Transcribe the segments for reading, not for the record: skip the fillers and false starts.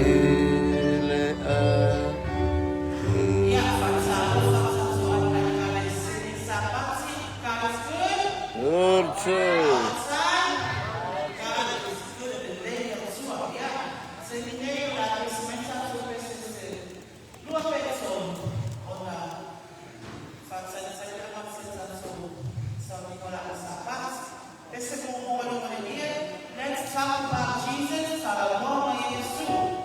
le God is good. Good All too. the time. God is good. Let's talk about Jesus. Salomon Yesu.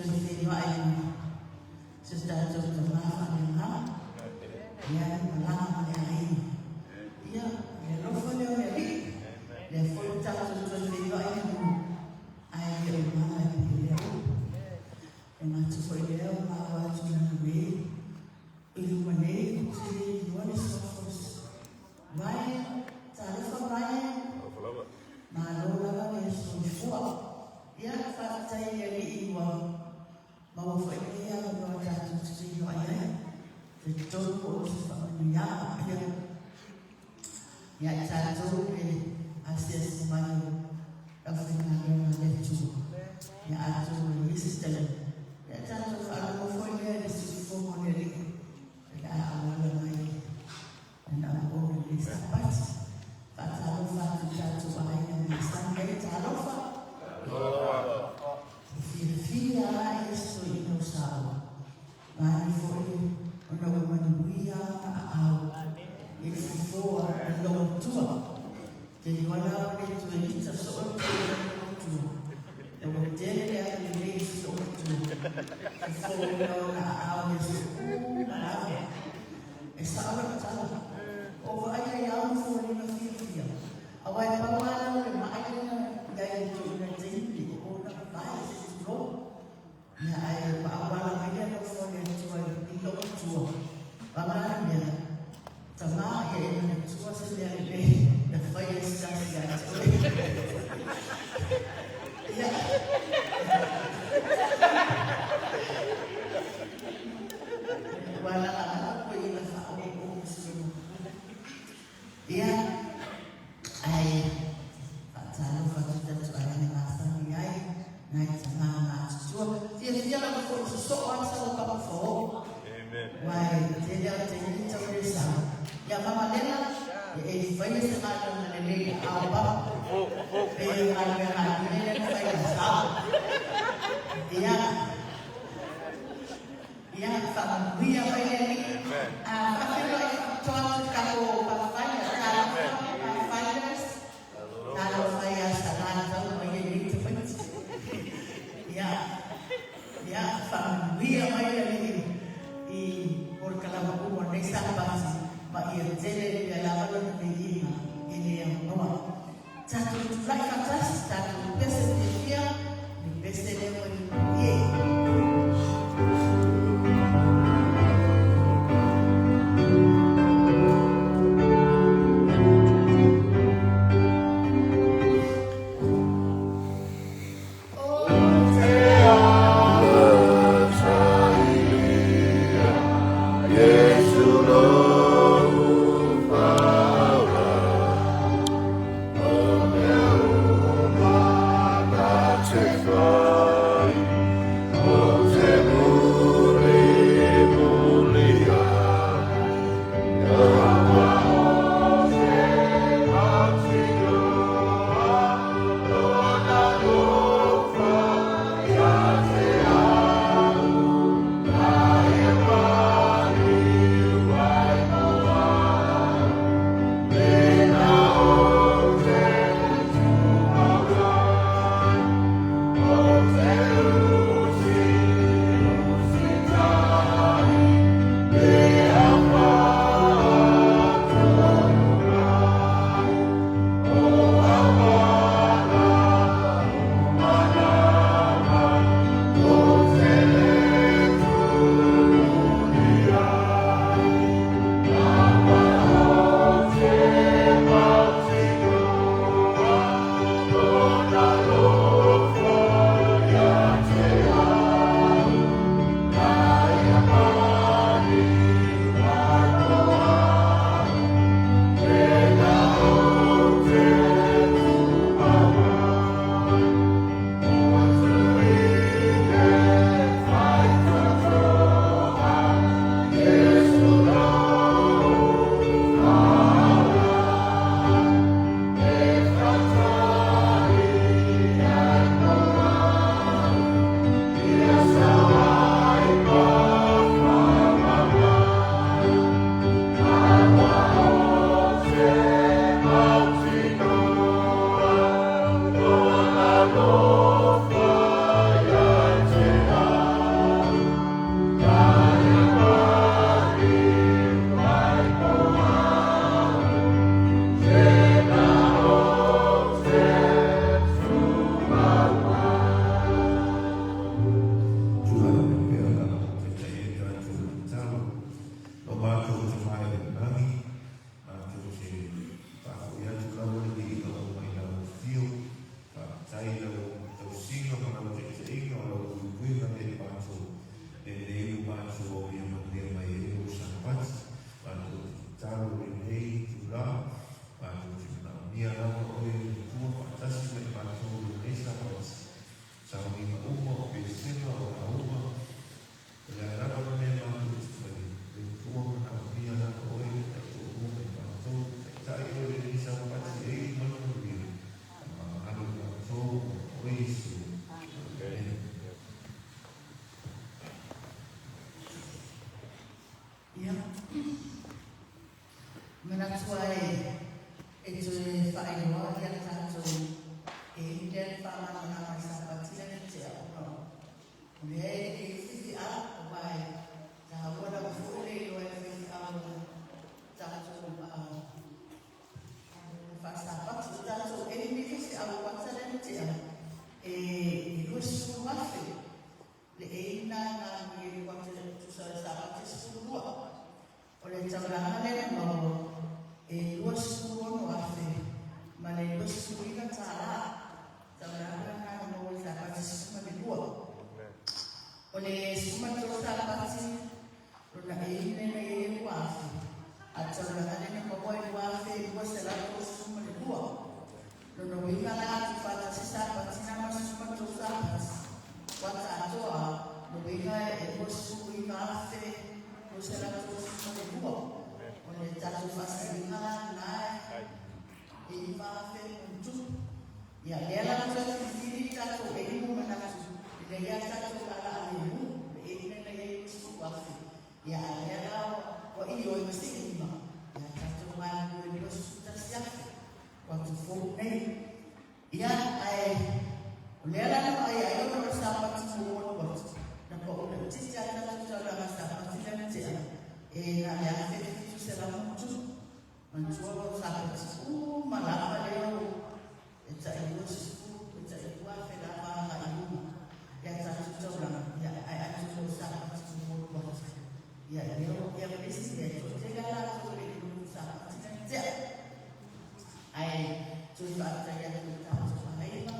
Toe feiloai ma si o tatou Tama faaleagaga, ia e malaga ma le aiga. Ia, le alofa lea o le Alii, lea foi ua tatou toe feiloai manu, ae le o mala e pei o lea upu. E manatu foi lea ua maua atu i lalo nei, i luma nei, ou te le iloa le suafa o Ryan, talofa Ryan, malo lava le soifua. Ia, faafetai i le Alii ua maua foi lenei avanoa tatou te feiloai ai. Talitonu o se faamanuiaga ia ia i tatou le asiasi mai o le aufaigaluega a le Atua. Ia atonu e i ai se taimi, ia tatou faalogo foi lea i le siufofoga o le Alii o le a auala mai lana auauna i lenei Sapati. Faatalofa atu i tatou aiga masani ai, talofa. E fiafia lava Iesu i lou saoa. Mani foi ona ua manuia ona aao i le fofoa i lou Atua. Te iloa la ua le toe ita soo le tele o lou Atua. E ua tele le agalelei i si ou Atua. Fofoina ona aao i aso uma lava. E sao lau tala. Ua ou vaai ai lava ma foliga fiafia. Aua e pau lava lea o le ma'i lea na i ai i le toeaina i le taimi lenei, o ona vae se i tulou. Ia ae ua auala mai le alofa o le Atua i lou Atua. Paga le mea, tama ia e manatua se mea lelei na faia e se tasi ia te oe. Ia. Ua lagalaga koe i na faaoooo sulu. Ia, ae faatalofa atu i tatou aiga masani ai, nai tama matutua. Fiafia lava foi sosoo lava sau papa fao. Aua e tele lava taimi tau le sau. Ia mama lela, e e faia se galuega lelei i aao papa. E o galuega a le lea na fai ia sao. Ia, Ia, faamanuia mai le Alii. A faafeiloai faapitoa atu i le tatou Pathfinder, talofa Pathfinders, talofa ia Salatau ma ia nei tamaiti. Ia, ia, faamanuia mai le Alii i polokalama uma o lenei Sapati ma ia tele pea lava lona viiga e le aunoa. Tatou tulai faatasi, tatou pese fiafia, le pese lea ua i e. faailoa ia tatou e i lea le faamalamalama i Sapati lea na tea ona o lea e i ai faifeau aua e taua lava foi le iloa e faifeau o tatou faasapati. O tatou e i faifeau kuata lea na tea e 20,000 le eina na alu i le kuata tusa o le Sapati 12. O le taulaga lea na maua e $26,029. Taulaga na na maua i le Sapati 12. O le 13 Sapati lona eina na i ai e 2,000. A le taulaga lea na maua e 2,232. Lona uiga la a tuufaatasi Sapati na ma le 13 Sapati kuata atoa, lona uiga e 29,232. O le tatou faasiliga la lena e 9,000 ma tupu. Ia lea la na toe filifili tatou eimu manatu ina ia tatou laalaalemu le eina na i ai 20,000. Ia a lea la ua ioe ma se lima, ia tatou galulue 21,000 kuata fou nei. Ia ae o lea la na vaai ai ona o le Sapati muamua alu atu, na pau laitiiti lava tatou taulaga Sapati lea na tea e na o le 1,700 ma tupu. Manatua o Sapati uma lava lea o e tai 20, e tai 2,000 lava agai i luga ia tatou taulaga. Ia ae atonu o le Sapati muamua alu atu, ia lea ia ma le isi mea e toatele lava latou e le i lotu Sapati lea na tea. Ae toe faafetai atu i tatou aiga o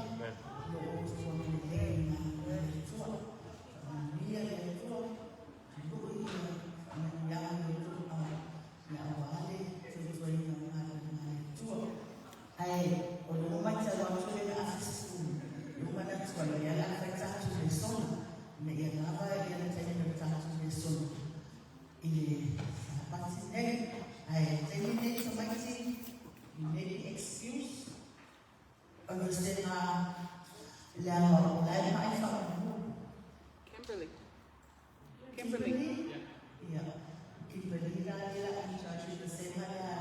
lo o outou agalelei i le Atua. Faamanuia le Atua, lui ia faamanuiaga i outou ia aua le tautuaina o galuega a le Atua. Ae o lea ua matau atu le na afe sefulu, lea ua manatu ai o lea o le a fai tatou lesona ina ia lava ia le taimi o le tatou lesona i le Sapati nei. Ae taimi nei tamaiti, you may be excused ona sega leaga o la e ma'i faamanu. Kimberly. Kimberly. Ia, Kimberly la lea la in charge i le vasega lea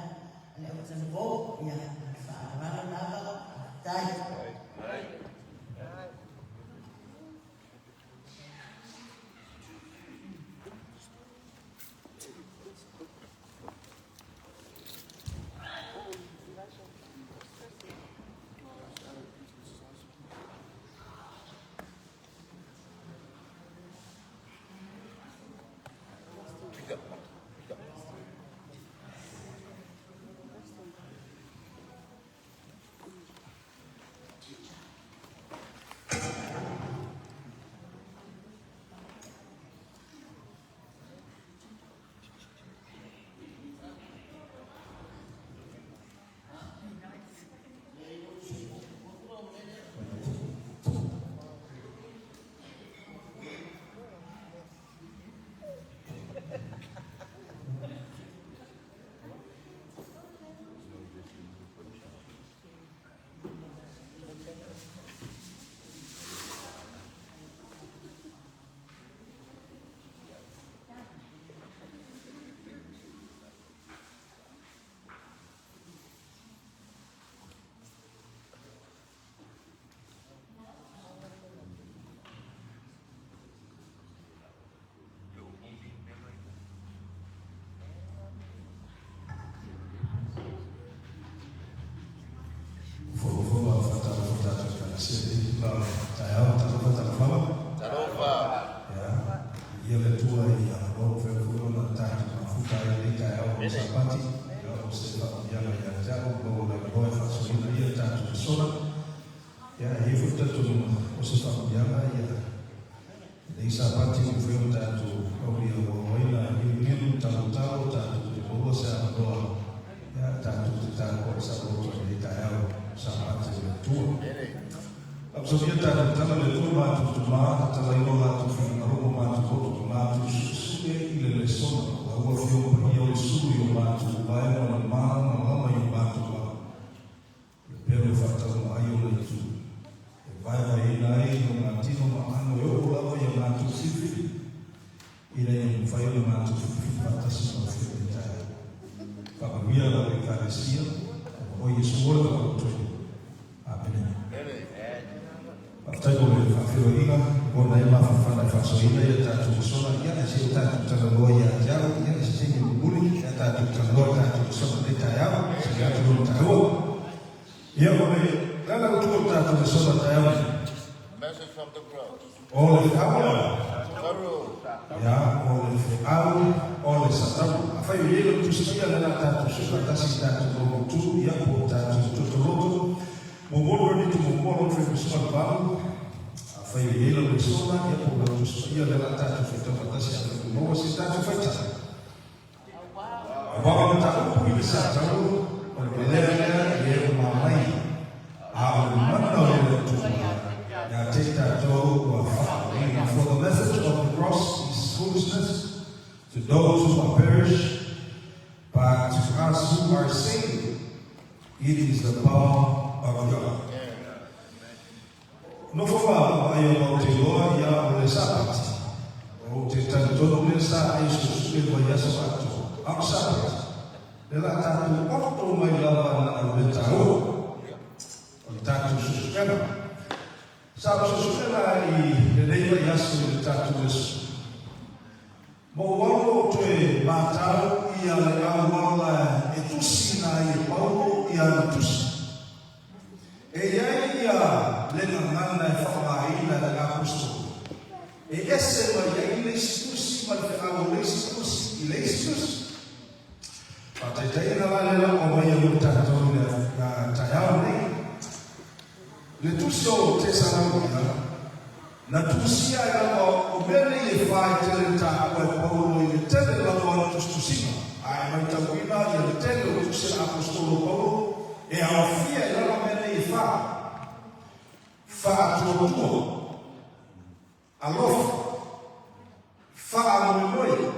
a le au talavou. Ia, ma le faaaloalo lava, faafetai. Fofoga o faatalofa tatou Ekalesia i lenei itula o le taeao. Talofa, talofa lava. Talofa. Ia, viia le Atua i avanoa ua mafai foi ona tatou mafuta ai i lenei taeao o le Sapati. Ia, o se faamanuiaga ia te au ua maua le avanoa e faasoaina ai a tatou lesona. Ia, e i ai foi le talitonuga o se faamanuiaga ia lenei Sapati ua mafai ona tatou auliauau ai la liuliu talotalo tatou te maua se avanoa ia tatou te tapuai saoloto ai i lenei taeao Sapati o le Atua. Faamasaulia tatou tala le Atua matou tama tatalaina o latou finagalo ma matou loto ma matou suesue i le lesona o lau Afioga Paia o le sulu i o matou vae ma le malamalama i o matou lava. O le pelu e faataunga ai o le itu e vaevaeina ai i o matino ma aano e oo lava ia matou filifili ina ia mafai ona matou filifili faatasi ma Afioga i taeao. Faamanuia lau Ekalesia, o Iesu oe. o totoe. Amene. Faafetai mo le faafeiloaiga ua ona ai mafanafana e faasoaina ia tatou lesona ia e se i tatou talanoa ia te au ia i se taimi mulimuli ia tatou talanoa i tatou lesona i lenei taeao e sili atu lona taua. Ia o le ala utu o le tatou lesona taeao nei. Message from the cross. O le feau o le Ia, o le feau o le satau. Afai o i ai lau Tusi Paia lea o le a tatou soofaatasi i tatou maumautu, ia, po o tatou totoloto, Muamua Korinito muamua lona 18, afai o i ai lau lesona, ia, po o lau Tusi Paia lea o le a tatou faitau faatasi afai ua maua se tatou faitau. Aua o le mataupu i le satau, o le valea lea i e ua manaia, a o le mana o le Atua ia te i tatou ua faaaogaina. For the message of the cross is foolishness to those who are perish, but to us who are saved, it is the power of God. Nofo ma vaai o mau te iloa ia o le Sapati. Ou te talitonu lea sa ai suesue vaiaso atoa. A o le Sapati, le la tatou oto mai lava na o le mea taua. O le tatou suesuega. Sa ou suesuega i lenei vaiaso i le tatou leso. Ma ua alu ou toe matau ia le auala e tusiina ai e Paulo i ana tusi. E i ai ia le gagana e faaaogaina e le aposetolo e ese mai ai le isi tusi ma le feau o le isi tusi i le isi tusi. Faataitaiga la lea o aumai mo tatou i le taeao lenei. Le tusi o Tesalonika, na tusia ai lava o mea nei e fa e tele taua e Paulo i le tele lava o ana tusitusiga, a e maitauina ia le tele o tusi a le aposetolo Paulo e aofia ai lava mea nei e fa, faatuatua, alofa, faamoemoe,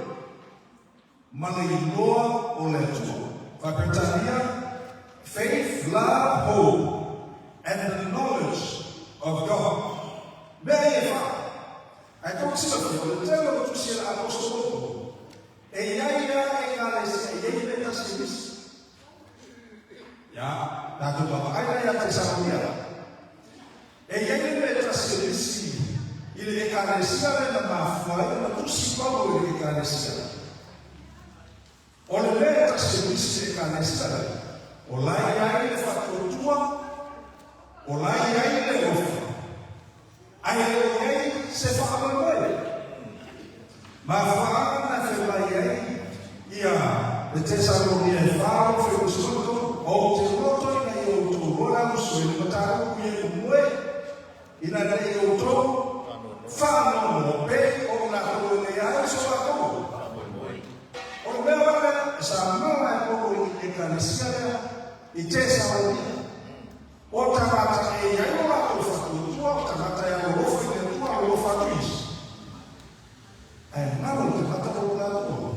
ma le iloa o le Atua. Faa-Peretania, Faith, love, hope, and the knowledge of God. Mea ia e fa. Ae tou te silafia, o le tele o tusi a le aposetolo Paulo, e i ai lea Ekalesia e i ai mea tasi e misi. Ia, tatou vaavaai la ia Tesalonia. E i ai le mea e tasi e misi i le Ekalesia lea na mafua ai ona tusi Paulo i le Ekalesia lea. O le mea e tasi e misi i le Ekalesia lea, o la e i ai le faatuatua, o la e i ai le alofa, ae le o i ai se faamoemoe. Mafuaaga na e fai mai ai ia le Tesalonia e fa o Felusoto, Ou te loto ina ia outou loa le aluso i le mataupu i e moe, ina ne i outou faanoanoa pei o i latou e leai so latou. O le mea la lea e samala ai Paulo i le Ekalesia lea i Tesalonia, o tagata e i ai lo latou faatuatua, o tagata e alolofa i le Atua, alolofa atu isi. Ae galo le tagata o lo latou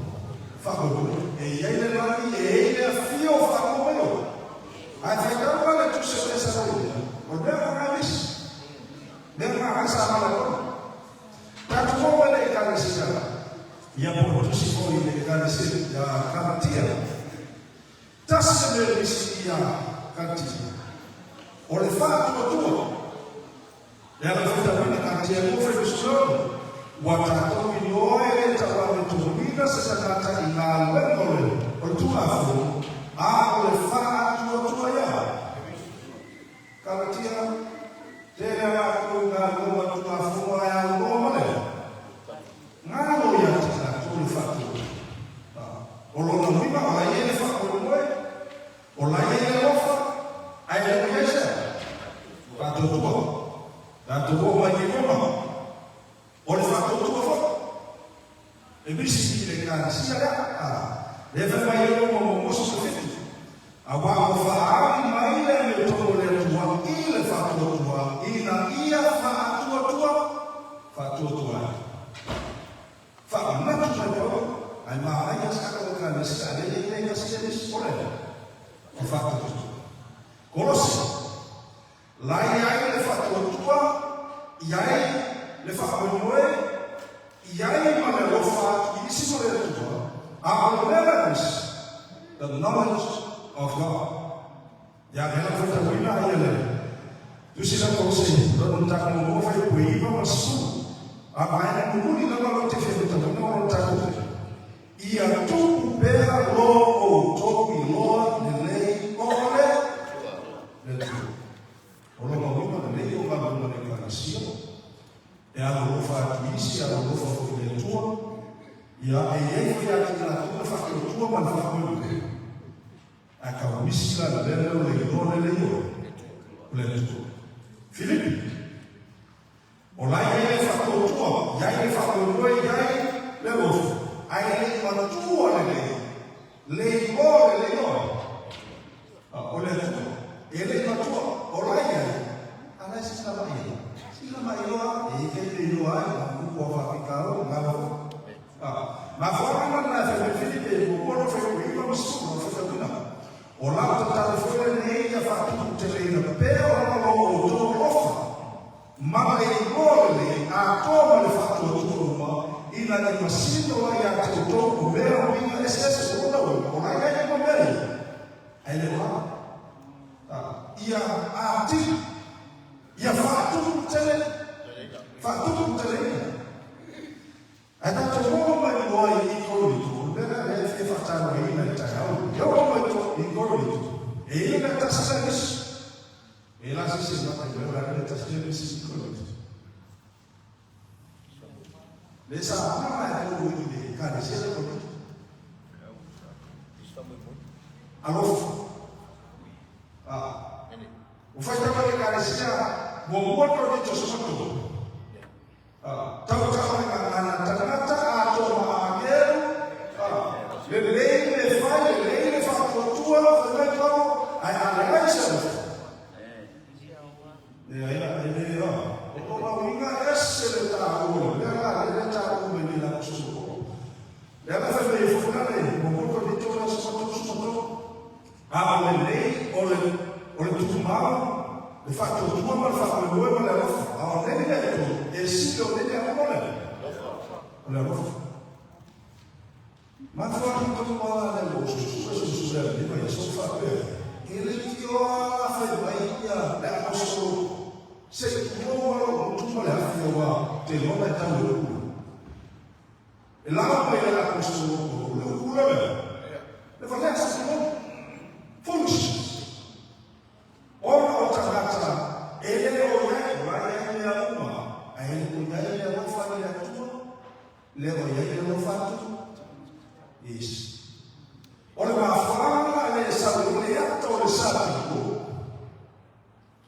faamoemoe. E i ai le lagi, e i ai le afio o faalogo mai oe. Ae faitau la le tusi o Tesalonia, o le mea lena e misi. Mea lena ai sa mala ai Paulo. Tatou oo mai le Ekalesia, ia po o le tusi foi i le Ekalesia ia Kalatia. Tasi le mea e misi ia Kalatia, o le faatuatua. E ala faitauina Kalatia 2 fuainupera ua tatou iloa e le tauave totogiina se tagata i galuega o le o le Tulafono, a o le faatuatua ia. Kalatia, Tele a latou i galuega o le Tulafono ae auloa ma le galo ia te tatou le faatuatua. O lona uiga o la e i ai le faamoemoe, O la e i ai le alofa, ae le o i ai se faatuatua. Tatou oo mai i Roma, o le faatuatua foi. E misi i le Ekalesia lea, a, lea fai mai ai Roma muamua 17, Aua ua faaali mai le amiotonu o le Atua i le faatuatua, ina ia faatuatua, faatuatua ai. Faamanatu mai Paulo, ae manaia saka o Ekalesia a lea e i ai tasi le misi, o le o faatuatua. Kolosi, la i ai le faatuatua, i ai le faamoemoe, i ai ma le alofa atu i isi ma le Atua, a o le mea la misi, the knowledge of God. Ia le la faitauina ia le Tusi la Kolose lona mataupu muamua fuaiupu e 9 ma le 10. A vaega mulimuli lava lau te fia faitauina o lona tatou te Ia tupu pea lo outou iloa lelei o le le Atua. O lona uiga lelei o galuega a le Ekalesia, e alolofa atu i isi, e alolofa foi i le Atua. Ia, e i ai foi ia te i latou le faatuatua ma le faamoemoe. Ae tau misi la le mea lea o le iloa lelei o le Atua. Filipi, o la e i ai le faatuatua, i ai le faamoemoe, i ai le alofa, ae le i matua lelei, le iloa lelei oe o le Atua. E le i matua, o la e i ai, a la e silasila mai i ai. Silasila mai loa, e i ai taimi e iloa ai, a upu a faafitauli, galo foi. Mafuaaga la na e fai mai Filipe i muamua lona fuaiupu 9 ma 10 o le faitauina. O lau tatalo foi lenei ia faatuputeleina pea o lava lo outou alofa ma le iloa lelei atoa ma le faatuatua uma ina ia masino ai ia te outou o mea uiga eseese o lona uiga o la e i ai uma mea ia ae le o lava. Ia atili ia faatuputele faatuputeleina. Ae tatou oo mai loa i Korinito, o le mea lea e fia faatauaina i le taeao lenei. E oo mai i Korinito, e i ai mea tasi la nisi. E la se isi e mata i mea o le a mea tasi lea nisi i Korinito. Le sa ana e tolu i le ekalesia le Korinito. Alofa. Ah. O faitau le ekalesia muamua Korinito soma tolu. Tautau i gagana tagata atoa ma agelu, lelei le fai, lelei le faatuatua, fai mai Paulo, ae a leai se alofa, leai la, e le, o lona uiga ese le taua o le mea la lea e taua mai nei le aposolo Paulo. Lea la fai mai ai foi la le muamua Korinito la soma tolu soma tolu. A o lenei, o le, o le tumau, le faatuatua ma le faamoemoe ma le alofa. A o nei mea e tolu, e sili o nei mea uma o le, o le alofa. Mafua atu tonu lava lea ua usuusue suesue a lenei vaiaso ma faapea, e le tioa la fai mai ia le aposolo se i tulou lava lou gutu ma le afi aua te iloa e tau e upu. E laga mai ai le aposolo o le upu lea, le valea sa tulou. Foolishness. Ona o tagata e le o i ai, o la e i ai mea uma, ae le o i ai le alofa i le Atua, le o i ai le alofa atu. Yes. O le mafuaaga le sau o le ata o le satiko,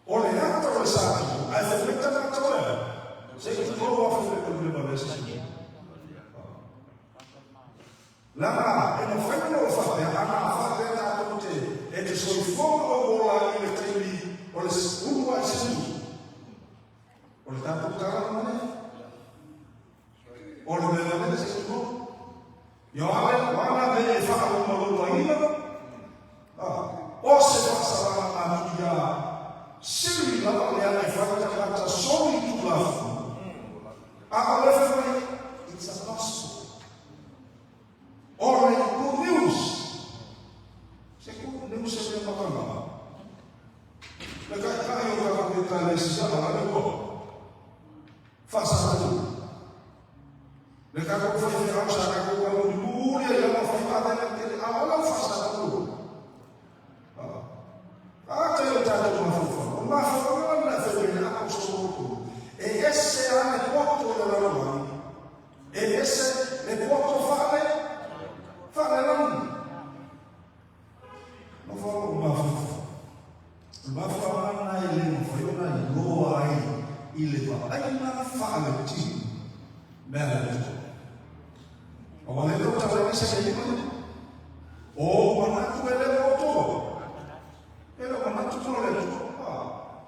o le ata o le satiko, ae fai mai tagata o le se i tulou a fai mai o le mea se. Leaga e mafai ona ou faapea, ana a faapea tatou te e te soifua ma ou ola i le taimi o le ulu ai se nuu. O le tatou tala na lea. O le mea na lea se tulou. Ioane, o ana mea e faalumalumaina, o se faasalaga atu ia sili lava lea e fai tagata soli tulafono. A o le fai mai, it's a gospel. O le good news. Se good news e mea makanga. Le taitai o tatou ekalesia a le ua faasalaga. Le tatou faifeau sa tatou amulimuli ai lava faivalega tele a o lau faasalaga. A te o tatou mafaufau. O mafaufau na fai mai le aposolo e ese a le poto o le lalolagi. E ese le poto faale faalelagi. Nofo o mafaufau. O le mafuaaga lena e le mafai ona iloa ai i le vaaiga faaletino mea a le Atua. Aua le tau tala se ke ima. O manatu e le o outou. E le o manatu mo le Atua.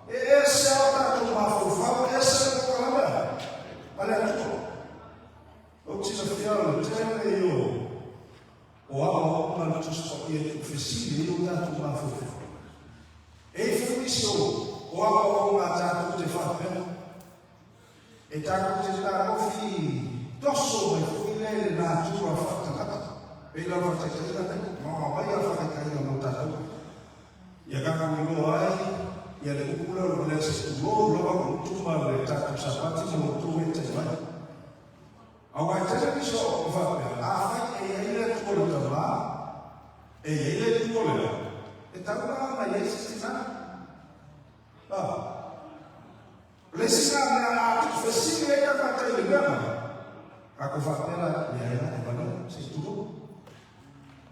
E ese a tatou mafaufau, ese le polokalame a le Atua. Ou te silafia o le tele ia o aoaoga le Tusi Paia e tuufesili ai o tatou mafaufau. E i ai foi nisi o aoaoga a tatou te faapea, e tatou te taofi toso mai foi lea i le natura faatangata. Pei la o le faataitaiga lenei, maoa mai a le faataitaiga mo tatou. Ia tatou iloa ai ia le upu lea o le valea se tulou lava lo outou ma le tatou Sapati ma lo outou eetai mai. Aua e tele nisi o au e faapea, afai e i ai le Atua le Tama, e i ai le Atua le Ao, e tatau la ona i ai se tina. Ah. O le isi lena mea a tuufesili ai tagata i le mea mai, tatou faapea la, leai la, e valea, se i tulou.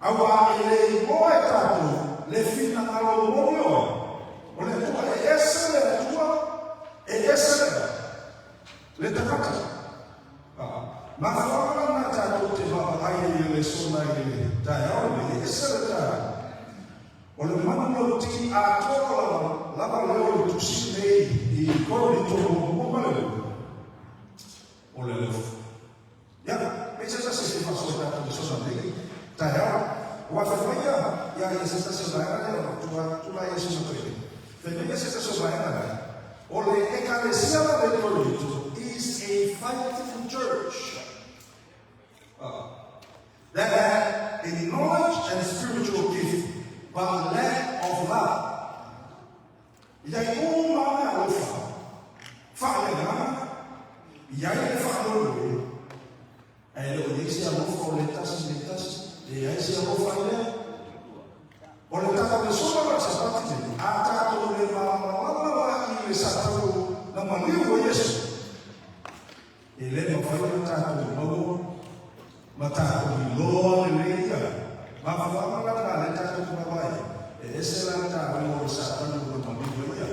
Aua e le igoa e tatou le finagalo moni oe o le Atua, e ese le Atua, e ese le le tagata. Mafuaaga lena tatou te vaavaai ai i le lesona i le taeao lenei, e ese le taeao. O le manulauti atoa lava lava lea o le tusi lenei i Korinito muamua ma le lua, o le alofa. Ia, pei se tasi e fia faasoa tatou lesona nei taeao. Aua fai mai ia, ia, ia se tasi o vaega lea, ua tulai ai sina toeaina. Fai mai ia se tasi o vaega lea, o le Ekalesia la le Korinito is a fighting church. That had a knowledge and spiritual gift, but lack of love. I ai uma le alofa, faaleagaga, i ai le faanoanoe, ae le o i ai se alofa o le tasi i le tasi, leai se alofa i lea. O le tala lesona o le Sapati nei, a tatou le malamalama la i le satau na maliu o Iesu, e le mafai ona tatou maua ma tatou iloa lelei ia mafuaaga la na lea tatou te vaavaai ai, e ese la le taua o le Satani o le maliu ai ia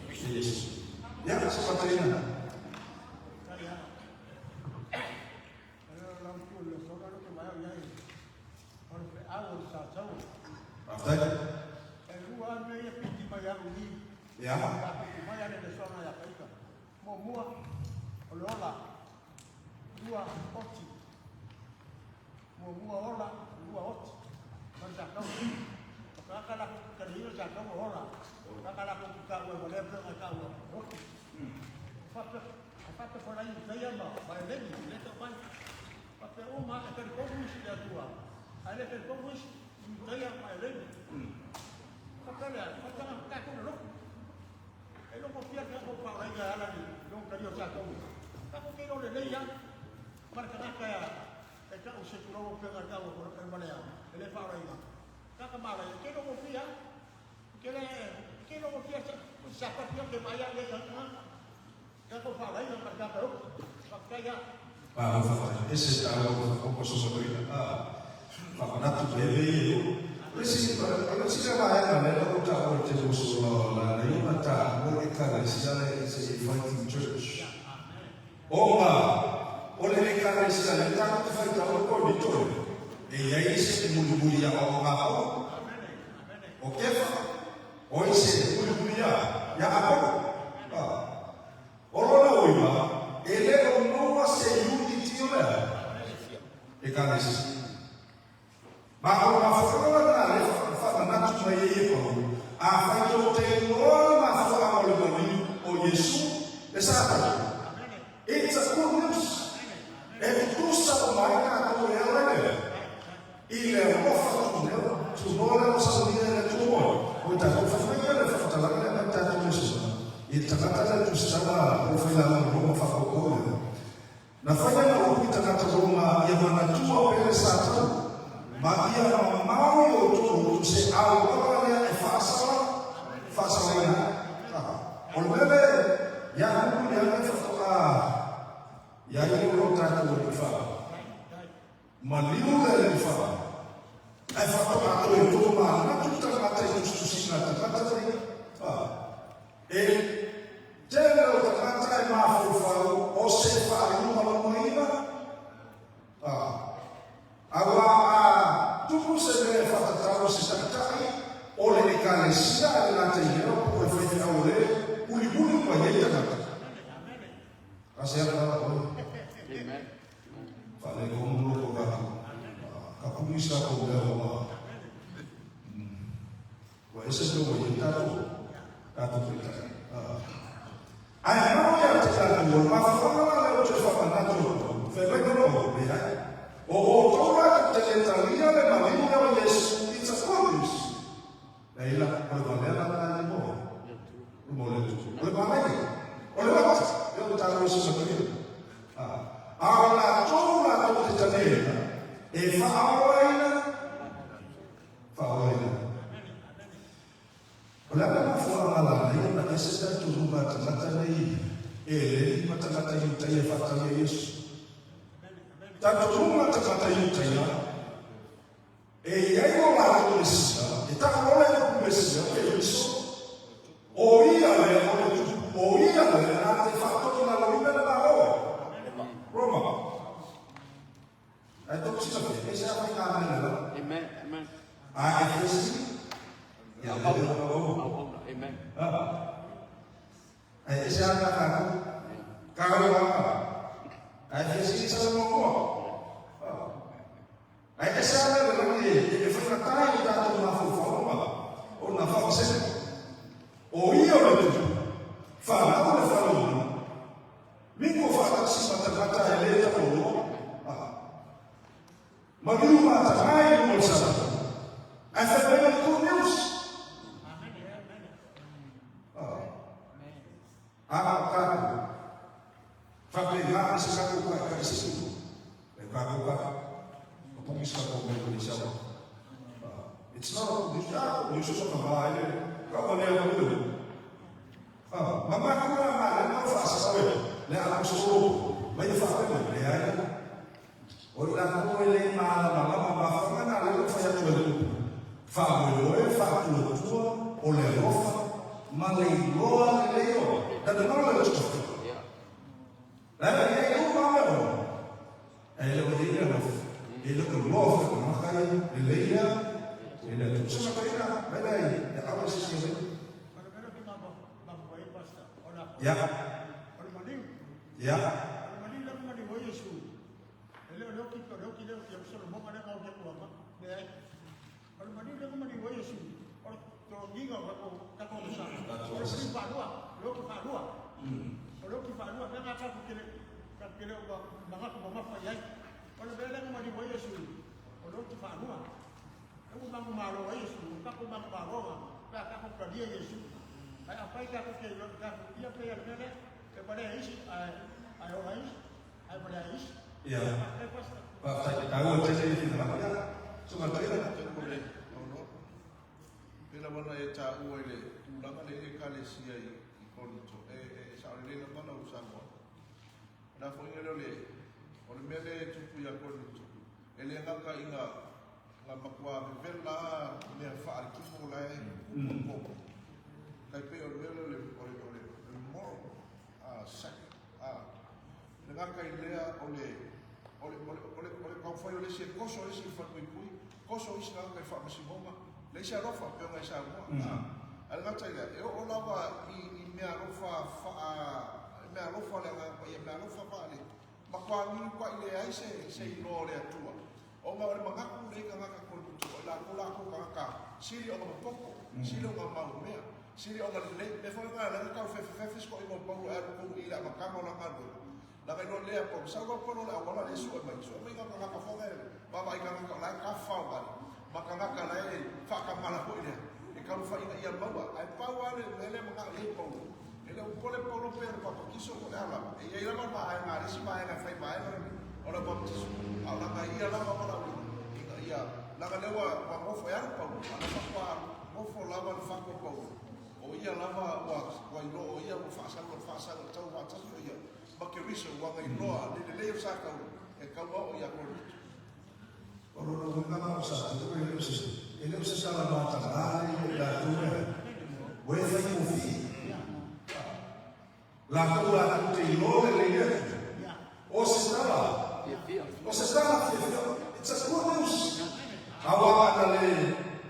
e Iesu. Ia, se fataina. Faafetai. Ia. Muamua, o le ola. Lua, oti. Muamua ola, lua oti. Ma le sakau. O tagata latou te taliaina le sakau o ola. O tagata latou te taua e valea pea e taua e oti. Faapea, e faapea foi la Iuteia ma ma Eleni, le tau mai. Faapea uma e talitonu isi i le Atua, ae le talitonu isi i Iuteia ma Eleni. Faapea lea, faapea tatou le lotu. E loko fia le tatou paolaiga e ala i lou talia o tatou. Tatou te iloa lelei lava ma le tagata e tau se tulou o pega e tau e valea, e le paolaiga. Tagata malaia, e te loko fia, te le, te loko fia se sapati o te mai a le tagata. Tatou paolaiga ma le tagata e oki. Faafetai lava. Malo faafetai. Ese taua o whakapopo sosotoina. A, whakanatu te eve i e o. O le isi, o le isi lea vaega lea o taua i te moso la la la i ona taua ekalesia le is a fighting church. Ona, o le ekalesia le tatou te whaitau e Korinito e i ai isi e mulimuli ia o ngā o. O Kefa, o isi e mulimuli ia ia Apolo. A, O lona uiga, e le o noa se unity o lea Ekalesia. Ma o le mafuaaga lena lea e faamanatu mai ai e Paulo, Afai tou te iloa le mafuaaga o le maliu o Iesu le Satani, it's a good news, e tutusa uma ai tatou e ala i lea. I le alofa tunoa lea o saunia e le Atua moe, o i tatou fai mai ia le whakatalaga lea mai tatou lesona, i le tagata lea tusitala o whailanga o Roma whakaukau lea. Na whai ana upu i tagata Roma ia manatua pele satau, ma ia mamao i outou lotu se auala lea e whaasala, whaasalaina ai. O le mea lea, ia anu le ana e whatoa ia ia o tatou alii wha. Maliu le alii wha. Ae whakapā koe i tō mānatu tangata i tusitusiga tangata nei, ā, e tele o tangata e māwhauwhau o se whālumalumaina, ā, auā ā tupu se mea e whatatau se takatai o le ekalesia a le lātei leo po o le faifeau o le mulimuli mai ai tangata. Ka se ala oe. Amen. Faaletonu loa ko tatou ka puni sa kou mea ua ua ese mea ua i ai tatou tatou peitai. Ae mau ia te tatou o le mafuaaga la lea ou te faamanatu atu ai, fai mai lona o leai. O outou la tou te le talia le maliu lea o Iesu, it's a good news. Leai la, o le valea. o se manuia. A o latou latou te taliaina, e faaolaina, faaolaina. O le a le mafuaaga lanaia ona ese talitonuga a tagata nei Eleni ma tagata Iutaia e faatali ai Iesu? Talitonuga a tagata Iutaia e i ai o latou Mesia, e ta'u loa le upu Mesia, Keriso, o ia lea o le Tupu, o ia lea na te faatoilaloina le Malo Roma. Ae tou silafia, e se a faiga mea le la. Amen. Amen. A e fia sili, ia le leo na o. Auauna. Amen. Ae ese lava na tatou. Kau lava. Ae fia sili sa muamua. Ae ese lava le lagi e faigata i o tatou mafaufauga ona faamasese. O ia o le Tupu, fanau le faleula, mingo faatasi ma tagata e le taualoa. Maliu matagae i luga o le sami, ae fai mai o le good news. A o tatou, faapena se tatou taitai se tupu, e tatou ka, o pugisa tatou mai ko isau. It's not a good news. Ah, good news o ka vai le, ka o le o le. Ah, ma ma ku ma le ma fa sa we, le a ko so mai fa pe le ai. O i latou e lē malamalama mafuaaga na lea ua fai atu ai le upu, faamoemoe, faatuatua, o le alofa, ma le iloa lelei o the knowledge of God. Leaga e i ai uma mea uma, ae le o i ai le alofa, e le o iloa foi e tagata ia lelei lea e le Atua. Se mataina mai lea i aau e se isi mai. Ia. Ia. E le o le oki, o le oki lea o Solomona lea na oki atu ama. Leai. O le maliu lea na maliu ai Iesu, o le tologiga o tatou tatou sa. O le maliu faalua, le oki faalua. O le oki faalua, mea na tatou te le tatou te le o manatu mamafa i ai. O le mea lea na maliu ai Iesu, o le oki faalua. E ua manumalo ai Iesu, o tatou manumalo na, pe a tatou talia Iesu. Ae afai tatou te tatou ia pei o le mea lea, e valea isi ae ae ola isi. Ia, faafetai taua tele i finagalo. Ia, Susuga Toeaina. Pei lava ona e taua i le tulaga lea i le Ekalesia i Korinito, e, e, e sao lelei lava lau saunoaga. O le a foi lea o le, o le mea lea e tupu ia Korinito, e le gata ina na matua vevela mea faaletino la e mm. Tai pei o le mea lea o le, o le, o le, o le moral sack, le gata i lea o le o le o le o le o le taumafai o le isi e toso le isi i le falepuipui, toso isi tagata i le faamasinoga, leai se alofa pei ona e saunoa. Ae le gata i lea, e oo lava i i meaalofa faa meaalofa a le Agaga Paia, meaalofa faale matua niupa'i leai se se iloa o le Atua, ona o le manatu lenei tagata Korinito, o i latou latou tagata sili ona popoto, sili ona maumea, Sili ona lelei, mea foi lena lea na tau fefefefe si toeaina o Paulo e alu tonu i le amataga o lana galuega. Leaga iloa lea Paulo, sau loa Paulo i le auala lea e sue mai, sue mai na o tagata foi lea e vaavaai tagata o la e tafafao mai, ma tagata la e faatamala foi lea, e taumafai ina ia maua. Ae pau lava le mea lea e manao i ai Paulo, e le o popole Paulo pei o le papatiso po o le a lava, e i ai lava vaega a le isi vaega e fai vaega o le papatiso, a o lana ia lava valaauina ina ia, leaga lea ua nofo e alu Paulo, a o lea faatoa alu. Nofo lava le fatu o Paulo, o ia lava ua ua iloa o ia ua faasau ua faasau e tau faatasi o ia ma Keriso ua na iloa le lelei o sa tau e tau ao ia Korinito. O lona uiga la o sa tau e le o se e le o se tala mataga le ia i latou lea ua e faigofie. Latou latou te iloa lelei atu o se tala o se tala fiafia. It's a good news. Aua ana le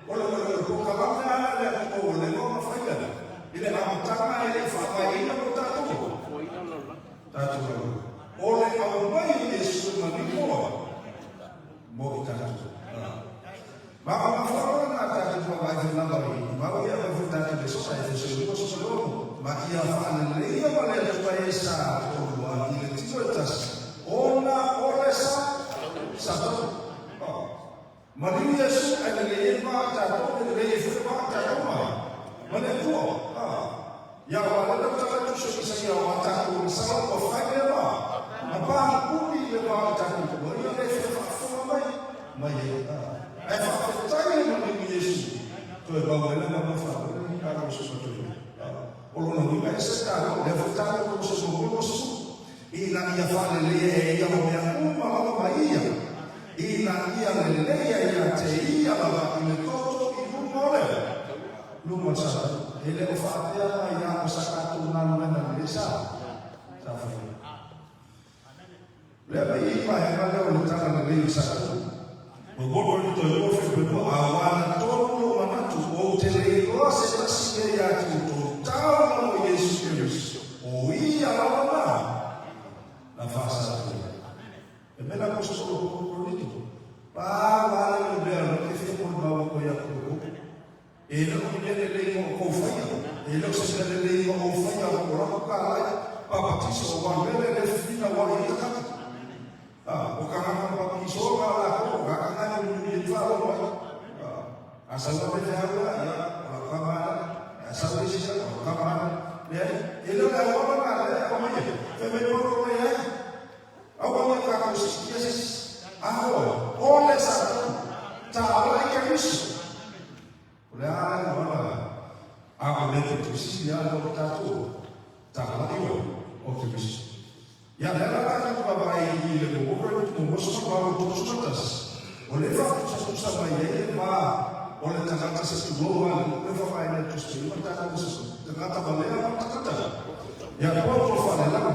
o le o le polokalame lava le Atua ua leva ona faia i le amataga e le i faavaeina lo tatou tatou lalolagi. O le aumai o Iesu e manino mo i tatou. Ma o mafuaaga na tatou vaavaai foi lava i mau ia aumai foi tatou le sosa e fese lua sosa lono ma ia faaleleia ma le Atua e sa toalua i le tino e tasi ona o le sa sa tolu. Oh. Maliu Iesu ae lelei ai ma tatou e lelei ai foi ma tatou ma ma le Atua. Ah. Ia wa le tala tuso i sa ia wa tatou masala ua fai. O lona uiga e ese taua, o lea foi taua o se muamua 20. Ina ia faaleleia e ia o mea uma lava ma ia, ina ia leleia ia te ia lava i le toto i luga o le luga o le Satani. E le o faapea mai ia o sa tatou galuega lelei sa sa faia. Lea mai i vaega lea o le tala lelei o Satani. Ua gogo i toe lua Filipi 2, a ua agatonu lou manatu, ou te le iloa se tasi mea ia te outou, tau lava o Iesu Keriso, o ia lava na, na faasatuina. E mea la apostolo o Korinito, pa wale le mea lo ke fia molimau atu ai ia te outou. E le o ni mea lelei na outou faia, e le o se mea lelei na ou faia o ko latou kālai, papatiso, aua o le mea lea e le fifina ua i ai tagata. A, o tagata papatiso na latou, o gata na e mulimuli ai faalogo ai. A, a sau la faifeau lea, ia, o lau tama lea, a sau le isi, o lau tama lea. Leai, e le o le auala na lea e aumai ai. Fai mai Paulo, leai. Aua ne i tatou sikia se isi. A oe, o le Satani, taola i Keriso. O le a le auala a o le pito sili lava lea o tatou taola i oe, o Keriso. Ia lea la tatou vaavaai i le momoro i le 38, o lea e faatusatusa mai ai le va o le tagata se tulou a le faavae le Tusi Paia ma tatou se tagata valea ma le tagata ia poto faalelagi.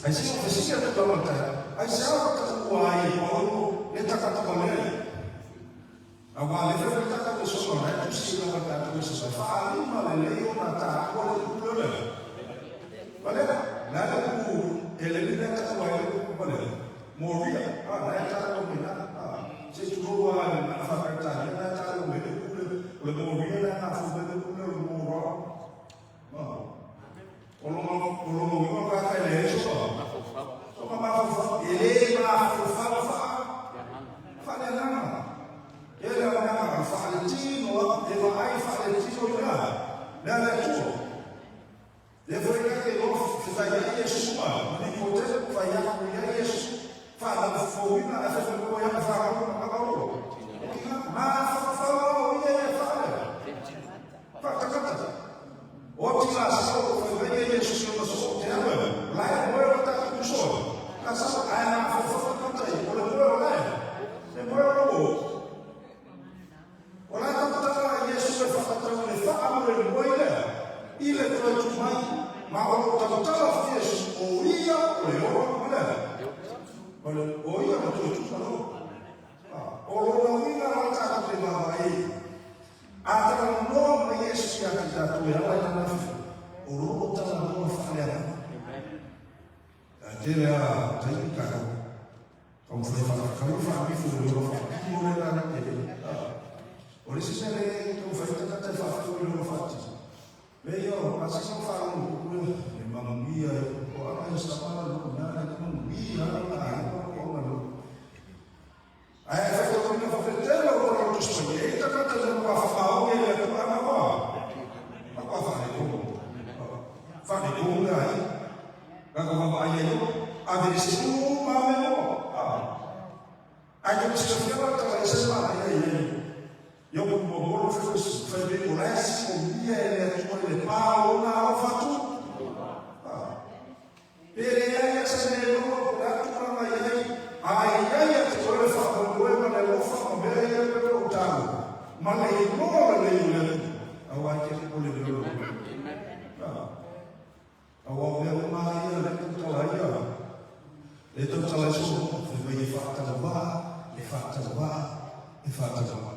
Ai se o fesili atu tau le taeao, ai se ao taua ai e Paulo le tagata valea ia? Aua le foi le tagata le sola o le tusi i lava tatou e se faalima lelei ona taua le upu lea. Valea, la le upu e lele lea taua ai le upu valea. Moria, a, la e taua mai na, a, se tulou a le mana faa-Peretania la e taua mai le upu lea, o le moria la e mafua mai le upu lea o le moral. O lona uiga o tagata e leai sona mafaufau, e le mafaufau faaleagaga. E le o le agaga faaletino lava, e vaai faaletino i mea, mea a le Atua. Lea foi na te iloa fetai ai Iesu ma Nikodemo, fai atu i ai Iesu, faamafaufauina ae fai mai koe ia whānau ma ngaro. Mafaufau au ia ia whaale. Whaatakata. Oti la sa o fai mai e Iesu i ona so te awe. La e moe o tātou kusoa. Ka sa ae mafaufau takata i o le moe o lae. Le moe o lo. O la tautala a Iesu e whakatau le whaamoemoe lea i le toe tu mai, ma o lo tautala foi Iesu o ia o le ola ma le o le o ia o toe tu malo. O lona uiga la tatou te vaavaai ai. A talanoa mai Iesu ia te tatou e ala i lana fiu, o lo o talanoa faaleagaga. Ae tele a taimi tatou taumafai e faakakau faamifo i le ola faatino lea la e O le isi mea lea e taumafai ai tagata e faafeau i le ola faatino, mea ia o pasese ma faalogo kuku lea, e manuia e o ana ia sama lo mea e manuia ai na ai o ona lo. Ae faitauina faafetela o lona loto mai e tagata le matua whakaonge le atua ana hoa. Matua wharetonu. Wharetonu le ai. Ka ko whapa ai ai o. A vere se tu ma me o. Ai te silafia la tala e se ma ai ai ai. Ia mo mo mo lo fe fe me o la si o mia e le atua le pa o na o fatu. Pe leai ia se mea e maua po o le a tulaga i ai, a i ai ia te oe le faamoemoe ma le alofa ma mea ia e pei ona ou taua, ma le igoa lelei o le Atua, aua e te popole i le ola. Aua o mea uma lava ia lea e tautala ai ia, lea e tautala ai Solomona, fai mai e faatauvaa, e faatauvaa, e faatauvaa.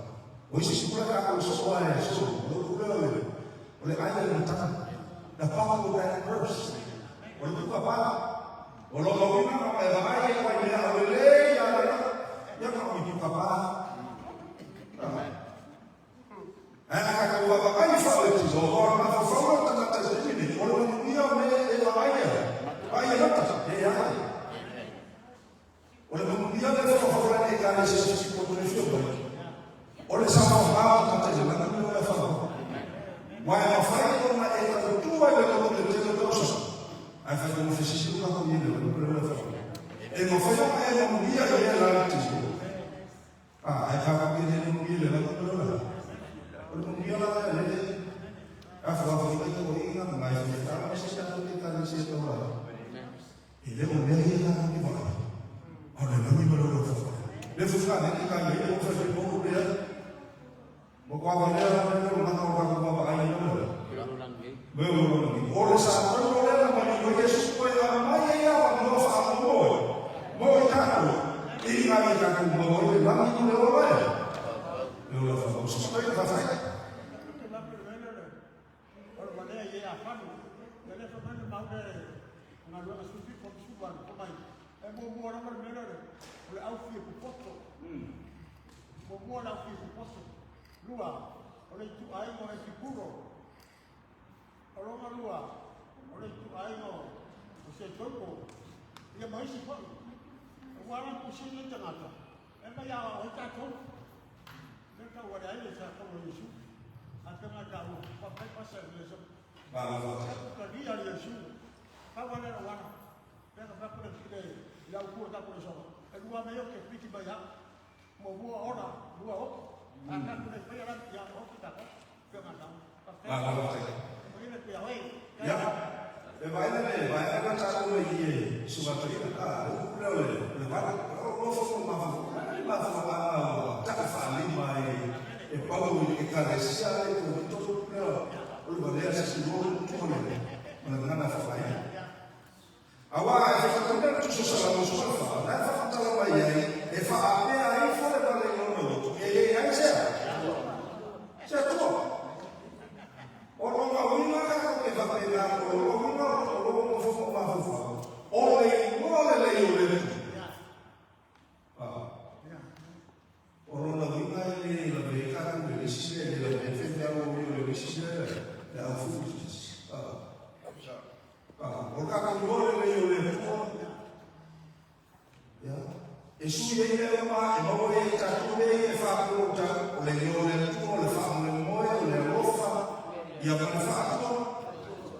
O isi pule tatou soo ae e Solomona, o le upu lea o le O le ai a le matagi, the power of that curse. O le puka pā. O lona uiga, e vaai e wai mea au le lei a le ia ka ui puka pā. Ae a ka ua vaai fa le tino, o na fa fa o tangata se tini, o le manuia me e vaai e. Ai e lata, e ai. O le manuia le fa fa le ka le se se ko le fio mai. O le sa fa fa tangata se lana me o le fa. Wa e mawhai ona e tautua i le tau le tele tausaga. Ae whai tonu fesisi o kako i le le le whai. E mawhai ona e manuia i e la le tino. A, ai ka ka le le manuia le la le la. O le manuia la le le. A wha wha whai tau i ngā ngai whai. E le o mea ia tatou te vaai, a o le lagi ma le ola faafaia. Le fuga le te kai ai o fa te mo le ai. Mo kwa va le la le o maka o ka kwa va ai no le. Me o lo ni. O le sa o lo le na ma ni o Yesu ko ya mai ya ya wa mo fa mo. Mo i ta ko. I nga i ta ko mo le lagi le ola e. Le ola fa o sa fa fa. Te la pe le le. O le valea i e a fanu. Le le fa mai le mau le galuega sufi ko su alu ko mai. E muamua lava le mea lea o le aufie popoto. Muamua le aufie popoto. Lua, o le ituaiga o Epikuro. O lona lua, o le ituaiga o Setoiko. Ia ma isi foi. Ua ala pusi le tagata. E mai a o tatou. Le tau ale ai le sa kau o Iesu. A pe nga tau, pa pai pasa le sa. Malo fa. Ka dia le Iesu. Pa wale la wana. Pe ka pa kule kile lau kua ta kule sola. E lua me yo ke piki mai ha. Mo mua ora, lua oki. A ka kule pai ala ia oki ta ko. Pe nga tau. Pa pe. Malo fa. Mo ile pe hoi. Ya. E vai le vai le ta ko le ye su va te a le le le va o o fo fo ma fo ma fo ma ta ka fa li mai e pau i ka le sia le ko to le o le va le sa si lo to le ma na na fa fa ya. Awa e fa ta na tu so sa la so fa na fa ta la mai ai e fa a pe ai fo le va le no no e e ai se. Se to. O ronga uinga ka ko e fa pe na o ronga o ronga fo fo ma fo fa. O le mo le le o le. Ah. O ronga uinga e le la be ka ko le si le la be fe fe o le le si le le au fu. Ah. Ah, o ka ko mo le le o le fu. Ya. E su ye le ma e mo e ta tu le e fa ko ta o le o le tu o le fa mo le mo e o le lo fa. Ia ma le fa to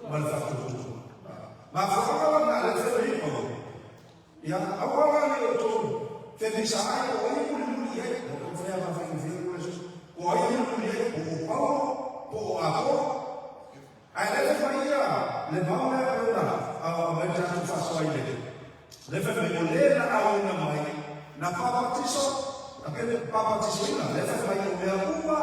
ma le fa to to. Ma fa ka na le fe ni ko. Ia awala ni o to fe ni sa ai o i muli muli ai. O ko fe ma fa ni fe ko le ko ai ni muli ai ko o pau ko o a ko. Ai le fe mai ia le mau le o na a o me ta tu fa so ai le. Le fe me o le na au na mai na papatiso na pe papatiso ina le fe mai o mea uma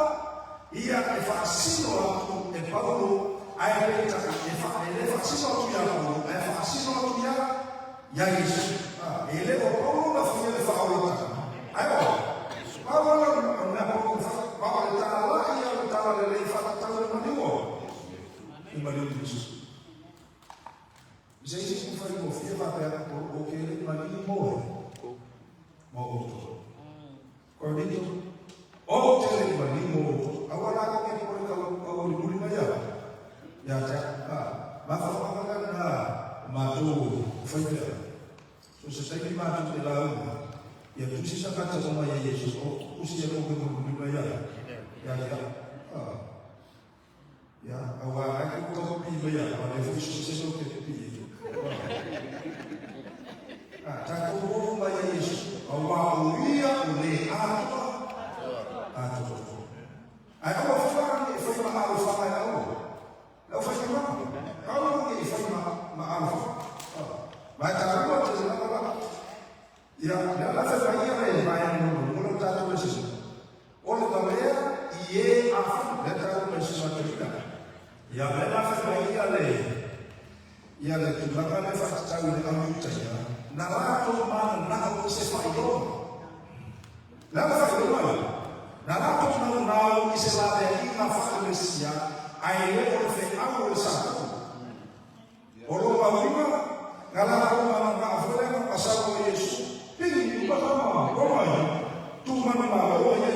ia e faasino atu e Paulo ai le ta e fa e le faasino atu ia Paulo e faasino atu ia ia Yesu. Ah, e le o Paulo na fia le faaola ta. Ai o. Paulo na na Paulo fa Paulo le ta la ia le ta le le fa ta le mani o. E mani o Yesu. Se isi ku fai mo fia fa pe o ke le mani mo. Mo o to. Korinto. O te le mani mo. Awala ko ke ko ka o ni muli mai ya. Ya ta a ma fa fa ka na ma tu fai pe. So se sai ma tu te la u. Ya tu si sa ka ta ma ya Yesu o ku si ya ko ke muli mai ya. Ya ya. Ah. Ya awa ai ko ko pi mai ya ma le fu se so ke pi. Ah, ta ko mo mai ya Yesu. Awa o ia o le atua. Atua. Ai o fa ni fa ma au fa mai au. Lau fa ma. Au ni fa ma ma au fa. Ma ta ko te la la. Ya la la fa ia le mai no no no ta to se. O le ta le i e a fa le ta ko se ma te ka. Ya le la fa ia le ia le tu la le fa ta le au ta ya. Na la to ma na ko se fa i La fa i ma. Na la to na na i se la le i na fa le sia ai le o fe au le sa. O lo ma uima nga la ko ma na fa le na pasa ko Yesu. Pili ba ma ko ma tu ma na ma o ye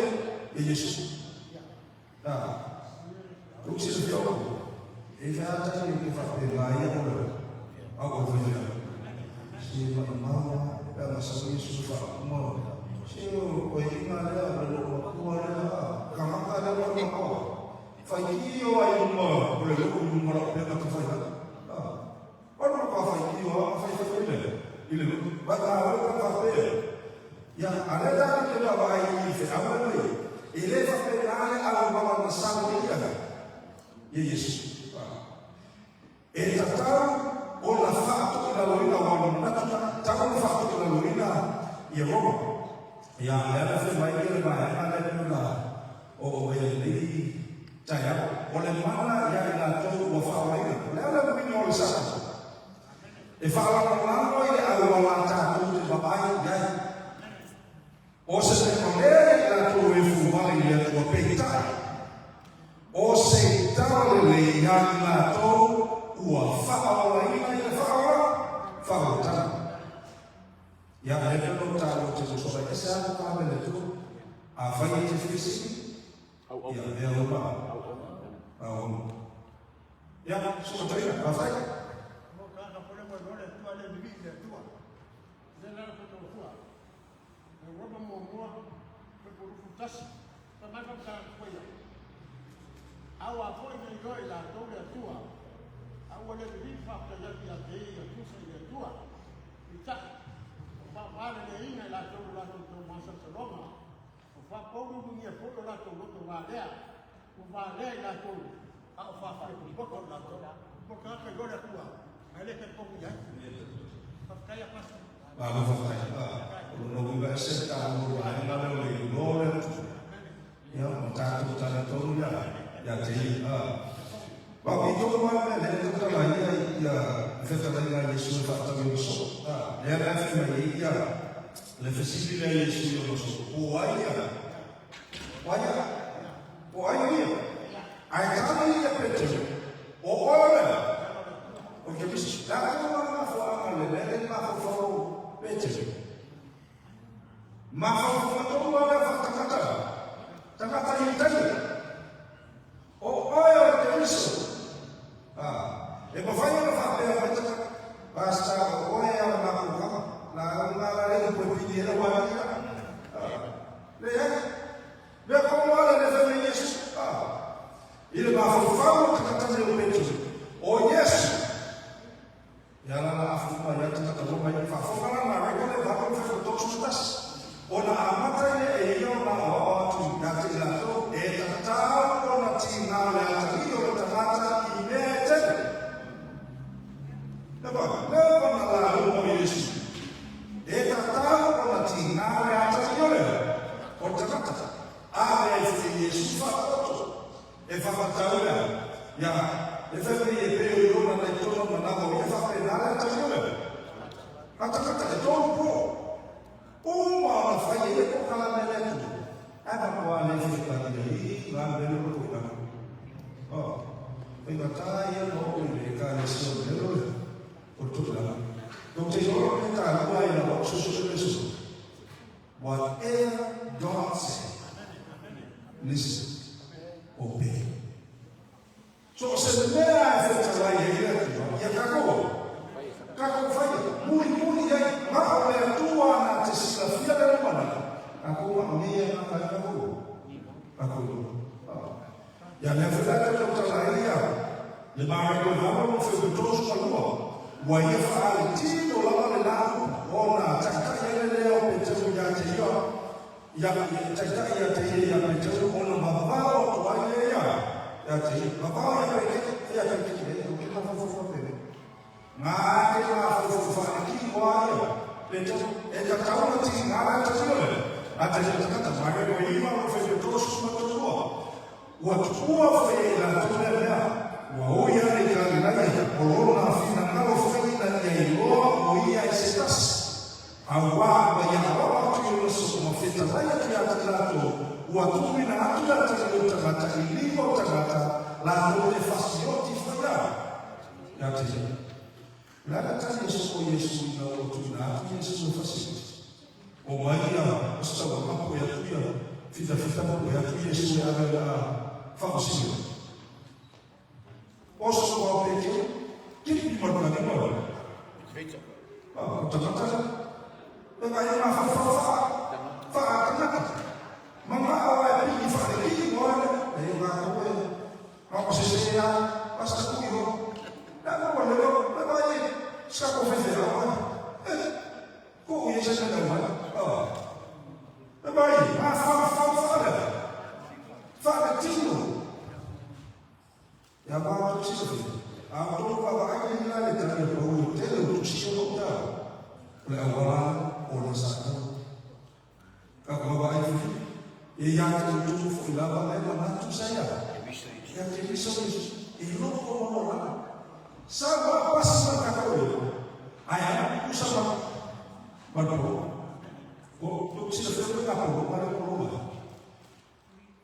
e Yesu. Ah. Tu se se o. E fa ta ni ke fa pe ma ia o le. Au o fe ya. Si ma ma ma la sa Yesu fa mo. Si o o i ma le a le o ko le a ka ma ka le o ko. Fa i o ai mo o le o mo la pe ka fa ya. Ah. O no ka fa i o a fa fa le. I le ba ta o ka fa pe. Ya a le ta ke la ba i fe a mo le. E le fa pe na le a o ma na sa o ia. Ye Yesu. E tatau o la fa to la o ina wa na Ia Roma. Ia le ala fe mai ia le vaega lea pei ona oo mai ai i lenei taeao. O le mana ia i latou ua faaolaina. O le a le uiga o le sa'o? E faalagolago i le auala tatou te vaai i ai. O se mea lea i latou e fuvale i le Atua, peitai, o se tala lelei ia i latou ua faaolaina i le faaolataga. Ia, lea pei ona ou taua ou te uso ai, e se a ko ka mea le Atua? Afai e te fesili, ia mea uma auauna. Ia, suka taina, faafetai. Malo faafetai. O lona uiga e ese le taua o le vaega lea o le iloa o le Atua. Ia, ma tatou talitonu ia, ia te ia. Ma o i tonu lava le mea lea e tautala ai ia, ia le fetalaiga a Iesu e faatatau i ona soo. Lea la e fai mai ai ia le fesili lea a Iesu i ona soo, Po o ai ia? O ai ia? Po o ai ia? Ae tali ia Peteru, O oe o le O le Keriso. Le a tonu lava le mafuaaga o le mea lea i le mafaufau o Peteru? Mafaufauga tonu lava lea faatakata, tagata Iutaia. O oe o le Keriso. A, e mafai ona faapea mai tagata, Pastor, o oe a le matou kama. La au la la le koe pili e la wa ia. A, leai. Mea tonu lava lea fai mai Iesu. A, i le mafaufau o tagata nei o Peteru, o Iesu. Ia la la afu uma ia tagata Roma ia faafofoga la ma record le valo le fai 31. Ona amata ia e ia ona aoao atu ia te i latou, e tatau ona tiga le atalii o le tagata i mea e tele. Leva, leva na lauga o Iesu. E tatau ona tiga le atalii o le o le tagata. A mea e fia Iesu faataoto. E whakatau lea, ia, e whai mai e peo i ona nei tona manawa o ia whapena le atalii o le a tagata e tolu po. Uma ona fai e ia polokalame le Atua. Ae matua le fia talia i ngā mele o koe lana. Oh, faigata ia na oo i le Ekalesia o le le o le toilana. Tou te iloa le talua ai lava o susu le susu. Whatever God said, listen, obey. So o se mea e fetalai ai le Atua, ia tatou, tatou faia, mulimuli ai, ma o le Atua na te silafia le lumanai, tatou maʻamia na ka ina ko, tatou iloa. Ia mea foi la e tautala ai ia le Mareko e valo ma 32, ua ia faaletino lava le la upu, ona taitai ai le lea o Peteru ia te ia, ia taitai ia te ia ia Peteru, ona vavao atu ai lea ia ia te ia. Vavao ia Peteru, ia Peteru, e o ke mafaufau pele. Ngā te mafaufau whaanaki o a ia, Peteru, e tatau na ti ngā rā tati ole. A te ia takata, Mareko e iwa o whai 32. Ua tuua foi e i latou lea mea, ua oi ane i Kalilaia, o lona finagalo foi ina ia iloa o ia i se tasi, auā ua ia aoao atu i ona soo ma fetalai atu ia te latou, ua tuuina atu le atalii o le tagata i lima o tagata latou te fasioti foi a ia te ia. O le a le tali e soo Iesu ina ua tuuina atu Iesu e fasioti? O mai ia o se tauaga poe atu ia fitafita ma poe atu Iesu e ave le a faamasino. O se soa Peteru, kipi ma le lima le. O tagata le. E vai e mafaufau faa, faa tagata. Manao e pili faalelei mo le, e o latou e, ma o se se a, basta ku iho. Le a mo le le vai e, sa ko fefe a e, ko i se se mai. Oh. Le vai, mafaufau faa le, faa le tino. Ia ma o se se a o tolu pa vai le la le tali o o tele o tu si o ta. O le auala o le sa. Ma le polo. O to sila fe ka polo ma le polo ma.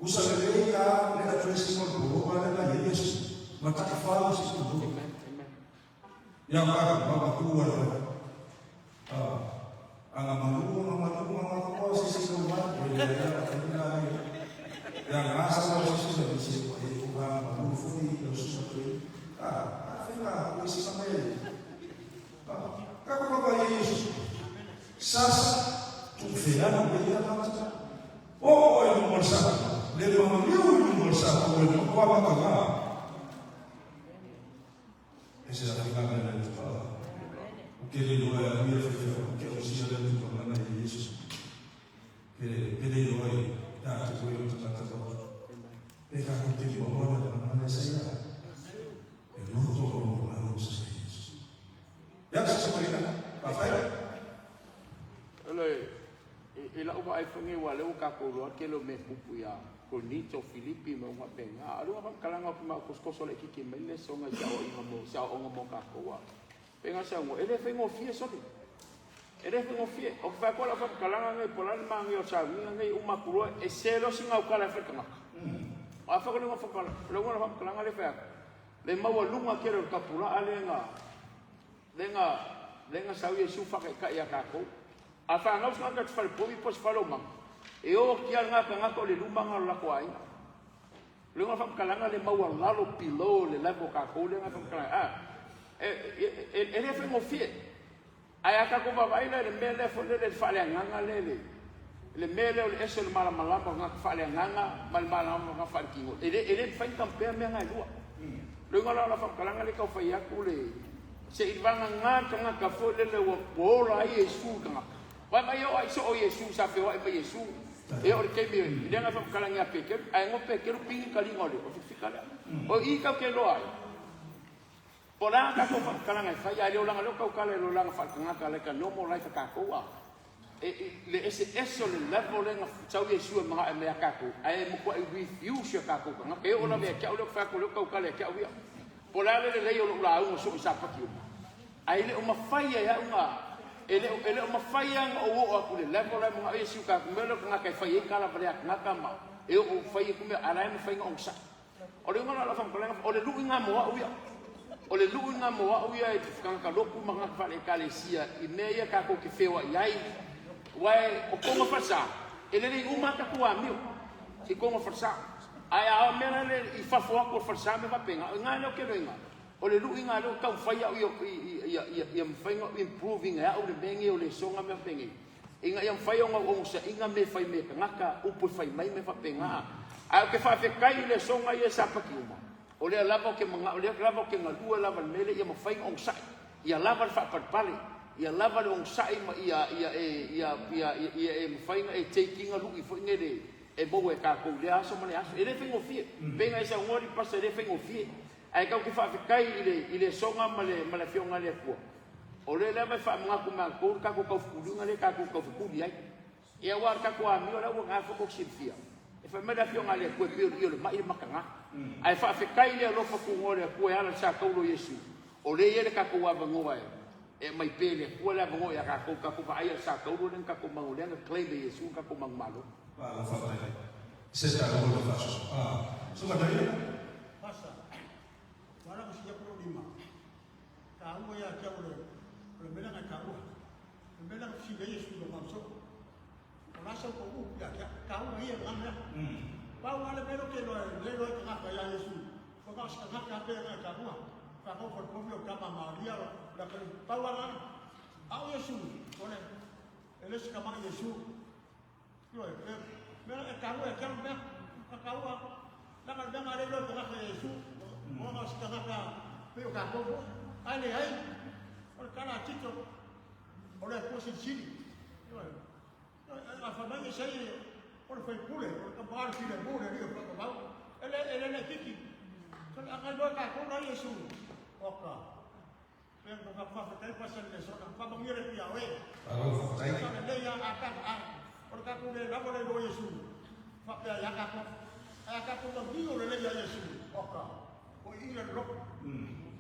Usa le le ka le la dressing o le polo ma le la Yesu. Ma ta fa si ku. Amen. Amen. Ya ma ka ma ku wa le. Ah. Anga malu nga malu nga ko si si ko ma le le ya la ya nga sa lo si si si si ko e ko ga malu fu i lo su sa pe. Ah, a fe ka ko si sa me. Ah, ka ko ko Yesu. Sasa tu feana me ya ta. O o e mo sa. Le mo liu mo sa ko le ko ma ka ga. E se la finga me le tu. O ke le lo ya mi fe fe o ke o si le tu ko na Yesu. Ke ke le lo e ta tu ko yo ta ta ko. E ka ko te mo mo na na sa ya. E lo to ko mo na lo sa Yesu. Ya se se ko Pa fai. Ele e la uva ai whange wa leo ka ko roa ke lo me pupu ia Korinito, Filipi ma unga penga. Alu nga kalanga ki ma koskoso le kiki mai le songa sa o inga mo sa o mo ka ko wa. Penga sa ngo ele whengo fie soli. Ele whengo fie. O fa ko la fa kalanga ngai pola ma ngai o sa ngai ngai uma kuroa e selo singa o kala fa kanga. A fa ko le fa kala. Le ngo la fa kalanga le fa. Le maua lunga ke le kapula ale nga. Le nga le nga sa Yesu fa ka ia ka ko. A fa ngau singa ka te whare povi po se whare o manga. E o kia ngā ka ngā ka o le lumanga o lako ai. Le ngā whamakalanga le maua lalo pilo le level ka kou le ngā whamakalanga. Ah, e le whengo fie. Ai a kako vavai le le mea le fo le le whale anganga le le. Le mea le o le eso le malamalama o ngā ka whale anganga ma le malamalama o ngā whale kingo. E le whain kampea mea ngā lua. Le ngā la whamakalanga le kau whai aku le. Se i vanga ngā ka ngā ka fo le le ua pola ai e su ka ngā. Vai mai o ai so o Yesu sa fe wa mai Yesu. E o le kemi le nga fa kala nga pe ke ai ngo pe ke lu pingi kali ngole o fi kala. O i ka ke lo ai. Pola ka ko fa kala nga fa ya le o langa lo ka kala lo langa fa nga kala ka no mo life ka ko wa. E le ese eso le level le nga tau Yesu e mga me ka ko. Ai mo ko e refuse ka ko nga ke o la me ka o le fa ko lo ka kala ka o ya. Pola le le o la o so sa pa ki. Ai le o mafai ya unga ele o mawhai anga o o aku le level le mga Yesu ka kumelo ka ngā kai whai e kala pare a ngā kama e o whai e kumeo ala e mawhai ngā ongsa. O le ngana la whamakalanga o le lui ngā moa uia. O le lui ngā moa uia e te whakanga lopu ma ngā whale ekalesia i mea ia kā kou ke whewa i ai. Wae o konga whasa e lele i uma ka kua mio i konga whasa. Ai a mea le i whafo aku o whasa me wapenga ngā leo ke loinga. O le lui ngā leo kau whai au ia mwhai ngā improving au le menge o le songa me whenge. Inga ia mwhai o ngā ongosa inga me whai me ka ngaka upu whai mai me whapenga. Ai o ke whawhekai le songa ia sapaki uma. O le lava o ke mga, o le lava o ke ngā lua lava le mele ia mwhai ngā ongosai. Ia lava le whapalpale. Ia lava le ongosai ma ia e mwhai ngā e teikinga lui fo inge le e maua e kākou le aso ma le aso. E le whengo fie. Penga e sa ngori pasa e le whengo fie. Ai kau ke whawhekai i le songa ma le whionga le akua. O le lea mai wha mga ku mga kou, kako kau fukulunga le, kako kau fukuli ai. Ia wā kako a mio la ua ngā whakok silfia. E wha mai la whionga le akua pio i o le mai le makanga. Ai whawhekai le alofa ku ngō le akua e ala sa kaulo Yesu. O le ia le kako wā e. E mai pe le akua le awangoa ia kako, kako wha ai sa kaulo le kako mango le anga claim e Yesu kako mango malo. Pa la whawhekai. Se ta o le whaso. Ah, so ka dai. Pasa. Wala ko siya pro lima. Ka ua ya kia ole. Ole mela ka ua. Mela ko siya Yesu lo mamso. Ola sa ko u ya kia ka ua ia ngam ya. Pa ua le melo ke lo le lo ka ka ya Yesu. Ko ka sa ka ka pe ka ua. Ka ko ko ko ka ma Maria la ka pa ua na. Au Yesu. Ole. Ele se ka ma Yesu. Yo e mela ka ua kia me ka ua. La ka mela le lo ka ka Yesu. O ka sa ka pe ka ko. Ai le ai. O kala tito. O le ko se sili. A fa mai sei o le fai pule, o ka bar ki le mure ri o ka ba. Ele ele le kiki. So a ka do ka ko na Yesu. O ka. Pe ko ka fa fa pa se le so ka pa mo ngere pia we. Alo fa tai. Ka le ya a ka a o ka ko le la le do Yesu. Fa pe ya ka ko. A ka ko lo ni o le ya Yesu. O ka. O i le ro.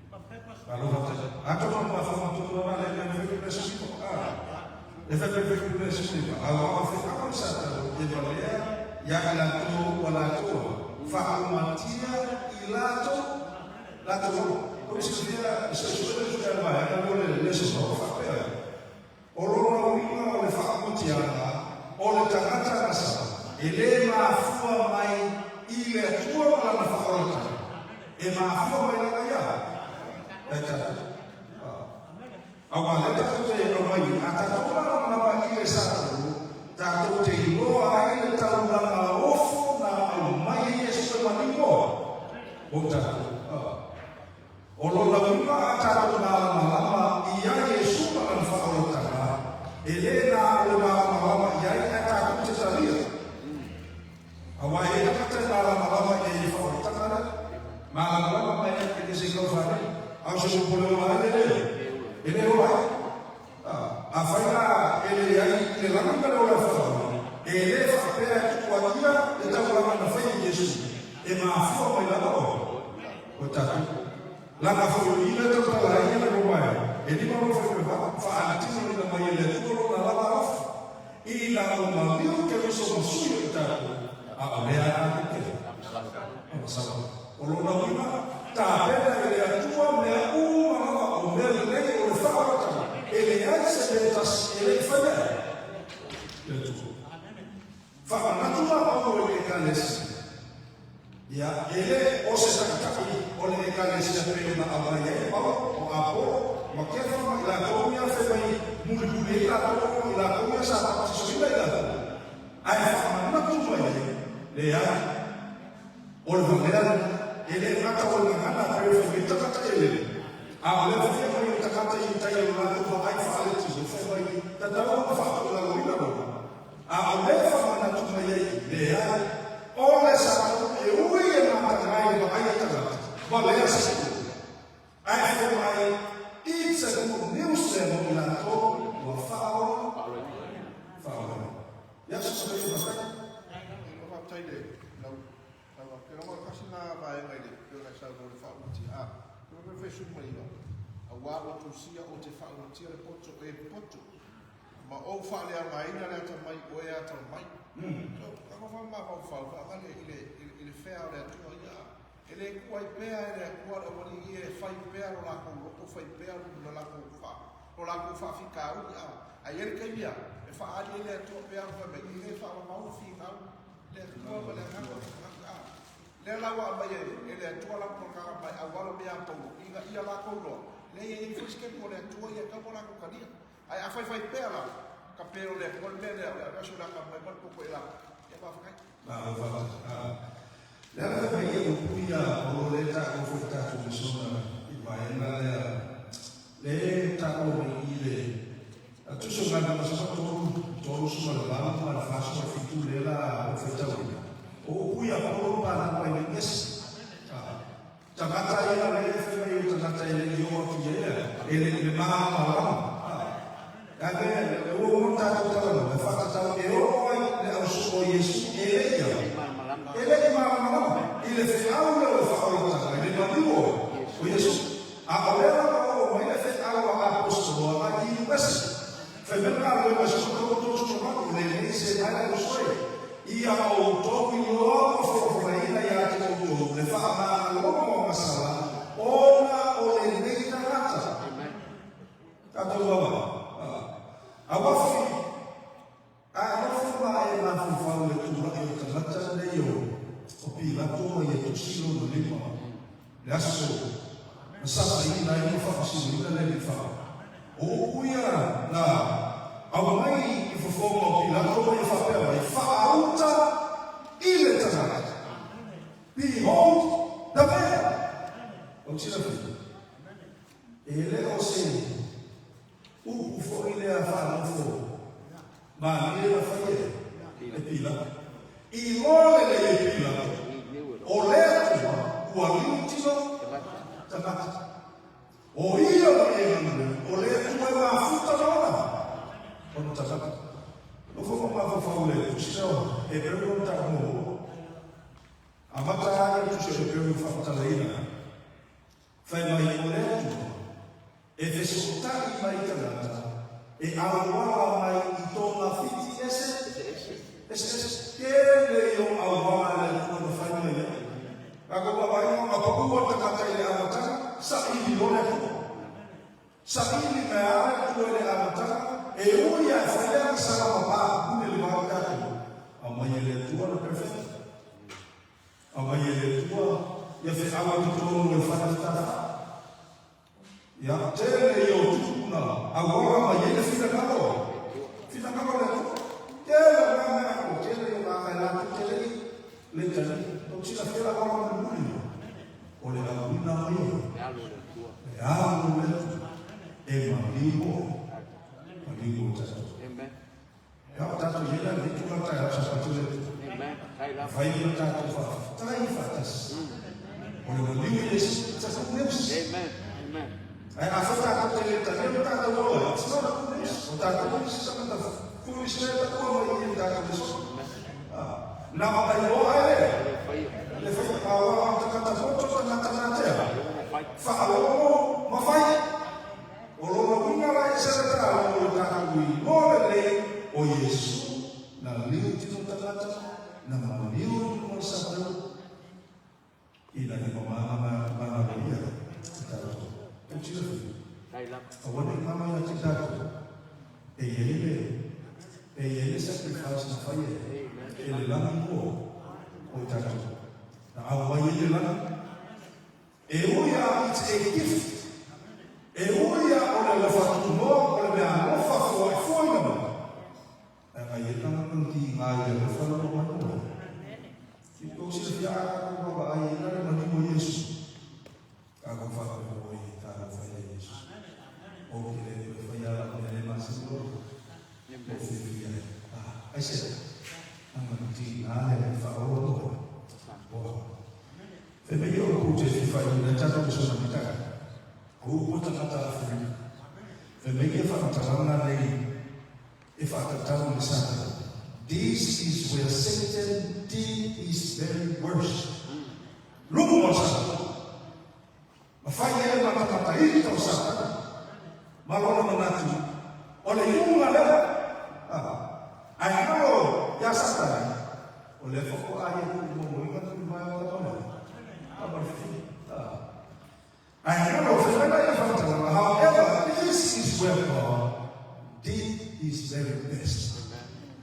Pa fa pa Alo fa tai. A to ma fa ma to na le le le se si ko. Ah. Le fai le 15, a o fe'au le Satano e valea iā i latou ua latou faaumatia i latou latou lava. O silafia e suesue le tusi a le vaega lea o le le sosoa faapea ai, O lona uiga o le faaumatiaga o le tagata agasala e lē mafua mai i le Atua ma lana faaolatanga, e mafua mai lava ia ia tatou. Aua lea tatou te aumai ai, a tatou malamalama i le Satano, tatou te iloa ai le taulaga ofo na aumai e Iesu e manino mo tatou. O lona uiga a tatou malamalama ia Iesu ma lana faaolataga, e le na o le malamalama i ai ae tatou te talia. Aua e i ai tagata e malamalama i ai i le faaolataga lea. Malamalama mai ai e le se i tau A o se upu le ola ai le leo, e le ola ai. Afai la e leai i le lagi ma le ola e faaola, e le faapea e tuuaia le taulaga na faia e Iesu, e mafua mai lava oe, o tatou. Lana foi o i le tautala ai ia le Romaea, e lima loa fai mai faaalitinoina mai e le Atua lona lava alofa, ina ua maliu Keriso ma sui o i tatou, a o lea a te pea. Masalo. O lona uiga, tapena e le Atua mea uma lava o mea lelei o le faaolataga, e leai se mea tasi e le i faia e le Atua. Faamanatu la Paulo i le Ekalesia, ia, e le o se taitai o le Ekalesia pei ona aumai ai Paulo, o Apolo, ma Kefa ma i latou ia fai mai mulimuli ai latou ma i latou ia sa papatisoina i latou, ae faamanatu mai ai, leai, o le valea lena, e le gata o le gagana pei o fai mai tagata elele, a o lea foi e aumai o tagata i tai o le latou vaai faaletino, fai mai, tatau ona faatoilaloina lona. A o lea faamanatu mai ai, leai, o le Satano e ui e mataga i le vaai a tagata, valea se ulu. Ae fai mai, It's a good news lea mo i latou ua faaola, faaolaina. Ia, so sa ia faafetai. Faafetai le lau lau afioga. Ua tasi na vaega i le pei ona e saunoa i le faaumatia. A, pe mafai ona fai sui mai ia, aua ua tusia ou te faaumatia le poto e poto. Ma ou faaleaogaina le atamai o e atamai. So, ka nofa mafaufau faagale i le, i le fea o le Atua ia. E le tuu ai pea e le Atua le aualii ia e fai pea lo lakou loto, fai pea lo lakou fa, lo lakou faafitauli. A, ae i ai le taimi a, e faaali ai le Atua pea ona fai mai, e le faalalao le finau le Atua ma le agaga o le tagata. A, lea la ua aumai e le Atua lau polokalame mai auala mea a Paulo, ina ia lakou iloa, leai e i ai foi se taimi o le Atua ia e tatau ona latou talia. Ae a faifai pea la ka pe o le Atua le mea lea, o le ave aso le aka mai ma le poto e la. Ia faafetai. Malo faafetai. Le ala fai mai ia upu ia o lo le taua foi tatou lesona i vaega lea le taua mai i le tusi o Galuega Soma tolu, tolu suma le valu ma le fa suma le fitu lea la o faitauina. O upu ia Paulo ma lana mai le esi. Tagata ia lea e fai mai o tagata e le i oo atu i ai lea, e le i le malamalama. A le, le ua uma ona tatou talanoa, e faatatau e oo ai le ausoo o Iesu e le i au, e le i malamalama i le feau lea o le faaolataga i le maliu o Iesu. A o lea lava ua oo mai le feau a Aposetolo a i ese. Fai mai le galuega i so matou tosomalu, o lenei se mai le uso e. Ia outou iloa ua folafolaina ia te outou le faamagaloga o masala ona o lenei tagata. Tatou vaavaai. Aua foi a nofo ma e mafaufau i le tulaga o tagata nei o Pilato ma ia tusi lona lima le aso na sapaina ai ma faamasinoina le alii fao. O upu ia na aumai i fofoga o Pilato ma ia faapea mai, Faauta i le tagata. Behold the man! Ou te silafia, e le o se upu foi lea faanofo malie na fai e Pilato. I loa lelei e Pilato, o le Atua ua liutino tagata. O ia ma ia galue, o le Atua e mafuta ma ona ona tagata. Nofo ma mafaufau le tusi lea o Heperu lona tau muamua. Amata ai le tusi o Heperu i faamatalaina. Fai mai o le Atua e fesootai mai tagata. E auala mai i tōna whiti ese, ese ese, tele i o auala le Atua na whai mai ai. Ka ko vaai o ngā papu o takata i le amataga, saili loa le Atua. Saili me a le Atua i le amataga, e ui a e whai lea ka sala mapa, pune le wā tātou. Au mai e le Atua na perfect. Au mai e le Atua, ia wheawa i totonu e whana whatafa. Ia, tele i o tupuna, auala mai e le whinangalo. Whinangalo le Atua. Tele o ngā mea ako, tele i o ngā kai lātou, tele i le tali. Tau tira whira wala mai muri. O le auina mai o. Le alo le Atua. Le alo le Atua. E maliu o. Maliu o tātou. Amen. Ia o tātou i ena le tuna tai au sa patu le Atua. Amen. Tai lava. Whai o tātou whawhai whatasi. O le maliu i Yesu, it's a good news. Amen. Amen. Ai a whata tātou te le tali o tātou oa. It's not a good news. O tātou i se sakata foolish le tātou mai i tātou le so. Nā mai o ai le. Le whai. Le whai awa o takata poto tangata nā tea. Longo whai. Whaalogo mawhai. O lona winga la e sara tā o le tātou i mōre le o Yesu. Na liu tino tangata, na maliu i mo sa tau. I la ni mamana na mana o ia. I tātou. O tira whiu. Tai lava. A wane i mama ia te tātou. E iei le, e iei le sacrifice na whai e. Amen. E le lani mo o tātou. Na au mai e le lani. E ui a it's a gift. E ui a o le lofa tutunoa, o le mea alofa fua e fua ina mai. E ngai e tanga ki ngā i le lofa lalo mai mo. Ki tō sila fia a ka kau baba ai e nare mani mo Yesu. Ka kau whaka mo i tā rau whai e Yesu. O ki le le whai ala o le masi mo. O whiwhi ai. Ah, ai se. Anga ti ngā le whaoro mo. Oa. Fe me i o ku te whiwhai i le tātou ko sona mitaka. O upo tangata a whiri. Fe me i e whakataranga nei e whakatatau le Satan. This is where Satan did his very worst. Lumu o Satan. Ma whai e matamata i tau Satan. Ma lona manatu. O le iunga lea. Ah. Ai ngalo ia Satan. O le whako ai e ku mo inga tu mai o tona. Ah. Ai ngalo whenga e whakataranga. However, this is where God did his very best.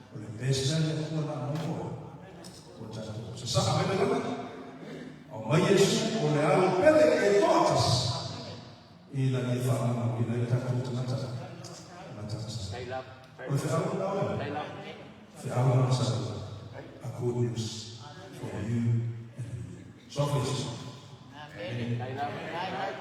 O le best na le kua na mo. O tātou. Sa sa mele lana. O mai Yesu o le alo pele e toatas. I la i whaanga i le tātou tangata. Tangata. Tai lava. O le whiau na oe. Tai lava. Whiau na sa. A good news for you and me. So for Jesus. Tai lava. Tai lava.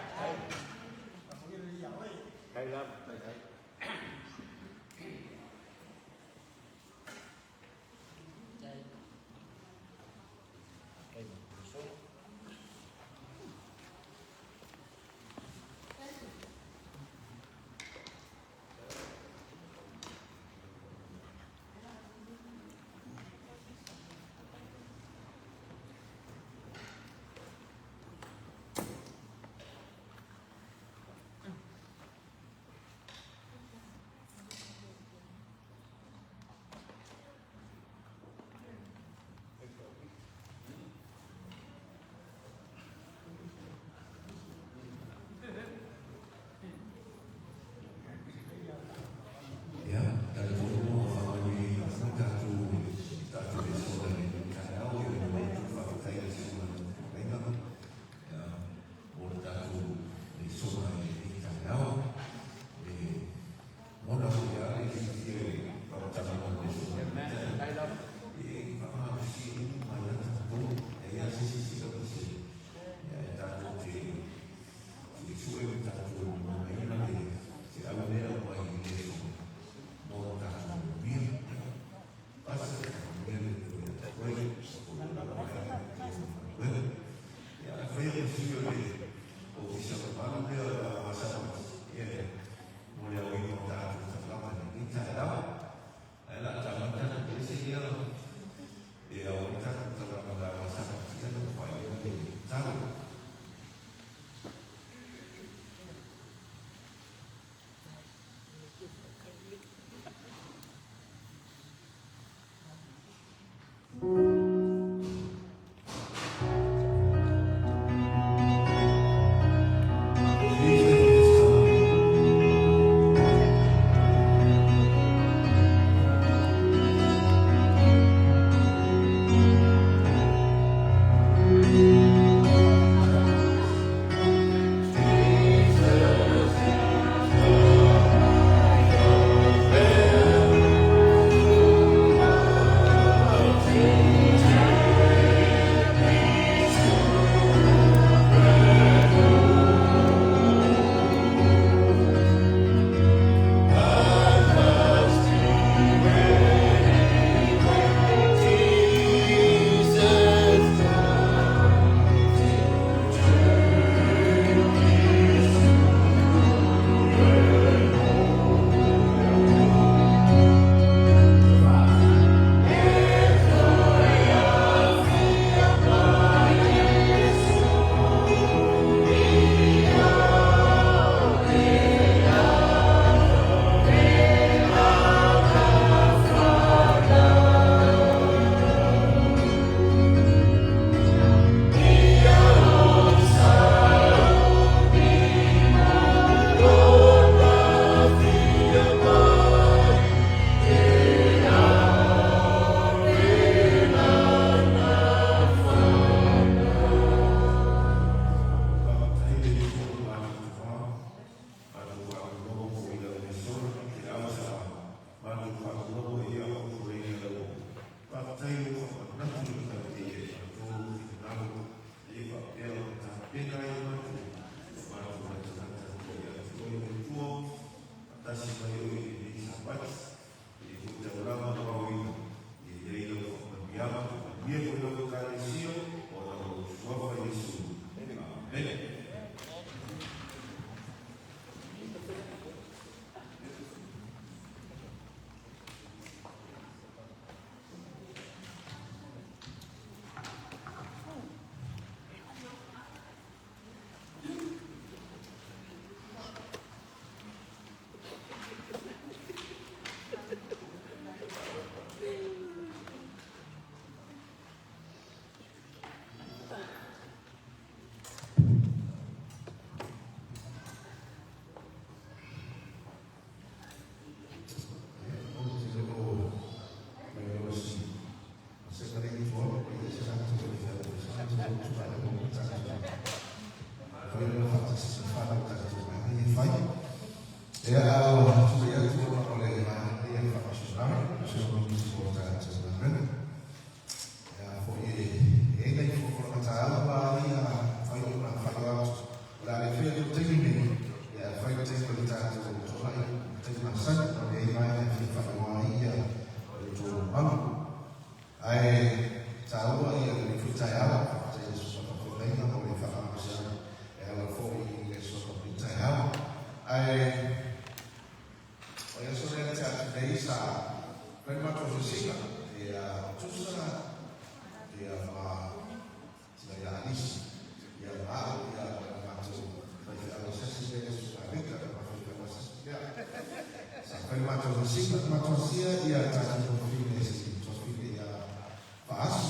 Ia a o tulai atu ona o le vaega ia faa-misionare, missionary o tatou galuega. Ia foi e i ai nai folafolaga taua ia mafai ona faailoa atu. O le a le faia atu i le taimi lenei, ia e fai i le taimi o le tatou toonai, le taimi masani, ona e i ai vaega e fia faailoa ai ia le tou mamalu. Ae taua ia lenei foi taeao, faafetai i le Susuga Faafeagaiga mo le faamalosiau e ala foi i le Susuga o lenei taeao. Ae o le aso lea na tea atu nei sa fai le matou asiasiga ia Tusa ia ma tina ia Alisi ia ma au ia ma le matou faifeau asiasi lea le Susuga Victor ma faifeau asiasi lea. Sa fai le matou asiasiga, matou asia ia tatou tofine si tofine ia Faasu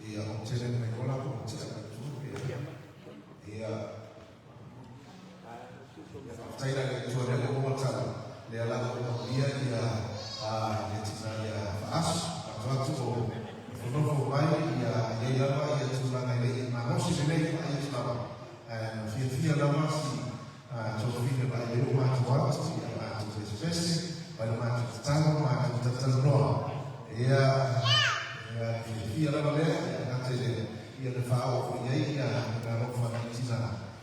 ia o tele mai loa latou o tea mai tua ia ia faafetai la i le Atua lea ua maua tala lea la ua manuia ia le tina ia Faasu matou atu o nofonofo mai ia iai lava ia tulaga e le i malosi lelei vaai atu lava ae na fiafia lava si tofine vaai ai o matou atu ia matou pesepese mai le matou tatalo matou talatalanoa ia ia fiafia lava lea ia gata i le ia le faaoo foi i ai ia le alofa i tina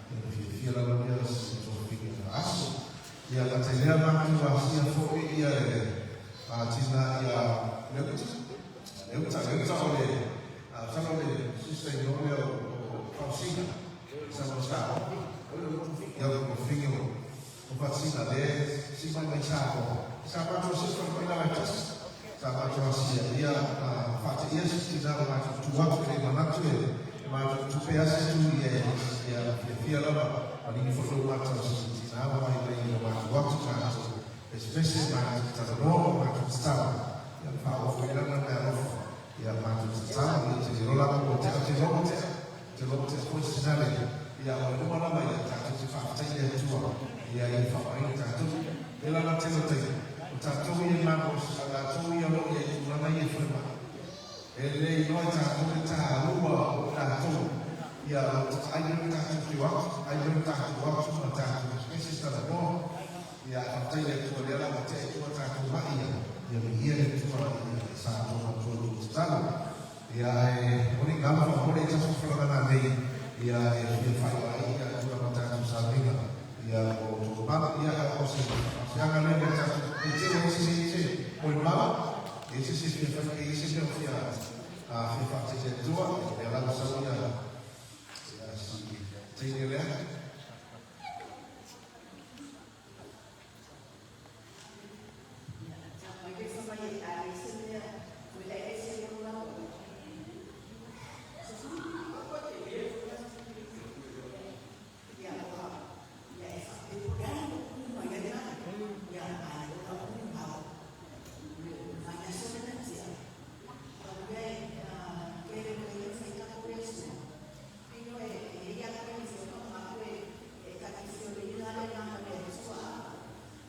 ia le fiafia lava lea si tofine Faasu ia gata i lea matou asia foi ia le tina ia Leuta Leuta Leuta o le masalo o le sister in law lea o Fausina sa mo sa ia o tofine o Fausina le si mai mai Samoa sa matou asia foi mai lava e tasi sa matou asia ia na faateia si tina o matou tu atu e le manatu e matou tupe asi tu ia ia fiafia lava maligi foi lou matou si tina ma mai mai o matou atu matou pesepese matou talanoa matou tatalo ia faaoo foi lana meaalofa ia matou tatalo ia te lola o te te logo te te logo te foi sinale ia o le uma lava ia tatou te faafetai i le Atua ia i faaaogaina tatou e lana tele o taimi o tatou ia malosi a tatou ia o lo o i ai i tulaga ia i falemai e le iloa e tatou le taua o tatou ia o lo o ai lea tatou fiu atu ai lea tatou atu ma tatou pesepese talanoa ia faafetai i le Atua lea la ua tea i tua tatou mai ia ia viia le Atua ia sa tona tua tatalo ia ae o ni galo faamole i tasi folafolaga nanei ia e fia faailoa ai ia tulaga o tatou sauniga ia o tou mamalu ia o se faafiaga lea mo tatou e te o isi se se molimau e se se fia fai e se mea o fia fia faafetai i le Atua lea la ua sau ia ia si teine lea.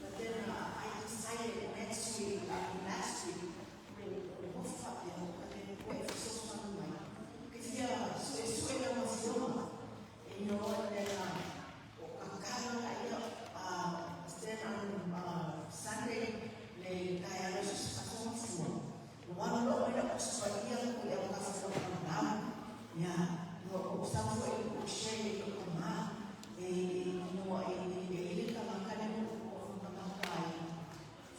But then I decided next week, last week, then on Sunday, le taeao se fua. Wana lo mai na Australia ko ia ka fua ka ya no o sa fua i o share i ko ma e no e e le ka makane o ka makai.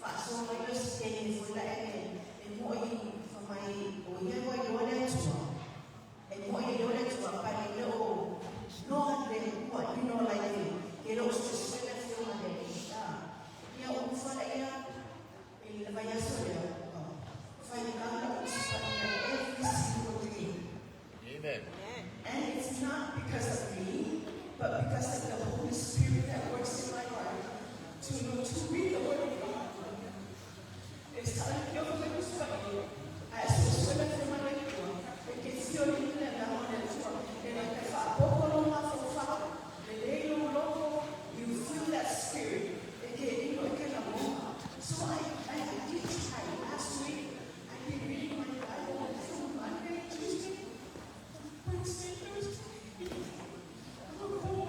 Fa so mai lo se e fua la e e mo i fa mai o ia wa i o le atua. E mo i o le atua pa le o no le ua you know like e lo se se le fua le ya. Ia o fa la ia e le vai aso le fa i ka la o se every single day. Amen. And it's not because of me, but because of the Holy Spirit that works in my heart to know to read the Word of God. It's telling you I so so for my e ke fio ni le na o le tua e na te fa poko lo ma fo fa le le lo loko you feel that spirit e ke ino e ke na mo. So I did try last week. I've been reading my Bible from Monday, Tuesday, Wednesday, Thursday. I'm poor.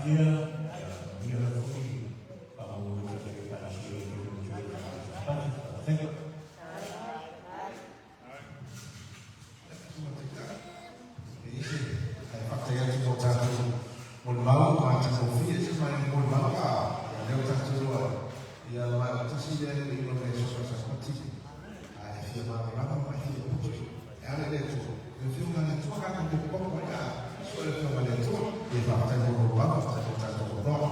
Fa'amanuia, ia faamanuia lava foi fa'amaualuga i le Ekalesia i le Sapati. Fa'afetaia. Faafetai atu mo tatou molimau matagofie se mai molimau a ia lea ua tatou iloa ai ia ma o tasi lea le alii o le aso Sapati a e fia malamalama ma e fia pue e ala i le Atua le afioga a le Atua tatou te popo ai a sue le afioga a le Atua ia faafetai mo molimau faafetai mo tatou avanoa.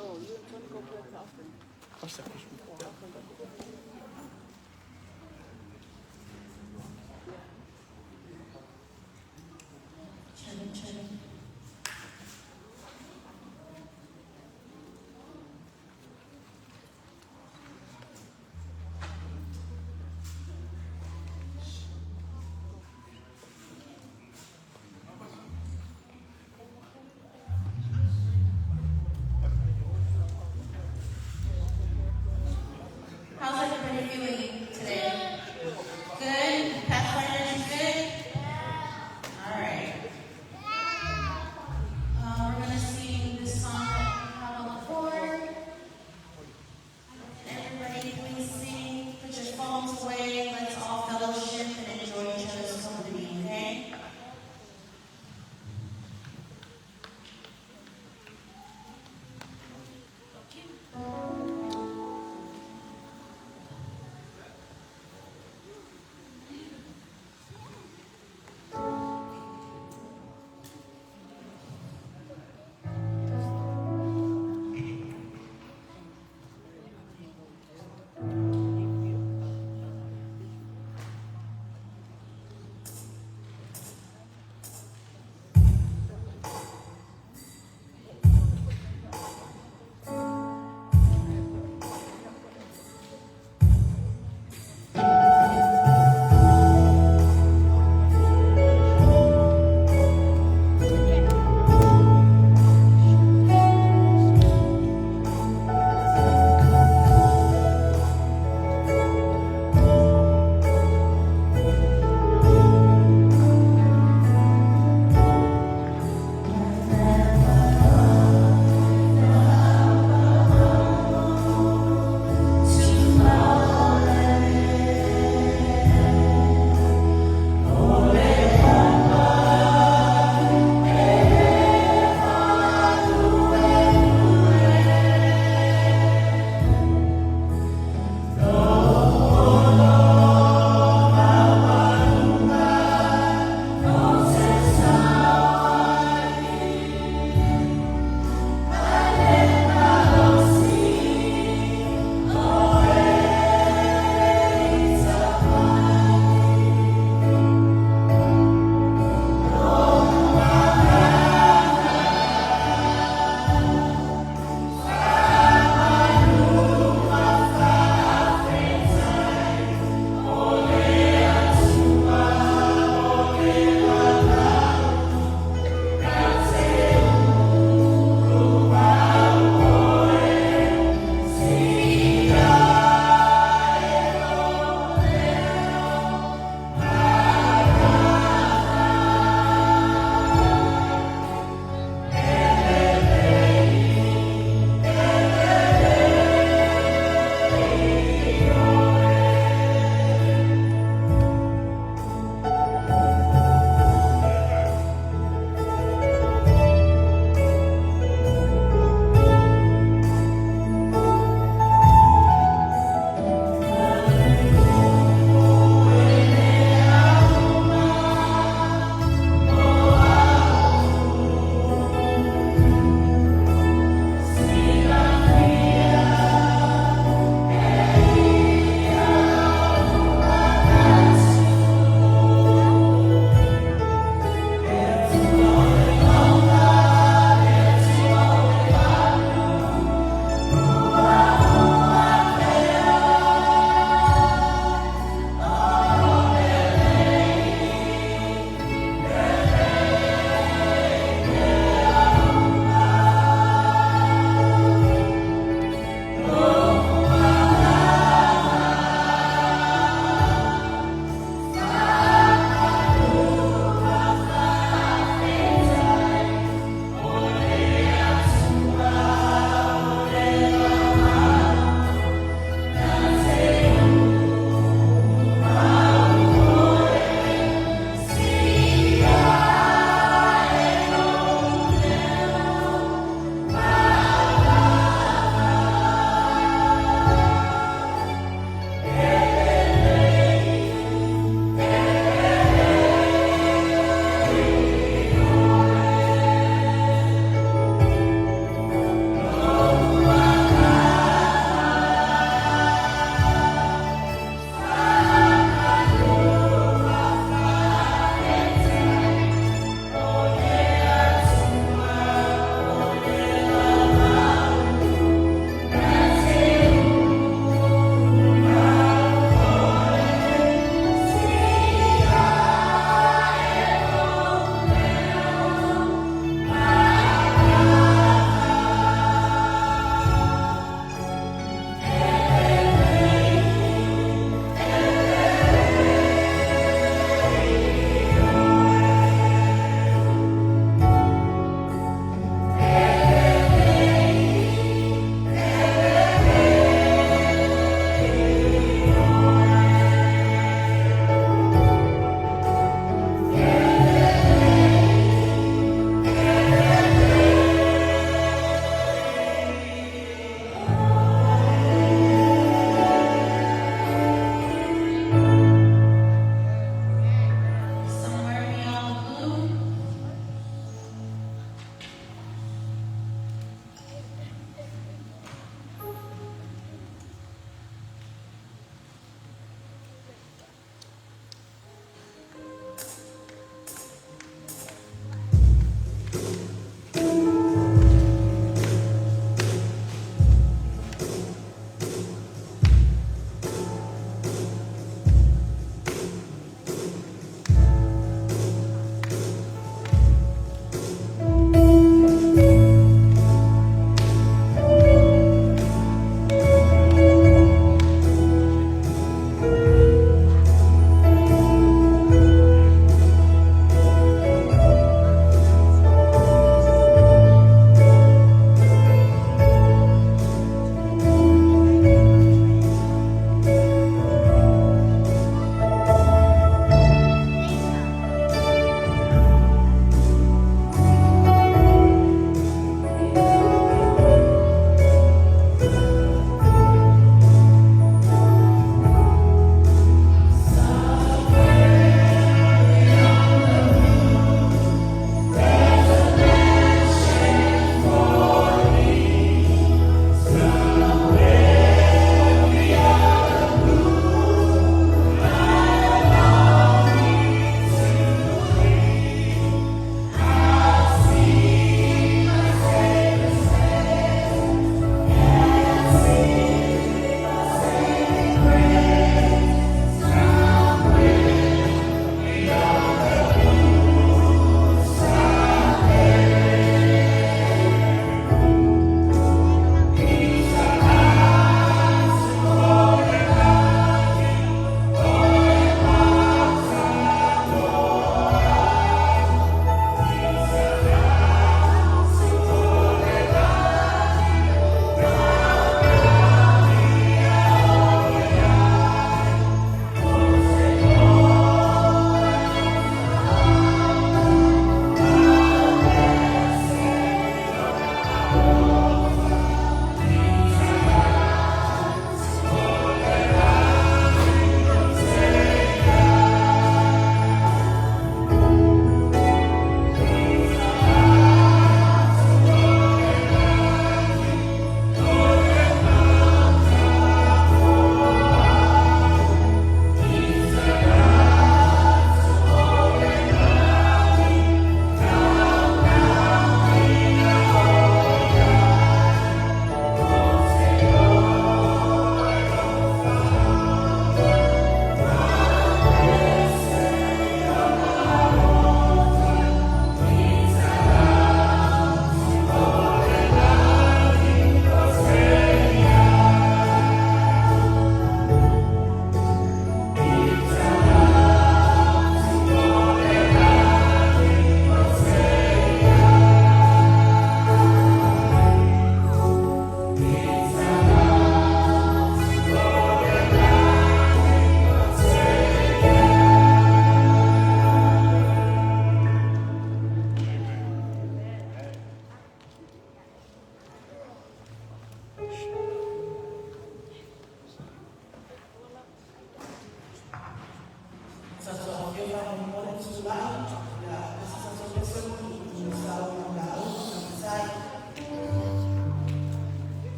Oh, you and Tony go collect the offering. Children, children. How's everybody feeling today? Good? Pathfinders, you good? All right. We're gonna sing this song that we have on the board. Everybody, please sing. Put your phones away. Let's all fellowship and enjoy each other's company, okay?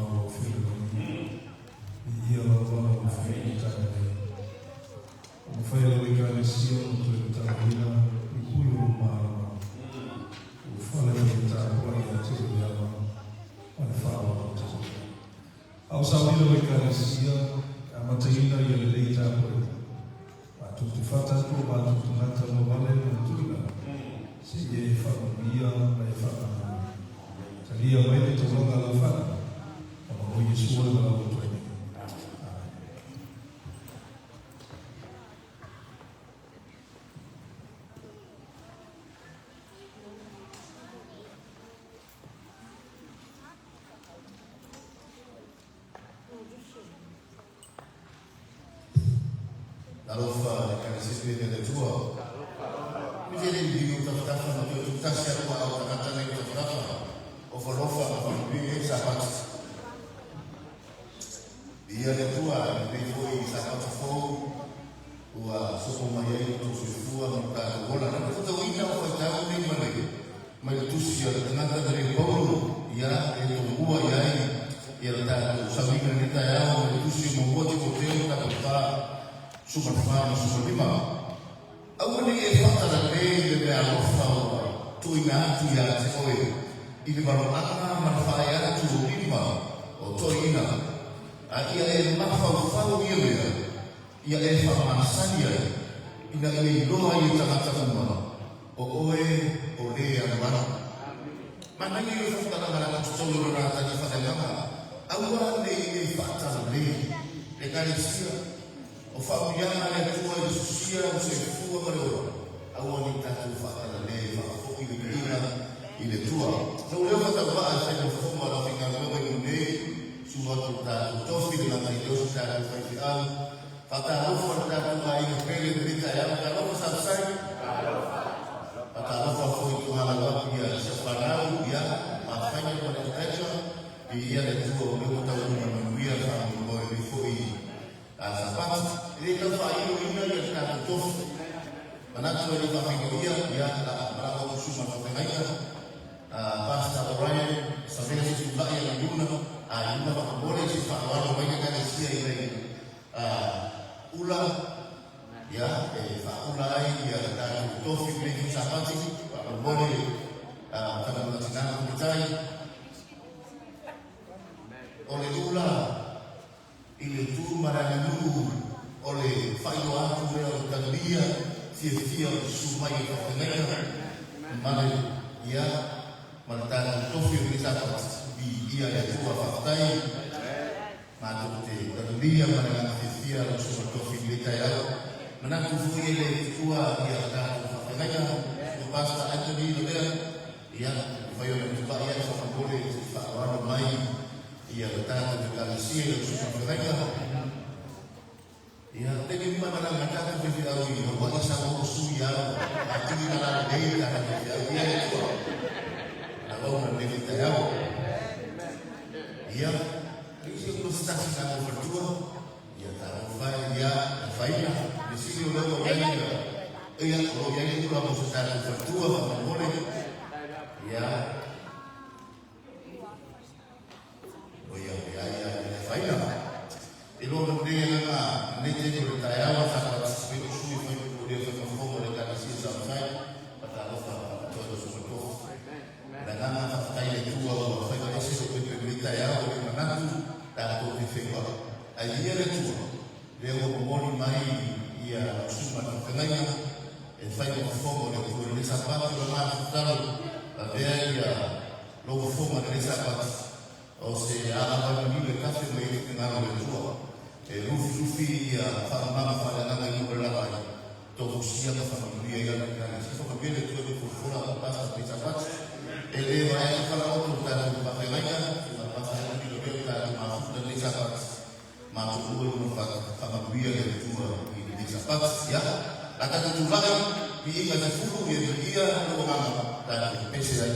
tumau lau Afioga i le lagi. Viia lau vala ua mafai i le taeao nei. Ua mafai e lau Ekalesia ona toe matauina puipui o lou malama. Ua fale ma le tapuai ia te oe le ava ma le faaaloalo tele. A o sauni lau Ekalesia e amataina ia lelei tapuaiga, matou te fata atu o matou tagata ua vale ma le tuuina, seia e faamanuia ma e faamagalo. Talia mai le taulaga a lau fanau, ona o Iesu e valaau atu ai nei. Amene. Talofa le Ekalesia pele a le Atua. Ui le le liliu o tafatafa ma toe tuutasi atu aao tagata nei o tafatafa ofa alofa ma faamanuia i ai Sapati. Viia le Atua i lenei foi Sapati fou ua sopo mai ai lo outou soifua ma lo tatou ola. Na faitauina o faitau nei ma le mai le tusi a le tagata na leo Paulo ia e tomua i ai ia le tatou sauniga i lenei taeao mai le tusi o muamua Timoteo tapa fa suma le fa ma suma le lima. Aua ne i e faatalale i le meaalofa ua tuuina atu ia te oe i le valoaga ma le faae atu o lima o toeaiina, a ia e mafaufau ia mea ia e faamasani ai, ina ia iloa ai e tagata uma o oe o lē alualu. Manaia ia faamatalaga la totonu o lona tali faaleagaga, aua ne i e faatalale le Ekalesia. O faauiaga a le Atua i le sosia, le soifua ma le ola, aua ne i tatou faatalale e faafoi le viiga i le Atua. Na ou leo faatauvaa e fai ma fofoga o le aufaigaluega i Lunei, susu atu i le tatou tofi, le Gagaileo si tatou faifeau. Faatalofa le tatou aiga pele i lenei taeao. Talofa Sausai. Faatalofa foi i Tugalauapi ia Siafanau, ia Mafaiga ma le Elijah. Viia le Atua o lea ua taunuu ma le manuia le faamoemoe i lenei foi Sapati. E le tau faailoina ia le tatou tofi. Manatu e le faafaigofie ia la malaga atu suma le faafeagaiga. Pastor Orion Savea se tulai a Luna a Luna faamolemole se i faaaloalo mai le Ekalesia i lei ula ia e faaula ai ia le tatou tofi i lenei foi Sapati faamolemole Matagaluega Tina ma Tamaitai. O le ula i le tu ma le aganuu o le faailoa atu lea o le talia fiafia o le susu mai o faafeagaiga ma le ia ma le tatou tofi o lenei Sapati. Viia le Atua. Faafetai matou te talia ma le agaga fiafia lau susuga tofi i lenei taeao. Manatu foi e le tuua ia tatou faafeagaiga o Pastor Anthony Lavea ia mafai ona tulai ae faamolemole se faaaloalo mai ia le tatou Ekalesia i lau susuga feagaiga. Ia, taimi uma e malaga tatou faifeau i Hawaii sa ua usu ia au a tui na la lelei tatou faifeau ia e Atua. Na wau na lenei taeao. Ia, isi o se tasi tatou faletua, ia tatou fai ia e faina, le sili o lea ua i ai ia, ia, o lo o i ai le ula mo se tatou faletua faamolemole. Ia, O ia mea ia e le afaina. E loa ma lenei agaga lenei taimi o le taeao a sa participate o sui fai o lea fai mafofoga o le Ekalesia Samasai faatalofa faapitoa i lau Susuga Tofi. O le agaga faafetai i le Atua ua fai ese lou pepe i lenei taeao e le manatu tatou te feiloai. Ae viia le Atua lea ua momoli mai ia lau Susuga i le Faafeagaiga e fai ma fofoga o le Atua i lenei Sapati. O le matou tatalo lavea ia lou fofoga i lenei Sapati. O se alavai manino e tafe mai ai le finagalo o le Atua, e lufilufi ia faamamaga faaleagaga i luma o le lava ai, tofusia ma faamanuia ai lana Ekalesia. Faamanuia le Atua i le folafola a Pastor Peter Pati. E le vaea atu falaoto le tatou faafeagaiga, ma Pastor Anthony Lomeo le tatou mafuta i lenei Sapati. Matou ua i luma faamanuia le Atua i lenei Sapati. Ia, la tatou tulai, viiga te fulu, ia viia lou agaga, tatou pese ai.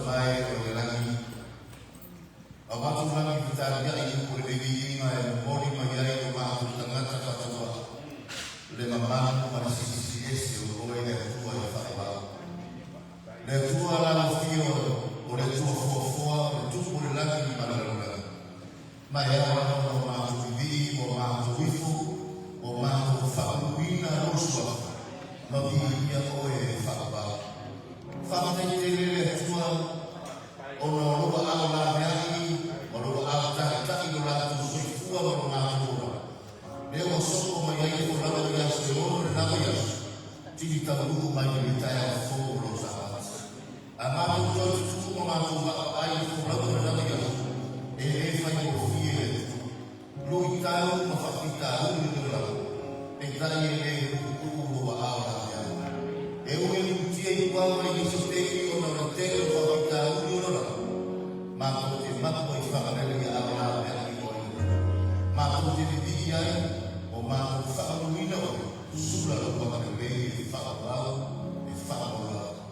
Tama e o i le lagi, avatu lagi fetaliai upu o lenei viiga e momoli mai ai o matou tagata faatauvaa le mamalu ma le Silisili Ese o Oe le Atua e faavavau. Le Atua lalofia o le Atua foafoa, o le Tupu o le lagi ma le lalolagi. Ma e ao lava ona o matou vivii ma o matou ifo, ma o matou faamuluina lou Suafa, ma viia Oe e faavavau. Faafetai tele le Atua ona o lou aao laveai ma lou aao taitai i lo latou soifua ma lo matou ola. Lea ua sopo mai ai le folauga i aso e 6 o lena vaiaso, tili taunuu mai i le taeao fou o lou Sapati. A matou toe tutuu ma matou vaavaai i le folauga o lena vaiaso, e le faigofie le Atua. Luitau ma faafitauli o le olaga, peitai e le puupuu lou aao laveai. E ui e lutia i puava i nisi o taimi ona o le tele o faafitauli o le olaga, matou te mapu ai i Fagalele i aao laveai o le Atua. Matou te vivii ai, o matou faamanuina oe, sula lou agalelei e faaauau, e faamaualalo.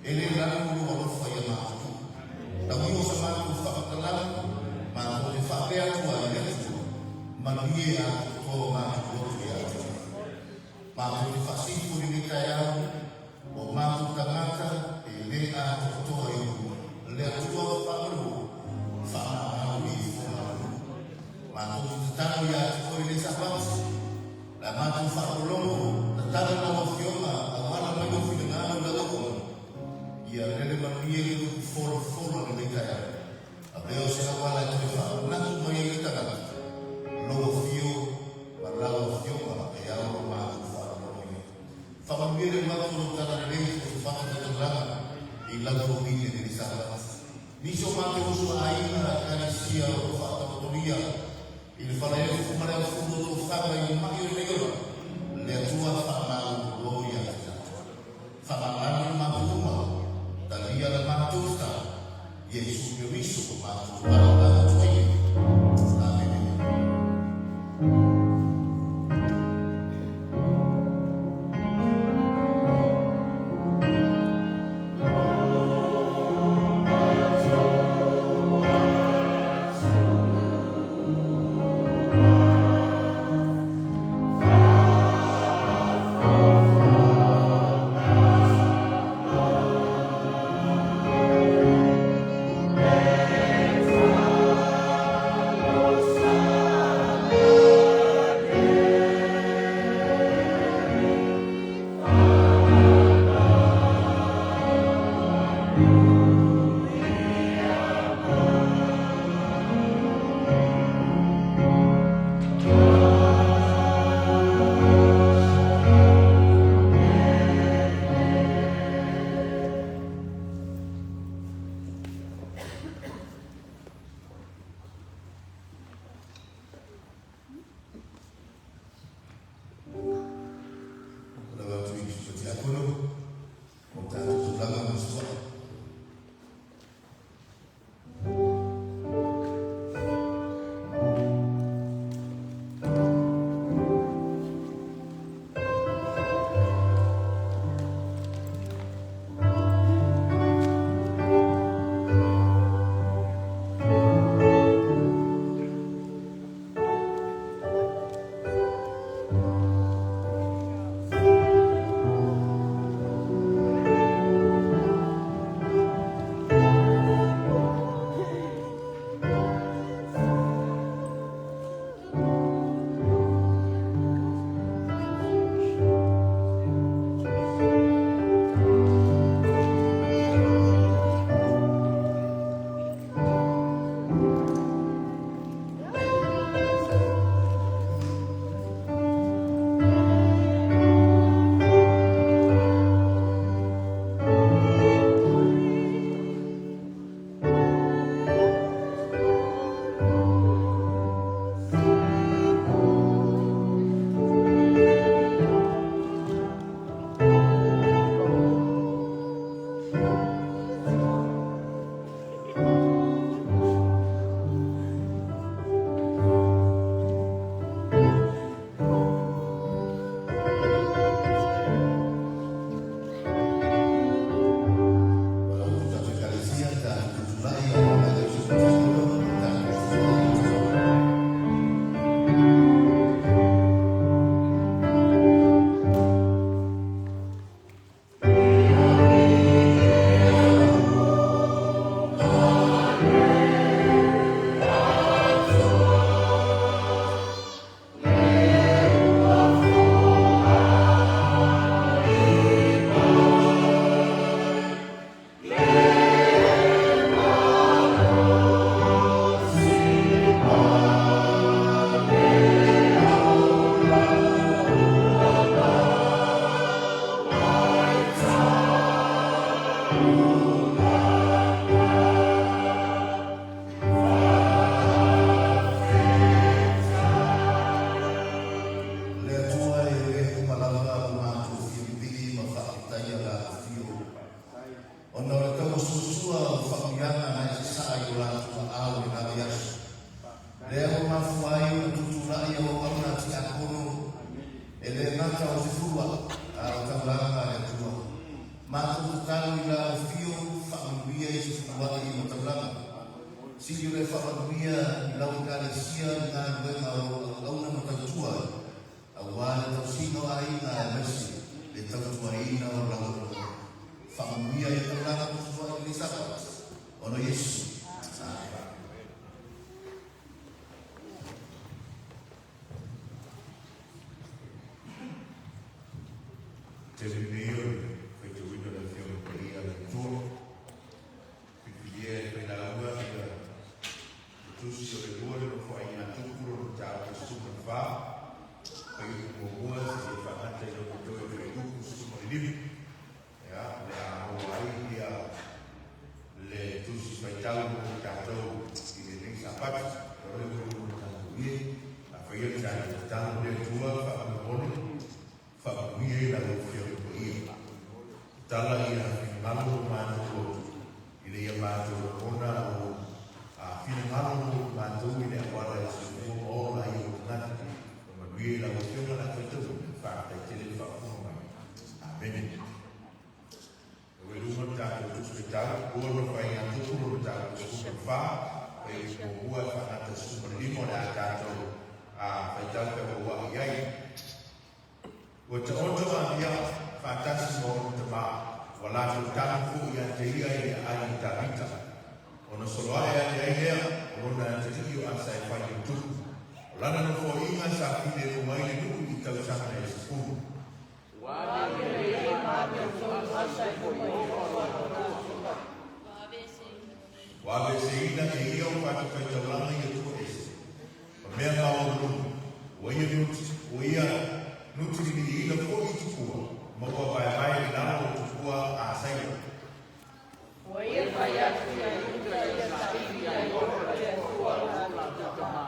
E le lanu lou alofa ia matou. Tauiu o sa matou faamatalaga, matou te faapea atu ai i le Atua, manuia atoatoa o matou loto ia te oe. Matou te faasifo i lenei taeao, o matou tagata e le atoatoa i ou le Atua faamalu, faamamalu i fofoga o le nuu. Matou te tatalo ia te oe i lenei Sapati, le a matou faalogologo, tatalo lau Afioga, auala mai lou finagalo i lau auauna, ia lele manuia le upu folafolo i lenei taeao. Avea o se auala e toe faamanatu mai ai le tagata, lou afio ma lau Afioga e ao lo matou faalogologo i ai. Faamanuia le uafu o lou talalelei i so o se fata taitaulaga i lau tauine i lenei Sapati. Nisi o matou uso a aiga Ekalesia o lo o faataotolia i le falaefu ma le aufulu o tofaga i ma'i o lenei ola, le Atua faamalolo ia te tatou. Faamamalu le matou uma, talia le matou tatalo, Iesu Keriso ko matou valaauina atu ai nei. Amene. faamanuiaga na e sasaa i o latou aao i lena vaiaso. Lea ua mafua ai ona tutulai au auauna a tiakono, e le gata o sefuluaʻi, a o taulaga a le Atua. Matou tatalo i la afio faamanuia i sefuluaʻi ma taulaga. Sili o le faamanuia i lau Ekalesia i galuega o lou auauna ma tautua ai, aua le tausiga o aiga aemaise le tautuaina o lau auauna. Faamanuia i taulaga ma sefuluaʻi i lenei Sapati, ona o Iesu. Amene. Taimi nei o le faitauina o le Afioga Paia a le Atua, filifilia e le failauga ia le tusi o le lua le Nofoaiga a Tupu lona mataupu 14, fuaiupu muamua seia faagata i lona toe fuaiupu 15. Ia, o le a maua ai ia le tusi faitau mo i tatou i lenei Sapati. O le ua luma tatou ie, a faia le tatou tatalo le Atua faamolemole, faamanuia i lau Afioga Paia. Tala ia finagalo lo matou loto, ina ia matou lagona lou finagalo mo i matou i le auala e soifua ma ola ai ou tagata. Faamanuia i lau Afioga le a faitauina. Faafetai tele le faafofoga mai. Amene. Ua i luma le tatou Tusi Faitau, lua Nofoaiga a Tupu lona mataupu 14, fuaiupu muamua e faagata 15 o le a tatou faitau feauaua'i ai. Ua taoto a Abia faatasi ma ona tamā, ua latou tanu foi ia te ia i le aai o Tavita. Ona solo ae ane ai lea o lona atalii o Asa e fai o tupu. O lana nofoaiga sa filemu ai le nuu i tausaga e 10. Ua aveeseina e ia o fatafaitaulaga i Atua ese, ma mea maualuluga, ua ia nuti, ua ia nutililiina foi i tupua, ma ua vaevae i lalo o tupua a Sailo. Ua ia fai atu ia Iuta ia saili ia Ieova le Atua o latou tamā,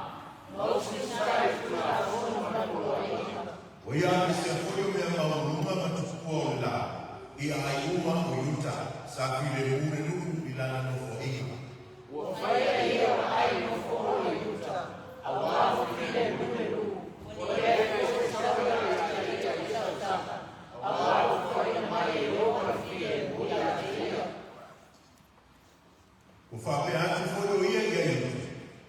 ma usitaia i Tulafono ma poloaiga. Ua ia aveesea foi o mea maualuluga ma tupua o le la, i aai uma o Iuta, sa filemu le nuu i lana nofoaiga. Ua faia e ia o aai nofo-olo i Iuta, auā ua filemu le nuu, ua leai foi se sauga ia te ia i tausaga, auā ua foaiina mai e Ieova le filemu ia te ia. Ua faapea atu foi o ia ia Iuta,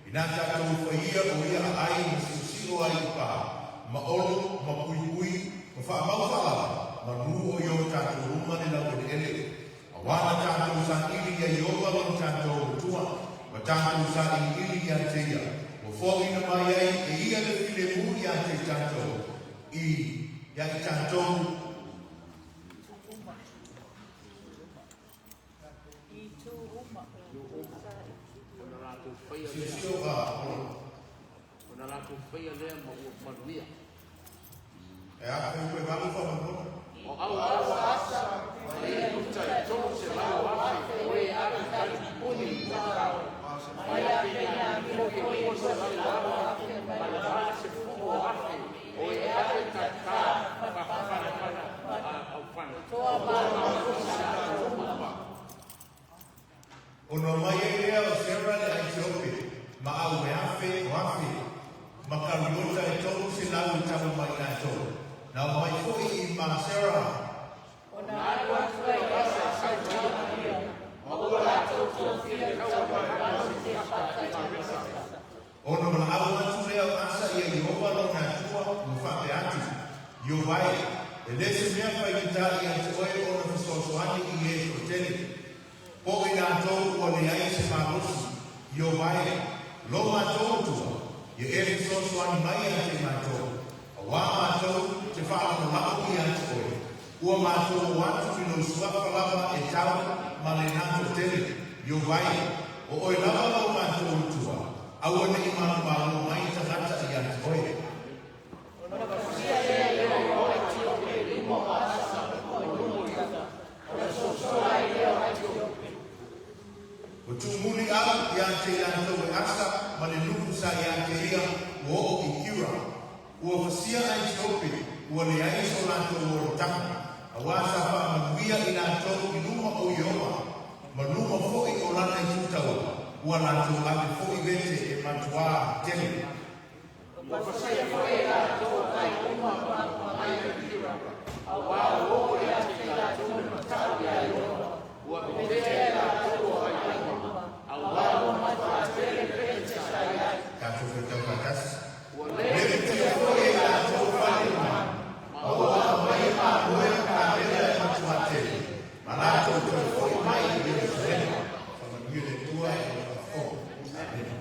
inā tatou faia o ia aai ma siosio ai i pā, ma olo, ma puipui, ma faamau faalava, manu o i o tatou luma le laueleele, auā na tatou saili ia Ieova lona tatou Atua, ma tatou sailiili ia te ia, ua foaiina mai ai e ia le filemu ia te i tatou, i ia i tatou. I tū uma. Ona latou faia lea. Siosio a olo. Ona latou faia lea ma ua manuia. E a fai koe valu faamolemole. O au Asa, ma ia Iuta e 300,000 o e ave talipuni i Matao, ma ia Peniamina foi e 200,000 ma le 80,000 o e ave tatā faafanafana aufana. Toa malosi sa Ona omai ai lea o Sera le Aitiope, ma au e afe o afe, ma kariota e 300 e tau mai latou. Na omai foi i ma Sera. Ona alu atu ai Asa i Samaria, ma ua latou tofia i taumalalo i Sefata i Maresa. Ona valaau atu lea o Asa ia Ieova lona Atua, ua faapea atu, Ieova e, e le se mea faigata ia te oe ona fesoasoani i e toatele, po o i latou ua leai se malosi, Ieova e, lo matou Atua, ia e fesoasoani mai ia te matou, auā matou te faalagolago ia te oe, ua matou o atu i lou suafa lava e tau ma lena toatele, Ieova e, o oe lava lo matou Atua, aua ne i manumalo mai tagata ia te oe. Ona pasia lea e Ieova o Aitiope i luma o Asa ma luma o Iuta, ona sosola ai lea o Aitiope. Ua tumuli au ia te i latou e Asa ma le nuu sa ia te ia ua oo i Kira. Ua fasia Aitiope, ua leai so latou olataga, auā sa faamanuia i latou i luma o Ieova, ma luma foi o lana ituaiga. Ua latou ave foi vete e matuā tele. Ua fasaia foi e latou aai uma ma mai le pira, auā ua oo ia te i latou le matau ia Ieova, ua vetea e latou o aiga uma, auā ua matuā tele pete sa i ai. Tatou faitau faatasi. Ua le Le vetea foi e latou fale uma, ma ua aumai mamoe ma kamela e matuā tele, ma latou toe foi mai i Ierusalema. Faamanuia le Atua i lau faafofoga. Amene.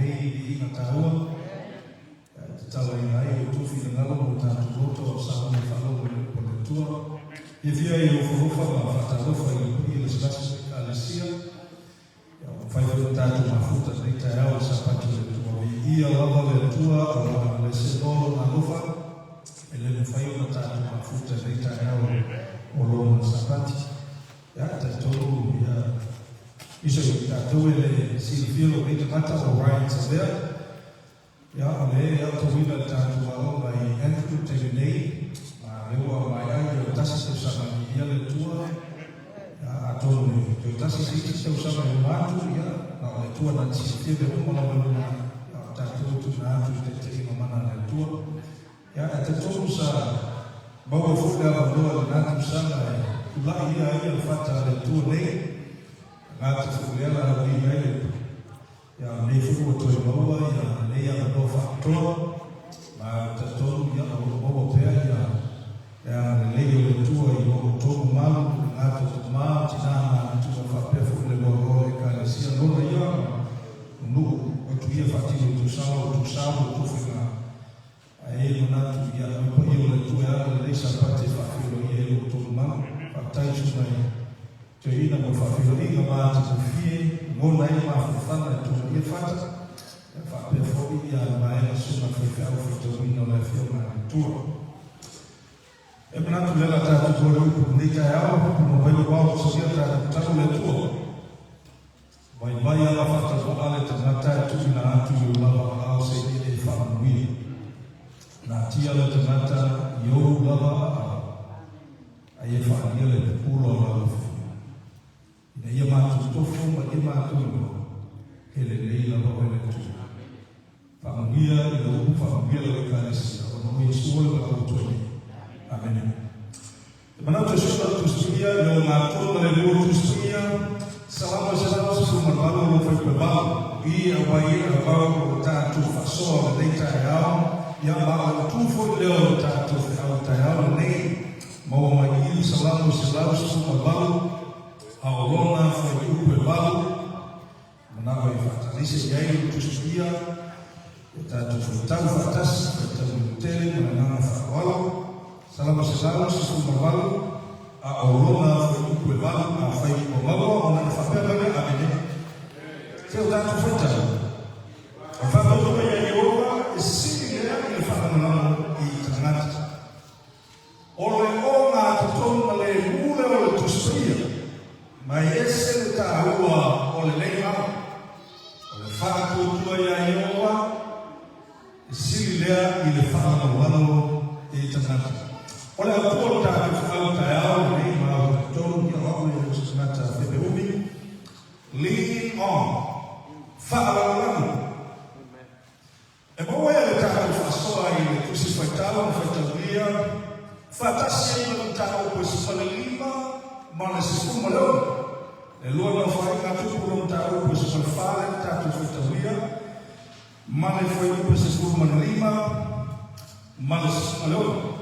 lenei viiga taua e tatalaina ai outou finagalo ma o tatou loto a o sauni faalogo i le upu a le Atua. Fiafia ai i ofalofa ma faatalofa i le paia lasilasi o le Ekalesia. Ia, ua mafai foi ona tatou mafuta i lenei taeao i le Sapati o le Atua. Viia lava le Atua aua e le seloa Lona alofa, e le mafai ona tatou mafuta i lenei taeao o Lona Sapati. Ia, e talitonu, ia, nisi o tatou e le silafia lou nei tagata o Ryan Savea. Ia, o lea e aotauina le tatou aoga i Andrew i le taimi nei, ma lea ua maea ia le tasi tausaga viia le Atua. Ia, atonu e toe tasi se isi tausaga i luma atu, ia, na o le Atua na te silafia mea uma lava i lumanai, a o tatou e tuuina atu i le taitaiga mana a le Atua. Ia, e talitonu sa maua foi le avanoa i lena tausaga e tulai ia ai le fata a le Atua nei, tagata foi lea la auliili ai le Ia, o lenei foi ua toe maua ia lenei avanoa faapitoa, ma ou te talitonu ia o lo o maua pea ia le agalelei o le Atua i lo outou mamalu, le gata o tama, o tina ma matua faapea foi le loaloa o le Ekalesia lona ia ma nuu atu ia faatino i tausaga o outou sa ma outou faiga. Ae e manatu ia le paia o le Atua e ala lelei Sapati e faafeiloai ai lo outou mamalu. Faafetai Susuga i Toeaina mo le faafeiloaiga ma atagofie gona ai le mafanafana e tulaia fata, ia faapea foi ia le vaega Susuga Faifeau Faitauina o le Afioga a le Atua. E manatu le ala tatou toe le upu i lenei taeao, upu ma vai o ao soia tatou tau le Atua. Vaivai ala faatauvaa le tagata e tuuina atu i ou lava aao se i e faamanuia. Natia le tagata i ou lava aao, a ia faaalia le pupula o lau afioga, ina ia matou tofo ma ia matou iloa, he lelei lava oe le Atua. Faamanuia i lau upu, faamanuia lau Ekalesia, ona o Iesu oe ua atu ai nei. Amene. E manatu e sola le Tusi Paia, i o matou ma le lua Tusi Paia, Salamo 118 o lo o faipu e valu, i a wai e a vau o le tatou faasoa o lenei taeao, ia ma o le tu foi lea o le tatou feau taeao lenei, maua mai i le Salamo 118, a o lona fuaiupu e valu, Manao e faatalise i ai le Tusi Paia, ia tatou faitau faatasi, faitau leotele ma le agaga faaaloalo. Salamo 118, a o lona fuaiupu e valu, afai ua maua ona e faapea mai lea, Amene. Se o tatou faitau, o le faatautoga ia Ieova e sili lea i le faalagolago i tagata. O le ogatotonu ma le mu lea o le Tusi Paia, ma e ese le taua o lenei ao. O le faatuatua iā Ieova, e sili lea i le faalagolago i tagata. O le autu o le tatou feau taeao lenei ma au talitonu ia o au e le o se tagata fepeumi, lean on, faalagolago. E maua ai le tatou faasoa i le Tusi Faitau ma Faitaulia faatasi ai ma le mataupu e 15 ma le 16. E lua nofoaiga tupu le mataupu e 14 lea na tatou faitaulia ma le fuaiupu e 15 ma le 16.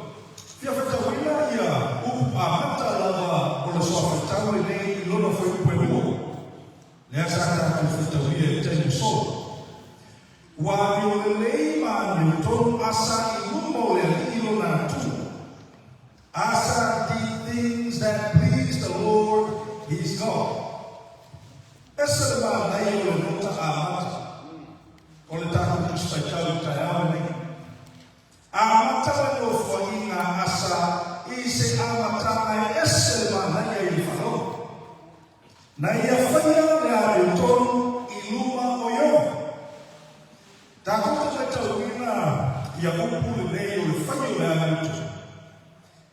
Fia faitauina ia upu amata lava o le soa faitau lenei i lona fuaiupu e lua. Lea sa tatou faitaulia i le taimi ua sola. Ua amio lelei ma amio tonu Asa i luma o le Alii lona Atua. Asa did things that pleased the Lord his God. Ese le manaia o le nota amata o le tatou Tusi Faitau i le taeao lenei. Amata le nofoaiga a Asa i se amataga e ese le manaia i le faalogo. Na ia faia le amiotonu i luma o Ieova. Tatou te faitauina ia upu lenei o le faia o le amiotonu.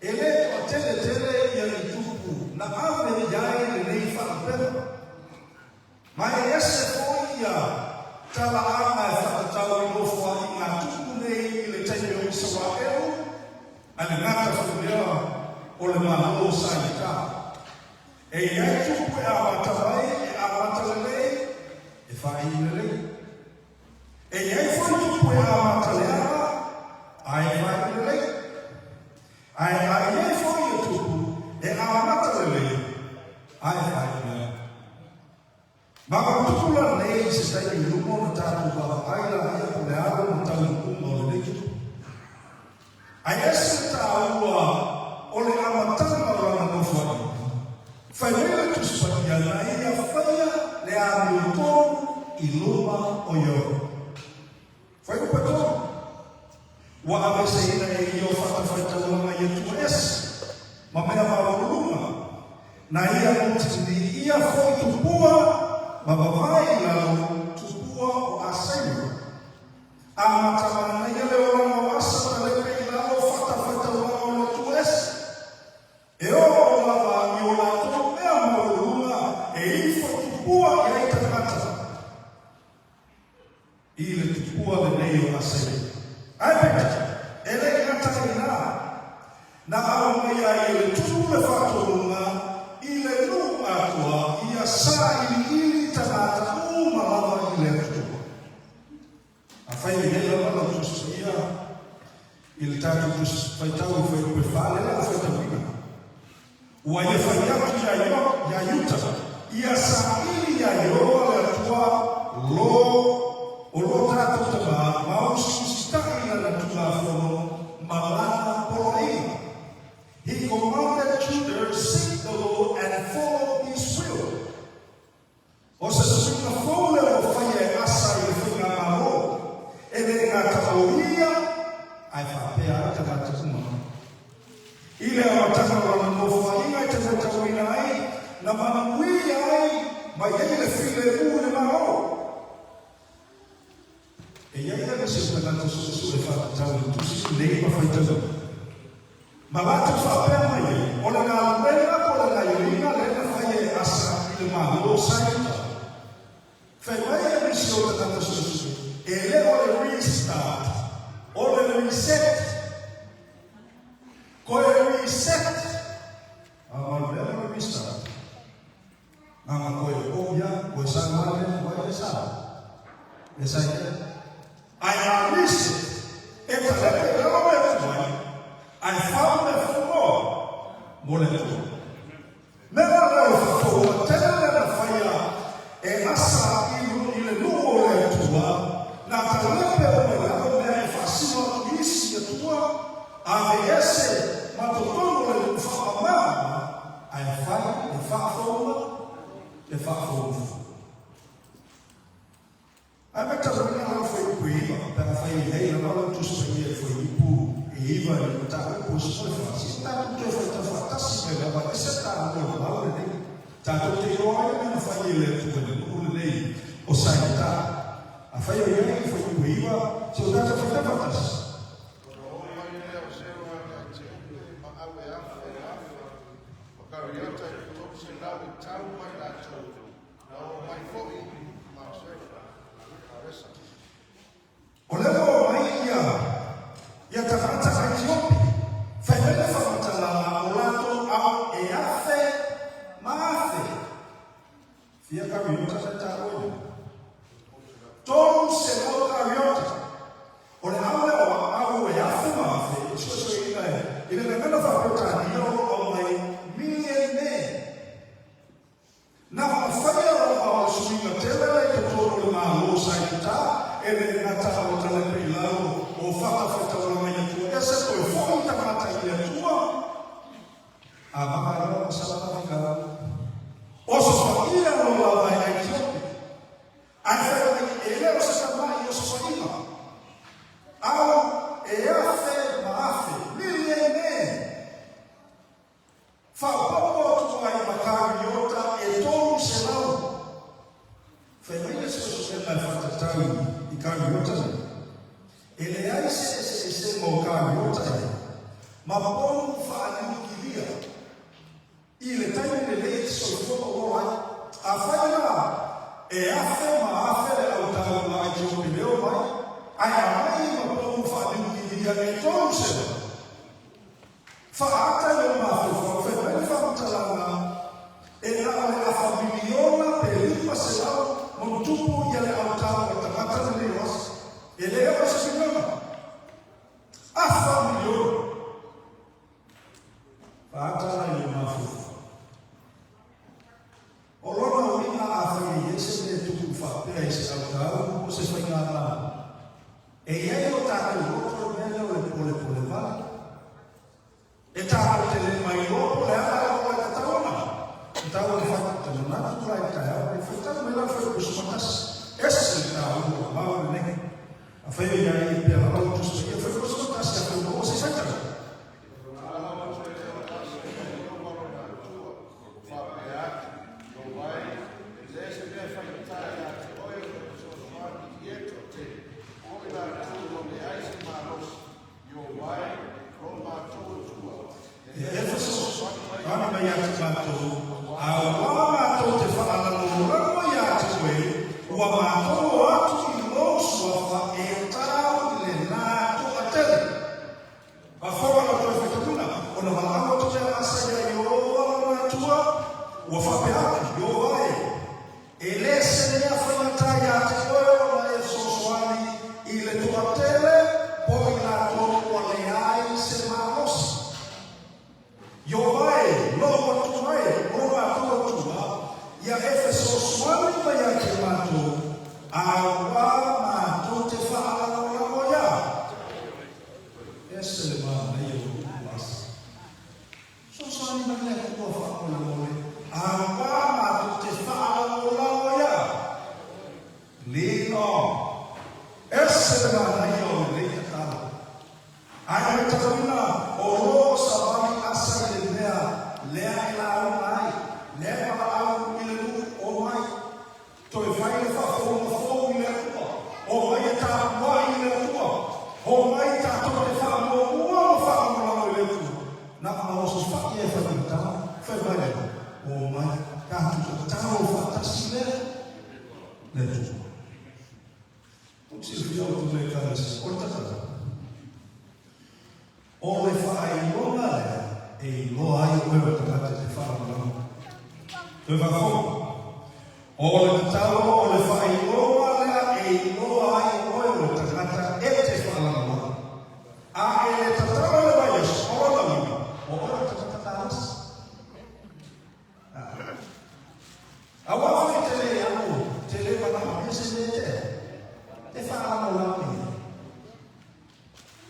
E le toatele tele ia i tupu na ave i ai lenei faalupega. Ma e ese foi ia talaaga e faatatau i nofoaiga tupu nei i le taimi o Isaraelu, a le gata foi lea o le Malo sa Iuta. E i ai tupu e amata mai, e amata lelei, e faaiu lelei. E i ai foi tupu e amata leaga, ae faaiu lelei. Ae a i ai foi ia tupu e amata lelei, ae faaiu leaga. Ma o tupu la nei i se taimi i luma ona tatou vaavaai. luma o Ioe. Fuaiupu 3, Ua aveeseina e Io fatafaitaulaga i Atua ese, ma mea maualuluga, na ia mutiliia foi tupua ma vavae i lalo tupua o Aseira. Amata manaia le olaga o Asa ma talepe i lalo fatafaitaulaga o le Atua ese. E oo lava i o latou mea maualuluga e ifo tupua i ai tagata. I le tupua lenei o Asere. Ae peitai, e le i gata ai i ina. Na aumaia ai e le Tupu le faatonuga i le nuu atoa ia sailiili tagata uma lava i le Atua. Afai e i ai lava lau Tusi Paia i le tatou Tusi Faitau i Fuaiupu e 4, lea o le a faitauina. Ua ia fai atu iā iā Iuta, ia saili iā Ieova le Atua lo o lo tatou tamā ma usiusitaʻi lana Tulafono ma lana poloaiga. He commanded Judah seek the Lord and follow his will. O se suiga fou lea ua faia e Asa i le faigamalo, e le gata o ia, ae faapea ai tagata uma. I le amataga o lana nofoaiga e te matauina ai, na manuia ai ma i ai le filemu i le Malo. E i ai lava se tagata suesue faatatau i le tusi nei ma faitauina. Ma latou faapea mai ai, O le galuega po o le gaioiga lea na faia e Asa i le Malo sa Iuta. Fai mai e nisi o tagata suesue, e le o le restart, o le reset. Koe reset, a ma le mea o le restart. Nganga koe o ia, koe sa ngā le, koe e sa. E sa ia. Ai a reset, e ta lepe i lalo me atu ai, ai whau me whumoa, mo le atua. Me ngā leo e whawhau a tele le na whaia e asa i i le nuu o le atua, nā ta lepe o mai lalo mea e whaasino atu isi atua, a me ese ma totonu o le nuu whaamama, Ae fai le faafouga, le faafouga. Ae matauina lau fuaiupu e 9, pe afai e i ai lava lau Tusi Paia i le fuaiupu e 9 i le mataupu o se toe fasi, e tatou toe faitau faatasi mai lava, e ese taua o le mau lenei. Tatou te iloa ai le mea na fai e le Atua i le nuu lenei o Saitā. Afai o i ai le fuaiupu e 9, se o tatou faitau faatasi. Ona oo mai lea o Sera ia Etiope ma ave afe afe ma Kariota i le 300 e tau mai latou, na oo mai foi ma Sera i Maresa. O lea ua oo mai ia ia tagata Aitiopi, fai mai le faamatalaga o latou ao e afe ma afe. Fia Kariota sa taua ina. 300 Kariota. O le ao lea o au e afe ma afe, e suesueina e i le gagana faa-Peretania o lo o aumai millionaire. Na ona faia lava o le suiga tele lea i totonu o le Malo sa i uta, e le gata o talepe i lalo o fatafaitaulaga i Atua ese toe foi tagata i le Atua, A maka ai lava masala ka fika Osofaia lo lava e Aitiopi. Ae fai mai e le o se tamaʻi osofaʻiga. Ao e afe ma afe, millionaire. Faaopoopo atu ai ma Kariota e 300. Fai mai le suesuega e faatatau i Kariota nei. E leai se eseesega o Kariota nei ma pomu faaniukilia i le taimi lenei e te soifua ma ola ai. Afai la e afe ma afe le autau ma Aitiopi leo mai, ae aumai ma pomu faaniukilia e 300, Faaata i lou mafaufau, fai mai le faamatalaga, e na o le afa miliona pe 500 ma tupu ia le autau o le tagata lenei o Asa. E le oo se miliona. Afa miliona. Faaata la i lou mafaufau. O lona uiga afai e i ai se mea e tupu faapea i se autau o se faigamalo, e i ai o tatou loto le mea lea o le polepole vale. E tatou te le mailoa po o le a le auala e tatau ona tatau ona fai. Ou te manatu la i le taeao lenei, faitau mai la le Fuaiupu 11, ese le taua. Afai o ia ai pea lava le Tusi Paia, fai foi se tasi a fai maua se faitau. Ia Efeso, ana mai ia te mātou, a ua mātou te whaalangolanga ia te koe, ua mātou o atu i lou suafa e tau i le nā toa tele. Afoga la toe faitauina, ona valaau atu lea asa ia Ieova lona Atua, ua faapea atu, Ieova e, e le se mea faigata iā te oe ona e fesoasoani i le toatele po i latou ua leai se malosi. Ieova e, lou Atua e, o lo matou Atua, ia e fesoasoani mai ia te matou, a ua matou te faalagolago iā. Ese le manaia o upu asa. Fesoasoani mai le Atua faamolemole, a ua matou te faalagolago iā. Lean on. Ese le manaia o lenei tatalo. Ae matauina o lo o savali asa i le mea lea e lauga ai, lea e valaau i le nuu, Omai, toe fai le faafouga fou i le Atua, omai e tapuai i le Atua, omai tatou te faamuamua ma faalagolago i le Atua. Na ona oso fai e faigata, fai mai lea, Omai, tatou tatalo faatasi lea le Atua. Ou te silafia o le Ekalesia, o le tatalo, o le faailoga lea e iloa ai oe o le tagata e te faalagolago. Toe faafou, o le tatalo o le faailoga lea e iloa ai oe o le tagata e te faalagolago. A e le tatalo i le vaiaso, o lona uiga, o oe o le tagata galasi. Aua foi te le amo, te le manaomia se mea e tea, te faalagolago i ai.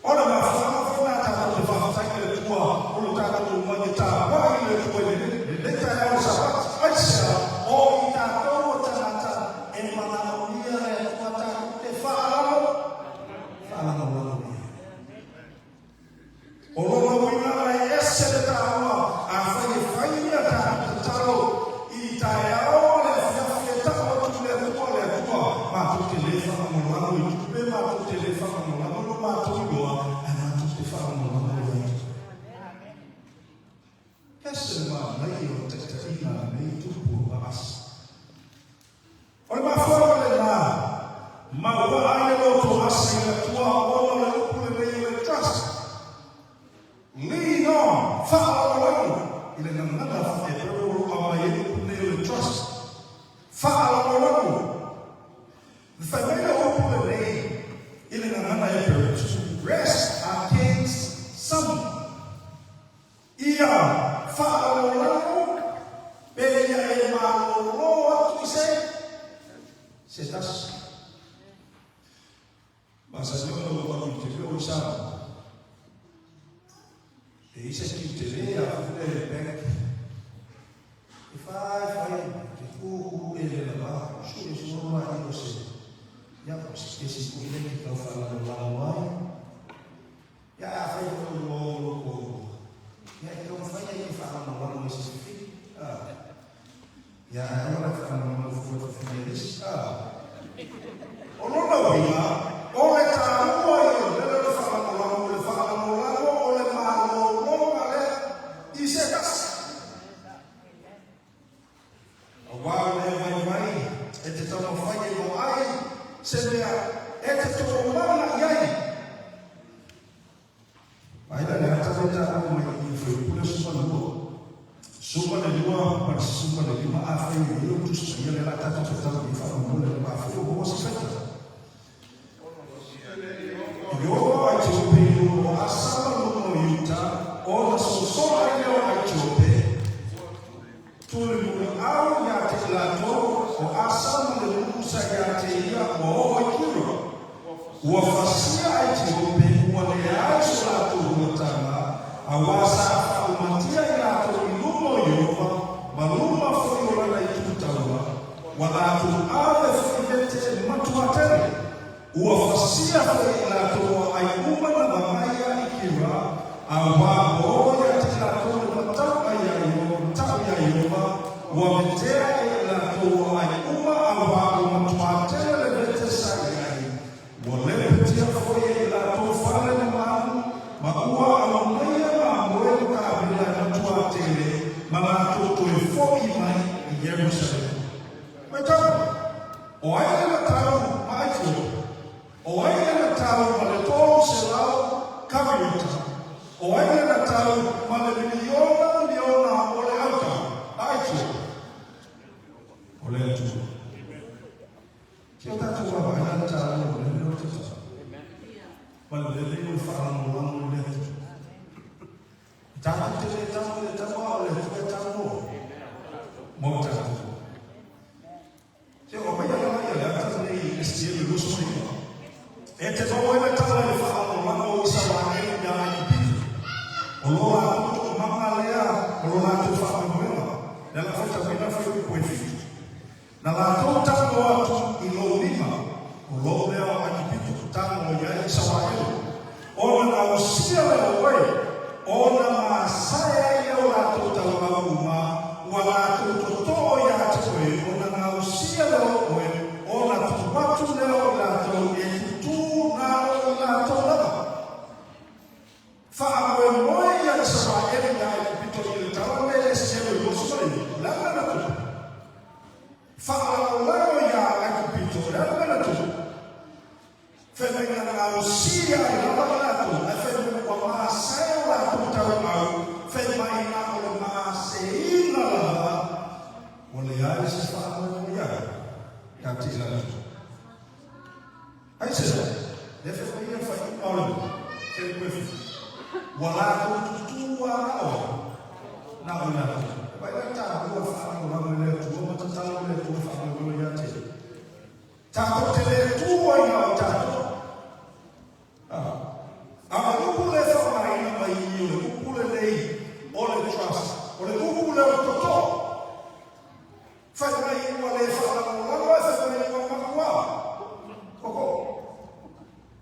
O le mafuaaga foi lena tatou te faafetai i le Atua o lo tatou mai e tapuai i le Atua i lenei taeao o le Sapati. Aisea? O i tatou o tagata e manaomia le Atua tatou te faalagolago i ai. O lona uiga e ese le taua afai e fai ia tatou tatalo i taeao ma le afiafi e tau atu i le Atua, le Atua, matou te le faalagolago i tupe, matou te le faalagolago i lo matou iloa, ae matou te faalagolago ia te Oe. Ese le manaia o le taitaiga a lenei tupu o Aasa. O le mafuaaga lena, ma ua ai le loto asa i le Atua ona o le upu lenei o le trust. Lean on, faalagolago i le gagana faa-Eperu o lo o aumai ai le upu lenei o le trust. Faalagolago. Fai mai le upu lenei i le gagana Eperu, to rest against someone. Ia faalagolago pe ia e malōlō atu i se se tasi. Masani ona ua tau i te leo i Samoa. E i se kiu te le a fule le bank. E fai fai te kūkū e le lava, su e su roa i o se. Ia, o se kesi kui le ki tau whaalagolago ai. Ia, afai foi o lou o lou ia, e taumafai ai e faalagolago i se fafine, a. Ia, ae aua la e faalagolago fua i fafine a le isi, a. O lona uiga, o le taua ia o le mea lea o le faalagolago, o le faalagolago o le malologa lea i se tasi. Aua o lea vaivai e te taumafai e vaai se mea e te toomaga i ai. Ai la le ata lea taua mai i i Fuaipule 12. 12 ma le 15 afai e i ai o Tusi Paia lea la tatou tatalo i ai faamolemole le mafua ua maua se faita. Ieova Aitiope i luga o Asa ma luga o Iuta, ona sosola ai lea o Aitiope, Tulimuliau iā te i latou, o Asa ma le nuu sa iā te ia ua oo i Kira. Ua fasia Aitiope ua leai so latou huataga, auā sa faaumatia i latou i luma o Ieova ma luma foi o lana itu taua, ua latou ave foi vete matuatele. Ua fasia foi e i latou aai uma na vamai ia i Kira, a ua o ia te i latou le matau ai ia matau ia Ieova, ua vetea e i latou aai uma a ua ua matuā tele le vete sa i ai. Ua lepetia foi e i latou fale ma manu, ma ua aumaia mamoe ma kamela e matuā tele, ma latou toe foʻi mai i Ierusalema. Matau mai, o ai le matau ma Aitiopa? O ai le matau ma le 300 kariota? O ai le matau ma le miliona miliona o le autao a Aitiopa? O le Atua. Se o tatou vaavaai la le taua o le mea o le tatalo. Ma le lelei o le faalagolago i le Atua. E tatou te le tau i le taua a o le Atua e tau mo tatou. Se o mai ala mai le ata nei STM 29. E te maua ai le tala i le faalagolago o Isaraelu iā Aikupito. O lo latou toomaga lea o lo latou faamoemoega. Le ala faitauina fuaiupu e 7. Na latou tago atu i lou lima, o lou lea o Aikupito, tago i ai Isaraelu, ona gausia lea o oe, ona masae ai lea o latou taumau uma, ua latou totoo iā te oe, ona gausia lea o oe, ona tuu atu lea o i latou e tutū na o i latou lava. Faamoemoe ia Isaraelu iā Aikupito i le tala lea e selu i 29, o le a le mea na tupu? Faalagolago iā Aikupito, o le a le mea na tupu? Fai mai na gaosia ai lava i latou, ae fai mai ua masae o latou tauau, fai mai na o le maseina lava, ua leai se faamoemoe i ai, ia te i latou. Aisea? Lea fai mai ia le faaiuga o le fai ua latou tutū lava na o ai? Na o i latou. Vaai la taua le faalagolago i le Atua ma tatalo i le Atua e faamoemoe ia te ia. Tatou te le tu ai na o tatou. A o le upu lea e faaaogaina mai i i o le upu lenei o le trust, o le upu lea o le toto. Fai mai ua le faalagolago ae fai mai ua makuā. Koko.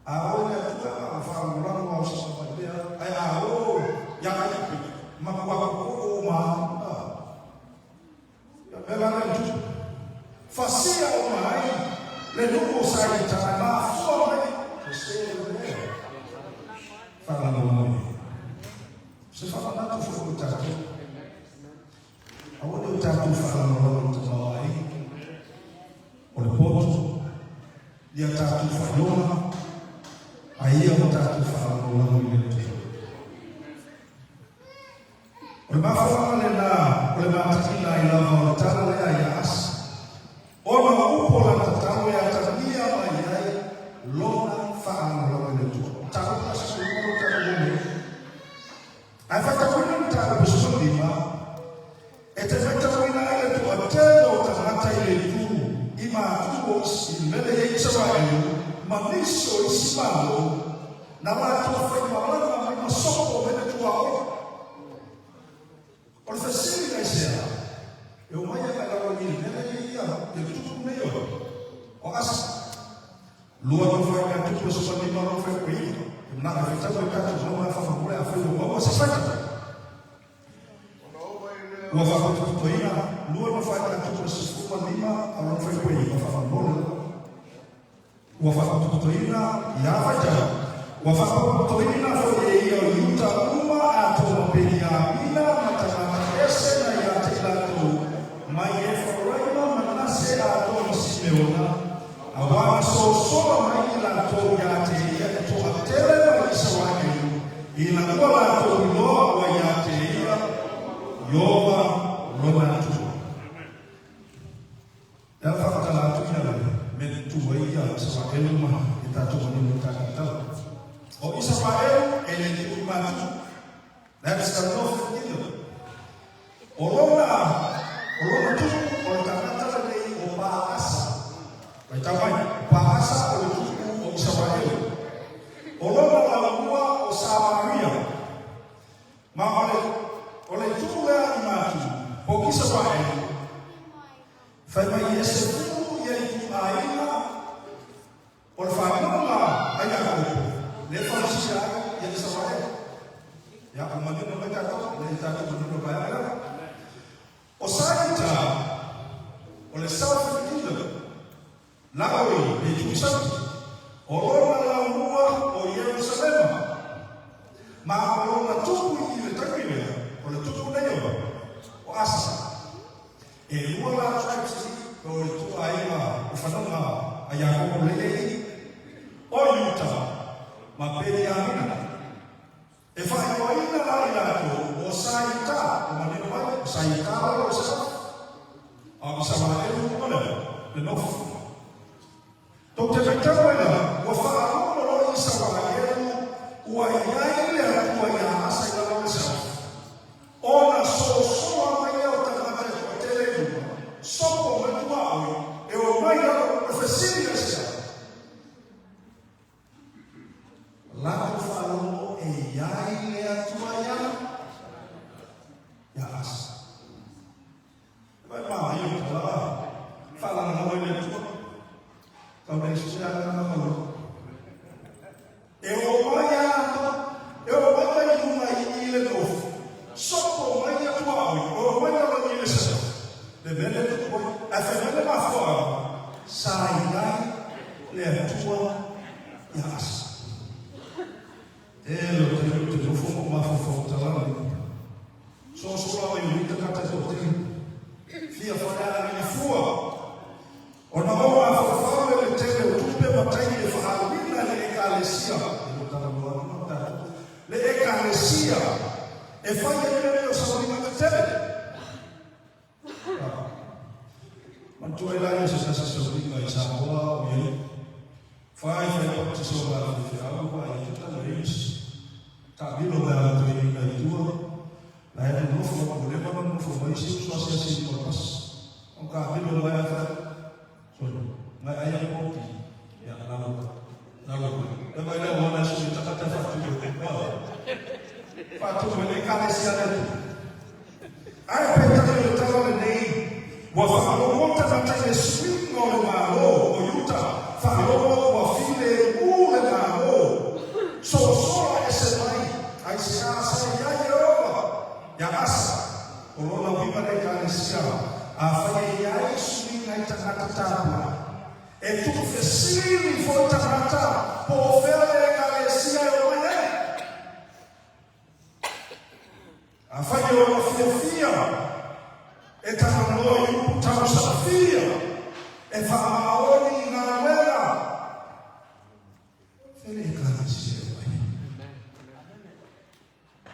A o le Atua ma faalagolago au sa mai pea, ae a o ia ai makuā koko uma. Ia mea la lea tupu. Fasia uma ai le nuu o sa i tai mafua mai se se le mea. Faalagolago. Se faamanatu foi o tatou. Aua ne i o tatou faalagolago i le tamaoaiga, o le poto, i a tatou faailoga, a ia ua tatou faalagolago i le Atua. O le mafuaaga lena o le mataina ai lava o le tala lea ia Asa, ona o upu o lana tatalo e atagia mai ai lona faalagolago i le Atua. Mataupu la se tolu o tatou nei. Ae faitauina le mataupu 15, e te faitauina ai le toatele o tagata i le itu i matu o isi mele i Isaraelu ma nisi o isi Malo, na latou faimalaga mai ma sopo mai le tuaoi. O le fesili na aisea, e omai agai lalo i le mele ia le tupu nei o o Asa. Lua no whai ngā tupu e sopa nei malo whai koe i. E mana e whaitau e tātou mau ngā whawhamore a whai o maua se whaitau. Ua whakapotopotoina, lua no whai ngā tupu e 15 a ro whai koe i whawhamore. Ua whakapotopotoina i a whaitau. Ua whakapotopotoina foi e ia o Iuta uma atoa ma Peniamina ma tagata ese na ia te i latou mai Efaraima, Manase atoa ma Simeona, Auā na sosola mai i latou iā te ia e toatele mai Isaraelu, ina ua latou iloa ua iā te ia Ieova lona Atua. E ala whakatala atu ia le me tu ai ia Isaraelu ma e tatou manino i tatou tala. O Isaraelu e le te ui matu. That's the Northern Kingdom. O lona, o lona tupu o le tagata lenei o Paasa. Faitau mai, o Paasa o le tupu o Isaraelu. O lona laumua o Samaria. Ma o le, o le itu lea i matu, o Isaraelu. Fai mai e sefulu ia ituaiga o le fanau. Ina ia tatou manino i le vaega lea. O Saita, o le Southern Kingdom, lalo i le itu i Sauti, o lona laumua o Ierusalema, ma o lona tupu i le taimi lea, o le tupu nei o Asa. E lua la tribes i o le ituaiga o fanauga a Iakopo lea i o Iuta ma Peniamina. E faaigoaina la i latou o Saita, o manino mai, o Saita lalo o le South, a o Isaraelu i luga lea, le North. Tou te matau ai la, ua faalogo loa Isaraelu ua i ai le Atua ia Asa i lalo o le South, ona sosoa mai lea o tagata e toatele i luga, sopo mai tuaoi, e omai lalo, o le fesili aisea? Latou faalogo e i ai le Atua ia Asa. Vai ma ia o tala faalagolago i le Atua. Tau nei se aga na malo. E o mai a e o mai mai lunga i le nofu. Sopo mai ia tuaoi, o mai lalo i le sa. Le mea lea tupu ai, ae fai mai le mafuaaga, sa i ai le Atua ia Asa. E le o taimi ou te nofo ma ou mafaufau i tala nei. Sosola mai ui tagata e toatele. Fia faleaga i fua. Ona ou mafaufau lea i le tele o tupe ma taimi e faaaluina e le Ekalesia, e le o talanoa atu la tatou, le Ekalesia e fai ai mea nei o sauniga tetele. Manatua ai la ia se tasi sauniga i Samoa o i ai. Fai fai baptist o la faifeau ma ai te tala eis. Taamilo mai a latou i ina i tua. La e nonofo ua leva ona nonofo mai si uso asiasi i luma o le pasi. Ona taamilo mai a fai sole ngai ai a poti ia lalo lalo mai. E mai lea ua na sui takata faatu e faatu e le ekalesia le Atua. Ae peitai o le tala lenei, ua faalogo tagata i le suiga o le Malo o Iuta, faalogo ua filemu le Malo, sosola ese mai ai se asa i ai Ieova ia Asa, o lona uiga le Ekalesia, afai e i ai suiga i tagata tapuai, e tuufesili foi tagata po o fea le Ekalesia e omai ai. Afai e ola fiafia, e talanoa i upu tausafia, e faamaoni i galuega, fea le Ekalesia e omai ai?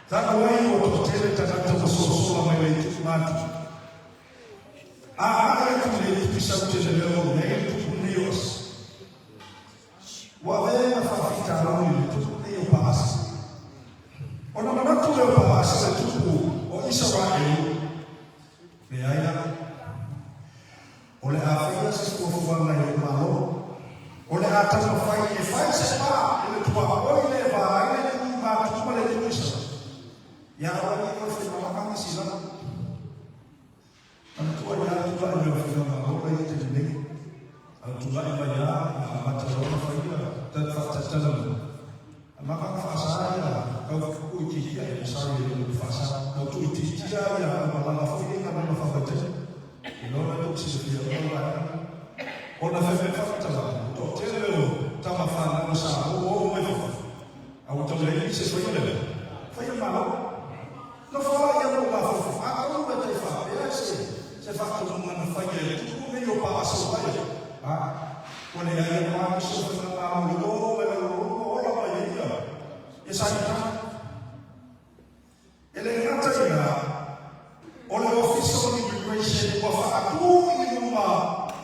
Talu ai ua toatele tagata ua sosola mai le itu atu. A agai atu i le itu i sau tele lea o nei le tupu nei o Asa. Ua avea ma faafitauli le tupu nei o Paasa. Ona manatu lea o Paasa le tupu o Isaraelu, leai lava. O le a faia se fuafuaga i lou Malo. O le a taumafai e fai se pa i le tuaoi le va ai le itu i Matu ma le itu i Savaii. Ia aua ne i toe faimalaga nisi lava. Manatua ia tulai mai o Faigamalo la ia taimi nei. A o tulai mai lava ia amata loa ona fai ia faatalitali mai. Amata ona faasa ia tau tuuitiitia ia sorry e le o faasa tau tuuitiitia ia malaga foi nei galuega faavaitaimi. Iloa la tou te silafia uma le vaega lea. Ona fai mai le faamatalaga, ua toatele o tama fanau a Samoa ua oo mai fafo, a ua tau leai nisi e faia le mea, faia le Malo. Nofo la ia ma ou mafaufau, atonu e tai faapea se se faatonuga na faia e tupu nei o Paasa o Paia. A, ua leai a ma nisi o faigamalo i o mai lalo ma ola mai ai ia ia Saitana. E le gata i lena, o le Ofisa o Immigration ua faatu i luma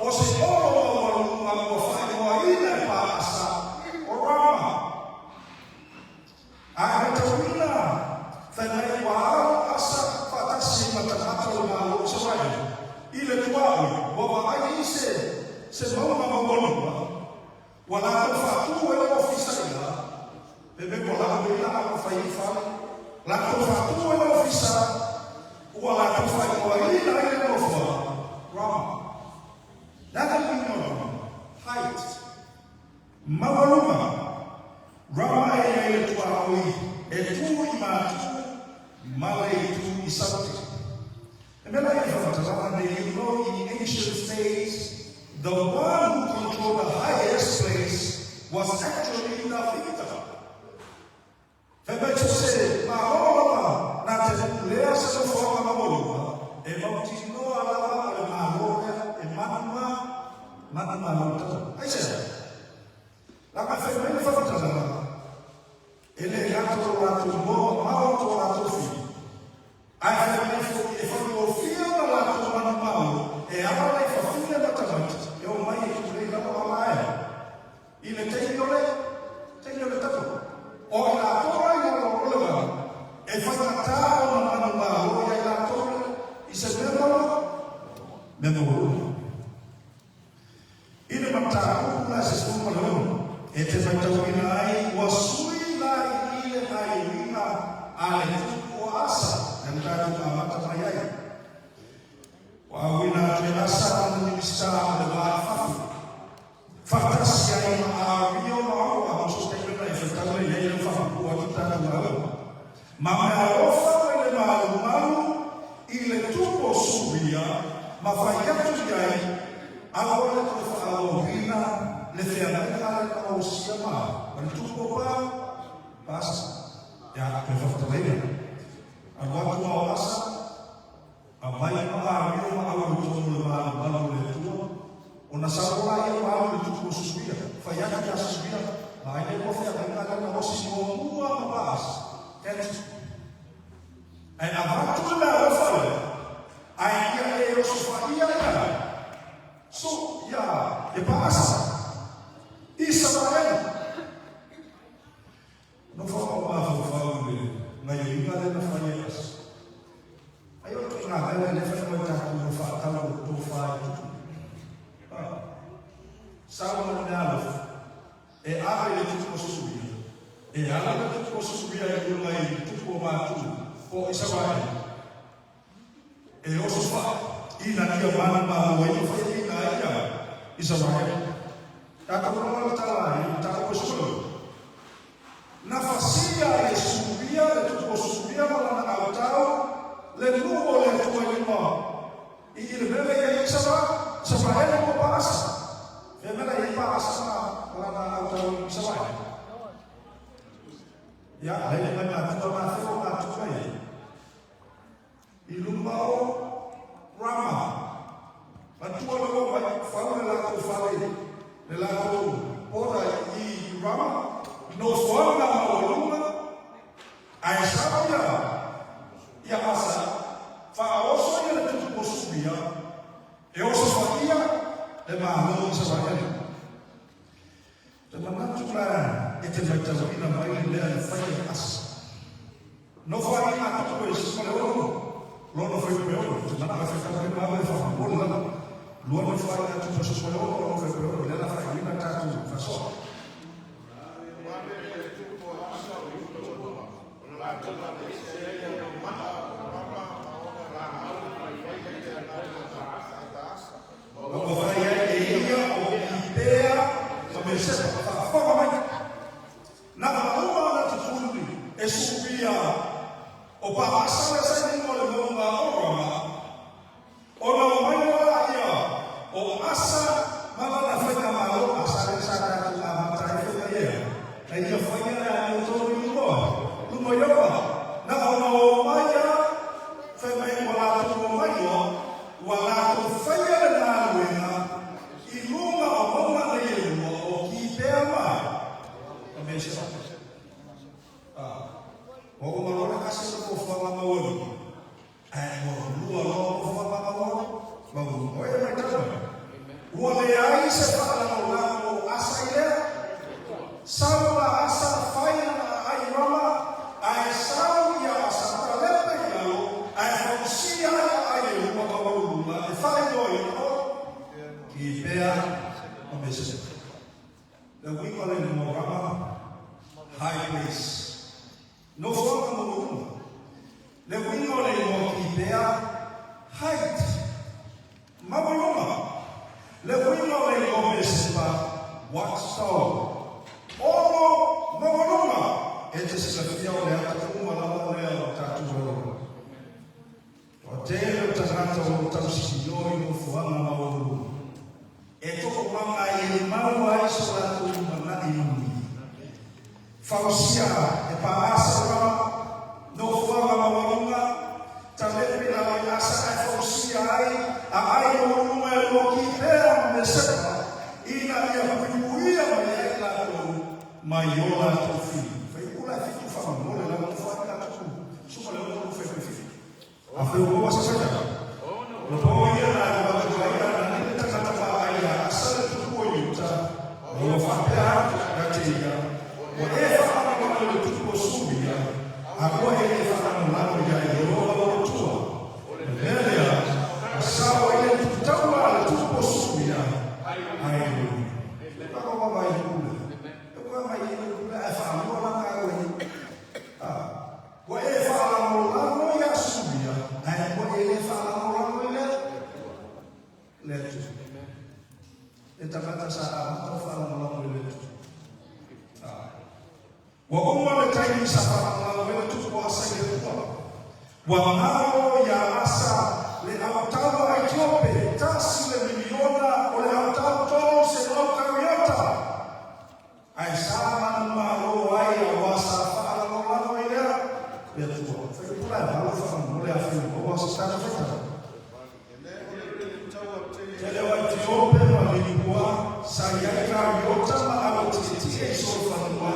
o se olo maualuga ua faaigoaina e Paasa o Rama. A e matauina, fai mai ua alo Asa faatasi ma tagata o le Malo o Isaraelu i le tuaoi, ua vaai i se se mauga maualuga, ua latou faatu ai le ofisa i ina, pe mea ua laa nei laa ua fai ai fale, latou faatu ai le ofisa, ua latou faaigoaina ai le nofoaga Rama. Le a le uiga o Rama? Height. Maualuga, Rama e i ai le tuaoi e tu i matu Ma le itu i Saute. E mea la i whakatalanga nei, you know, in ancient days, the one who controlled the highest place was actually Davida. Fai mai so se malo lava na te pulea se nofoaga maualuga, e mautinoa lava o le Malo lea e manu ma manumalo tatau. Aisea? Leaga fai mai le faamatalaga, E le gata lo latou igoa mamao to latou fili, ae fai mai foi e faigofie ona latou manumalo e ala nai fafine ma tamaiti e omai e tulei lalo ala ae i le taimi o le taimi o le taua. O i latou la i lalo o le malu, e faigata ona manumalo ia i latou i se mea maua, mea maualuga. I le mataupu la se 16, e te matauina ai ua sui la i le gaioiga a le tupu o Asa lea na tatou amata mai ai. Ua auina atu e Asa lana Minisita o le Va i Fafo, faatasi ai ma Ario ma Oa, mo so taimi ona e faitau ai i ai lau faapupuu atu tatou lauga. Ma meaalofa mai le malumalu i le tupu o Suria ma fai atu i ai, Aua le toe faaauauina le feagaiga lea na osia ma ma le tupu o Pa, Paasa. Ia, toe faafetalaina. Alu atu a o Asa, aumai ma amio ma au i totonu o le malumalu o le Atua, ona sau loa lea ma alu i le tupu o Suria, fai atu ia Suria, Vaai lea ua feagaiga lea na osi muamua ma Paasa, cancel. Ae avatu le meaalofa lea, ae ia e osofaia ia so ia e Paasa, Isaraelu. Nofo au mafaufau i le gaioiga lea na fai e Asa. Ai o le ituaiga mea lea lea fai mai tatou o faatau o le tofa e tupu. Ah. Sau ma le meaalofa e ave i le tupu o Suria, e ala le tupu o Suria i luga i le tupu o Matu po o Isaraelu. E oso fa ina ia mana malo ai ma fai ina ai ia Isaraelu. Tatou lava le tala ai, tatou solo. Na fasia e Suria le tupu o Suria ma lana autao le nuu o le Atua i luma i i le mea lea i ai Isaraelu ma Paasa. Fea mea la i ai Paasa ma lana autao i Isaraelu? Ia, lele mai matua ma fea o matua i ai. I luma o Rama. Matua le o mai fau le latou fale, le latou border i Rama, nofoaga maualuga, ae sao ia ia Asa, faaoso ia le tupu o Suria, e osofaia le Malo o Isaraelu. Te manatu la e te maitauina mai le mea e fai e Asa. Nofo ai ngā tupu e sima le ono, lona fai pe ono, te mana whai tau he mawe whakamori lava. Lua nofo ai ngā tupu e sima le ono, lona fai pe ono, lea la whai ina tātou whasoa. Ma ua fai ai e ia o Kipea ma Mesepa, faafofoga mai. Na maua ana tutuli e Suria o Paasa le saini o le mauga o Rama, ona omai loa laia o Asa ma lana faigamalo. Asa lea sa tatou amata ai faiga ia, na ia faia le amiotonu i luma i oa, na ona omai a fai mai ua latou omai loa, Ua latou faia le galuega i luga o mauga nei e lua o Kipea ma Mesepa. Ua uma loa le kasi o le nofoaga maualuga, ae ua lua loa nofoaga maualuga. O ai e matau mai? Ua leai se faalagolago o Asa i lea. Sau a Asa fai lana aai i Rama, ae sau ia Asa talepe i lalo, ae fausia ai aai e lua maualuluga e faaigoaina o Kipea ma Mesepa. Le uiga o le igoa Rama, high place, nofoaga maualuluga. Le uiga o le igoa Kipea, height, Maualuga, le uiga o le igoa Mesepa, watchtower. Ono maualuga, e te silafia o le ata uma lava lea o tatou lalolagi. Toatele o tagata o lo o tausikioi i nofoaga maualuluga e toomaga ai e maua ai so latou lumanai manuia. Fausia e pa Asa lava nofoaga maualuga, talepe laoi Asa ae fausia ai aai maualuluga e lua o Kipea ma Mesepa, ina ia puipuia mai ai latou mai o latou fili. Faipula e fitu faamolemole la nofo ai tatou suma le ono fai fai fitu. Afai ua maua se faitau, ua pau ia na alu atu ai Anani le tagata vaai ia Asa le tupu o Iuta, ma ua faapea atu ia te ia, Ua e faalagolago i le tupu o Suria, a ua e le faalagolago iā Ieova lou Atua. O le mea lea, ua sao ai le tutaua a le tupu o Suria, ae le Iuta. Ua ai le pule. Ua mai le pule ae faalua la taua i. Ua e faalagolago iā Suria, ae ua e le faalagolago i le Atua. Le tagata sa amata ona faalagolago i le Atua. Ua uma le taimi sa faalagolago ai le tupu o Asa i le Atua. Ua galo iā Asa le autaua a Etiope, 1 le miliona o le autau 300 kariota. Ae sa manumalo ai aua sa faalagolago i le Atua. Faipula e 8 faamolemole afai ua maua se tatou faitau. Tele o Etiope ma Lipua sa i ai kariota ma auatietie i solofanua,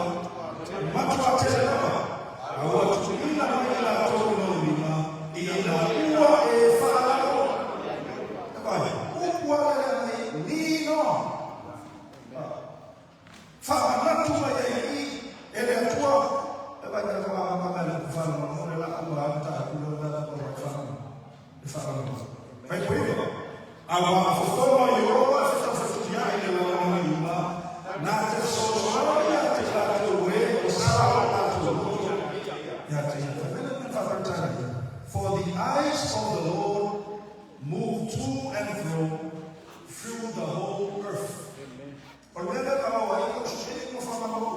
matuā tele lava, a ua tuuina mai i latou i lou lima, ina ua e faalagolago. Vai, upu ala lea mai lean on. Faamanatu mai ai i e le Atua. E vai tatou amataga i le upu faalagolago le la ua alu tatou le la ua e faalagolago. Fai poiva. A ua afofoga o Ieova e fetafetuiai le lalolagi uma, na te fesoasoani ia te latou e o sa o latou loto ia te ia. Fai mai le faa-Peretania. For the eyes of the Lord move to and fro through the whole earth. O le mea lea ka ai o se mo whakamau.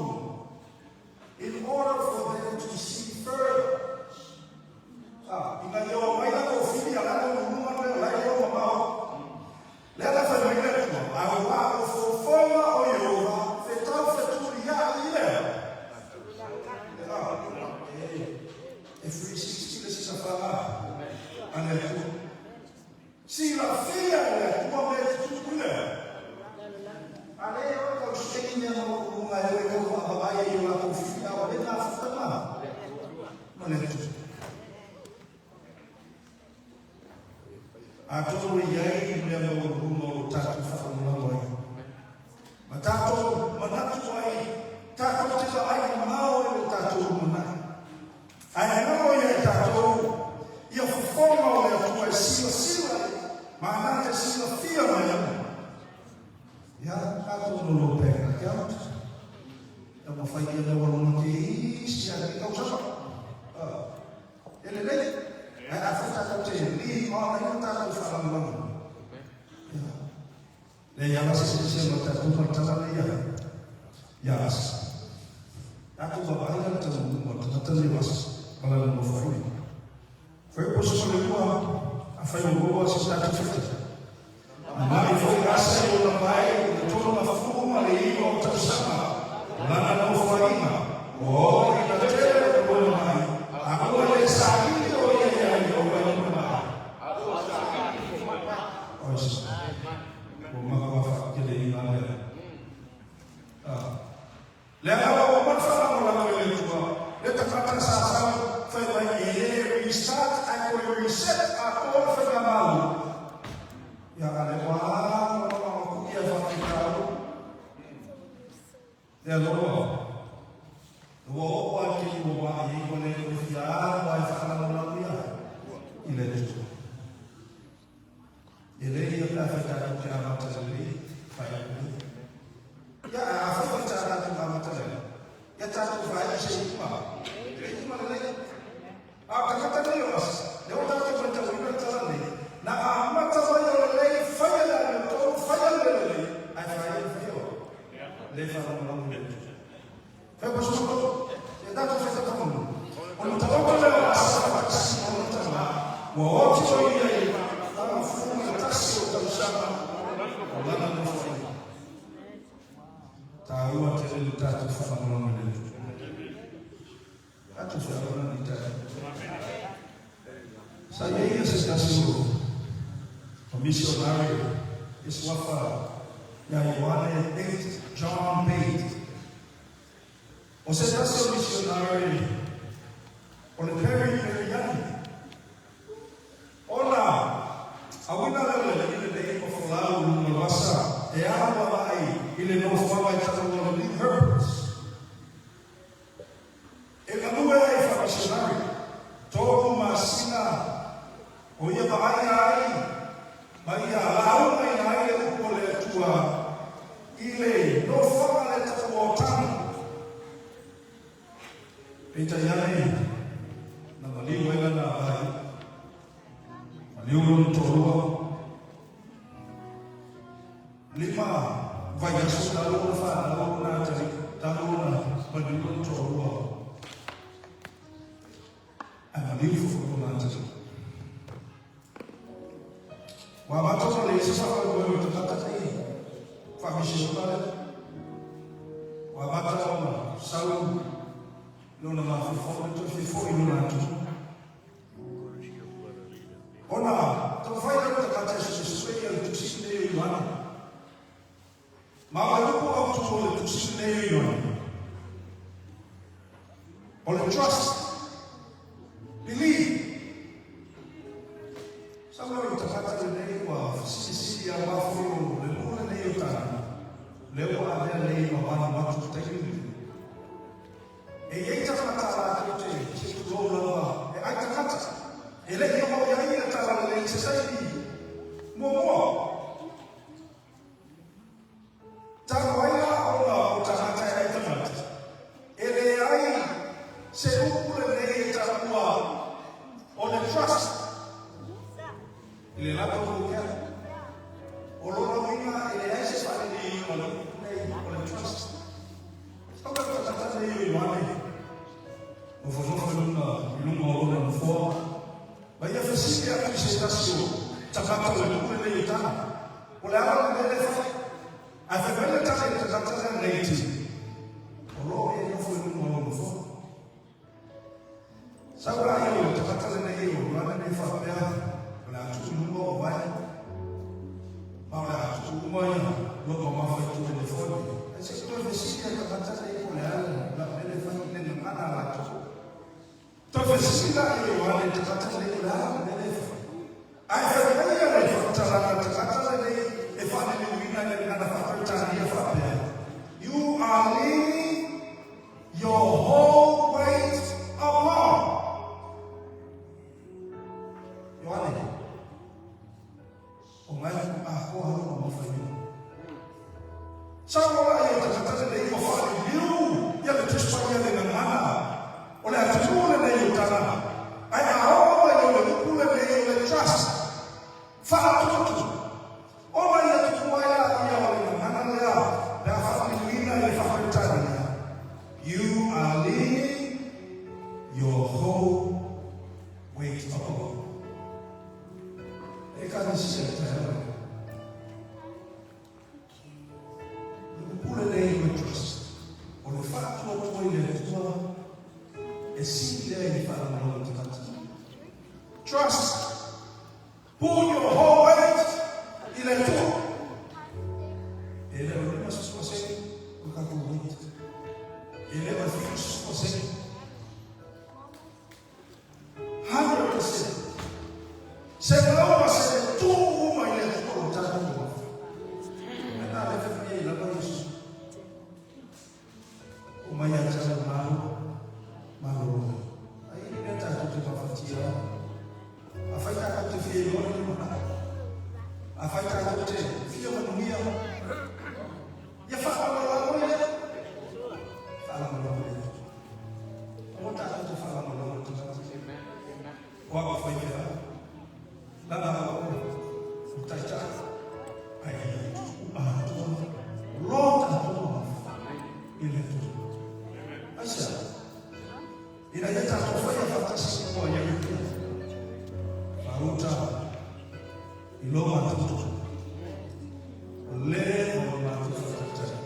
In order for them to see further. Ah, ina ia o mai la ko fili ala no lunga le la ia o mao. Le la fa mai le tua. A ua o fofoga o Ieova, fe tau fetuli ia i le. Ah, e 360 le sisa fala. Ale tua. Silafia le Atua me tutupu le. Ale o tau seni mea ma lunga e o tau whaavaai e o latou fili a o le nā futanga. Ma le Atua. Atonu e iai i mea maualuluga o tatou faalagolago ai. Ma tatou manatu ai, tatou te vaai mamao i lo tatou lumanai. Ae galo ia i tatou ia fofoga o le Atua e silasila ma na te silafia mai ana. Ia, tatou no lo bank account. E mawhai ia mea walonga te isi a ke tausaga. E lelei. Ae afai tatou te lean on ai o tatou faalagolago. Ia. Le ia se se se ma tatou matala le ia. Ia asa. Tatou vaavaai la le taunuuga o le tagata lenei o Asa ma lana nofoaiga. Fai po se falelua afai ua maua se tatou faitau. Na mai foi Asa i ona mai i le 30 ma le 9 o tausaga o lana nofoaiga. Ua oo ina tele o lona mai, a ua le saili o ia ia Ieova i ona mai. Oi sa. Ua matua faateleina lea. Ah. Le agaga ua mafalagolago i le Atua, le tagata sa sau fai mai e le restart ae toe reset atoa le faigamalo. Ia a le ua lagolago ia faafitauli. Le alofa. Ua oo a ke ua maa i ua le koe fia alu ai faalagolago ia i le Atua. E le ia pe afai tatou te amata lelei, faaiu. Ia afai foi tatou amata lelei, ia tatou faaiu se iuga. Se iuga lelei. A o tagata nei o Asa, le ua tatou matauina le tala nei, na amata mai o lelei, faia le amiotonu, faia le mea lelei, ae faaiu faia o. Le faalagolago i le Atua. Fai po se tatou faitau. O le taoto lea o Asa faatasi ma ona tama. Ua oti o ia i le 81 o tausaga o lana nofoaiga. Taua tele le tatou faalagolago i le Atua. Tatou fealofani i taeao. Sa i ai ia se tasi o misionare e suafa ia Ioane Bate, John Bate. O se tasi o misionare o le Perry Periani. Ona auina lea o le alii lenei ma folau i luga o le vasa e alu agai i le nofoaga e taua o le New Hebrides. E galue ai faamisionare 3 masina o ia vaaia ai ma ia laugaina ai le upu a le Atua i le nofoaga lea taua o Tana. Peitai ane, na maliu ai lana vai, maliu lona toalua, 5 vaiaso talu ona fanau lona atalii, talu ona maliu lona toalua, ae maliu foi lona atalii. Ua amata ona leai se faamoemoe o le tagata nei faamisiona lea. Ua amata ona sau lona mafaufau e toe fia foi i lona atunuu. Ona taumafai lea o le tagata e suesue ia le tusi lenei o Ioane. Ma o le upu autu o le tusi lenei o Ioane, o le trust, believe. Sau lea o tagata lenei ua fesilisili aua foi o le nuu lenei o Tana, lea ua avea nei ma Vanuatu i taimi lenei. E i ai tagata latou te se tulou lava e ai tagata, e le i oo i ai le talalelei i se taimi muamua. Talu ai la ona o tagata e ai tagata, e leai se upu lenei e taua o le trust i le latou moukea. O lona uiga e leai se faalelei o le upu nei o le trust. Sau le tagata nei o Ioane, nofonofo i luga i luga o lona nofoa, ma ia fesili atu i se tasi o tagata o le nuu lenei o Tana, O le ala le mea lea e fai. Ae fai mai le tali a le tagata lea nei ti, o lo o e nofo i luga o lou nofoa. Sau la ia o le tagata lenei o Ioane nei faapea, o le a tuu i luga o vai, ma o le a tuu uma ia loto mamafa i tua i le nofoa lenei. Ae se i toe fesili le tagata nei po o le a le mea lea e fai i le gagana a latou. Toe fesili la ia Ioane i le tagata lenei, o le a le mea lea e fai? Ae fai mai ia le faamatalaga a le tagata lenei e faaliliuina i le gagana faa-Peretania faapea, You are leaning your whole weight upon. Ioane, o ngai atoa lou mamafa i luga. Sau la ia tagata lenei ua faaliliu ia le Tusi Paia le gagana o le atunuu lenei o Tana, ae a oo mai o le upu lenei o le trust, faatutu, ona ia tupu ai la ia o le gagana lea pe a faaliliuina i le faa-Peretania, You are leaning your whole weight upon. E Ekalesia i taeao lenei. Le upu lenei o le trust, o le faatuatua i le Atua e sili lea i le faalagolago i tagata. Trust. Put your whole weight i le Atua. E le o le 50% o le tatou weight. E le o le 70%. 100%. 100% tuu uma i le Atua o tatou mamafa. Ae na le fai ai lava Iesu. O mai ia te au malo, malolo. Ai le mea tatou te mafatia ai. Afai tatou te fia iloa le lumanai. Afai tatou te fia manuia. Ia faalagolago i le faalagolago i le Atua. Aua tatou te faalagolago i tagata. O au faifeau, lana au o taitai, ae ia tuu atoa lo tatou mamafa i le Atua. Aisea? Ina ia tatou faia faatasi i mua ia Ia. gauta i lo matou toto. O le ma lo matou faatalitali,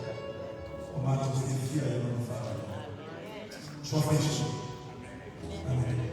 ua matou fiafia i Lona faaaloalo. Suafa Iesu. Amene.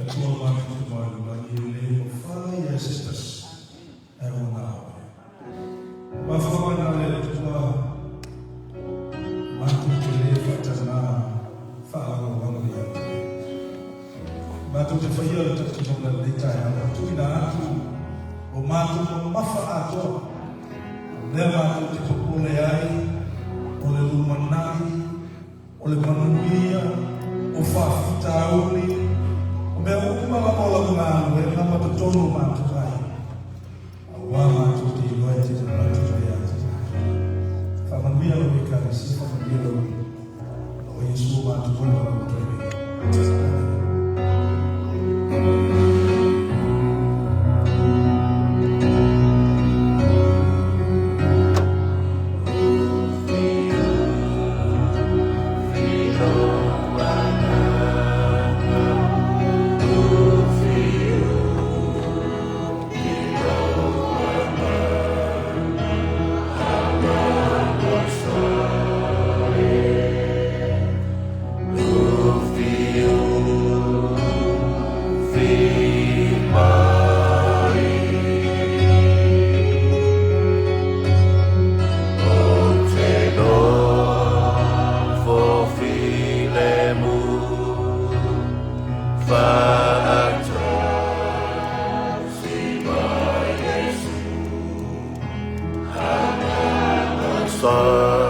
Atua matou te mai le lagi e le mafai e se tasi ae ua na oe. Mafuaaga na le Atua matou te le faatagā faaaloaloga ia te Oe. Matou te faia le talitonuga i lenei taeao ua tuuina atu o matou mamafa atoa, o lea matou te popole ai o le lumanai. O le manuia, o faafitauli, o mea uma lava o lau galuega ma totonu o matou aiga, auā matou te iloa e te manatu mai ia te tatou. Faamanuia lau Ekalesia, faamanuia lau o Iesu o matou ola ma lau toe. Amene. Sa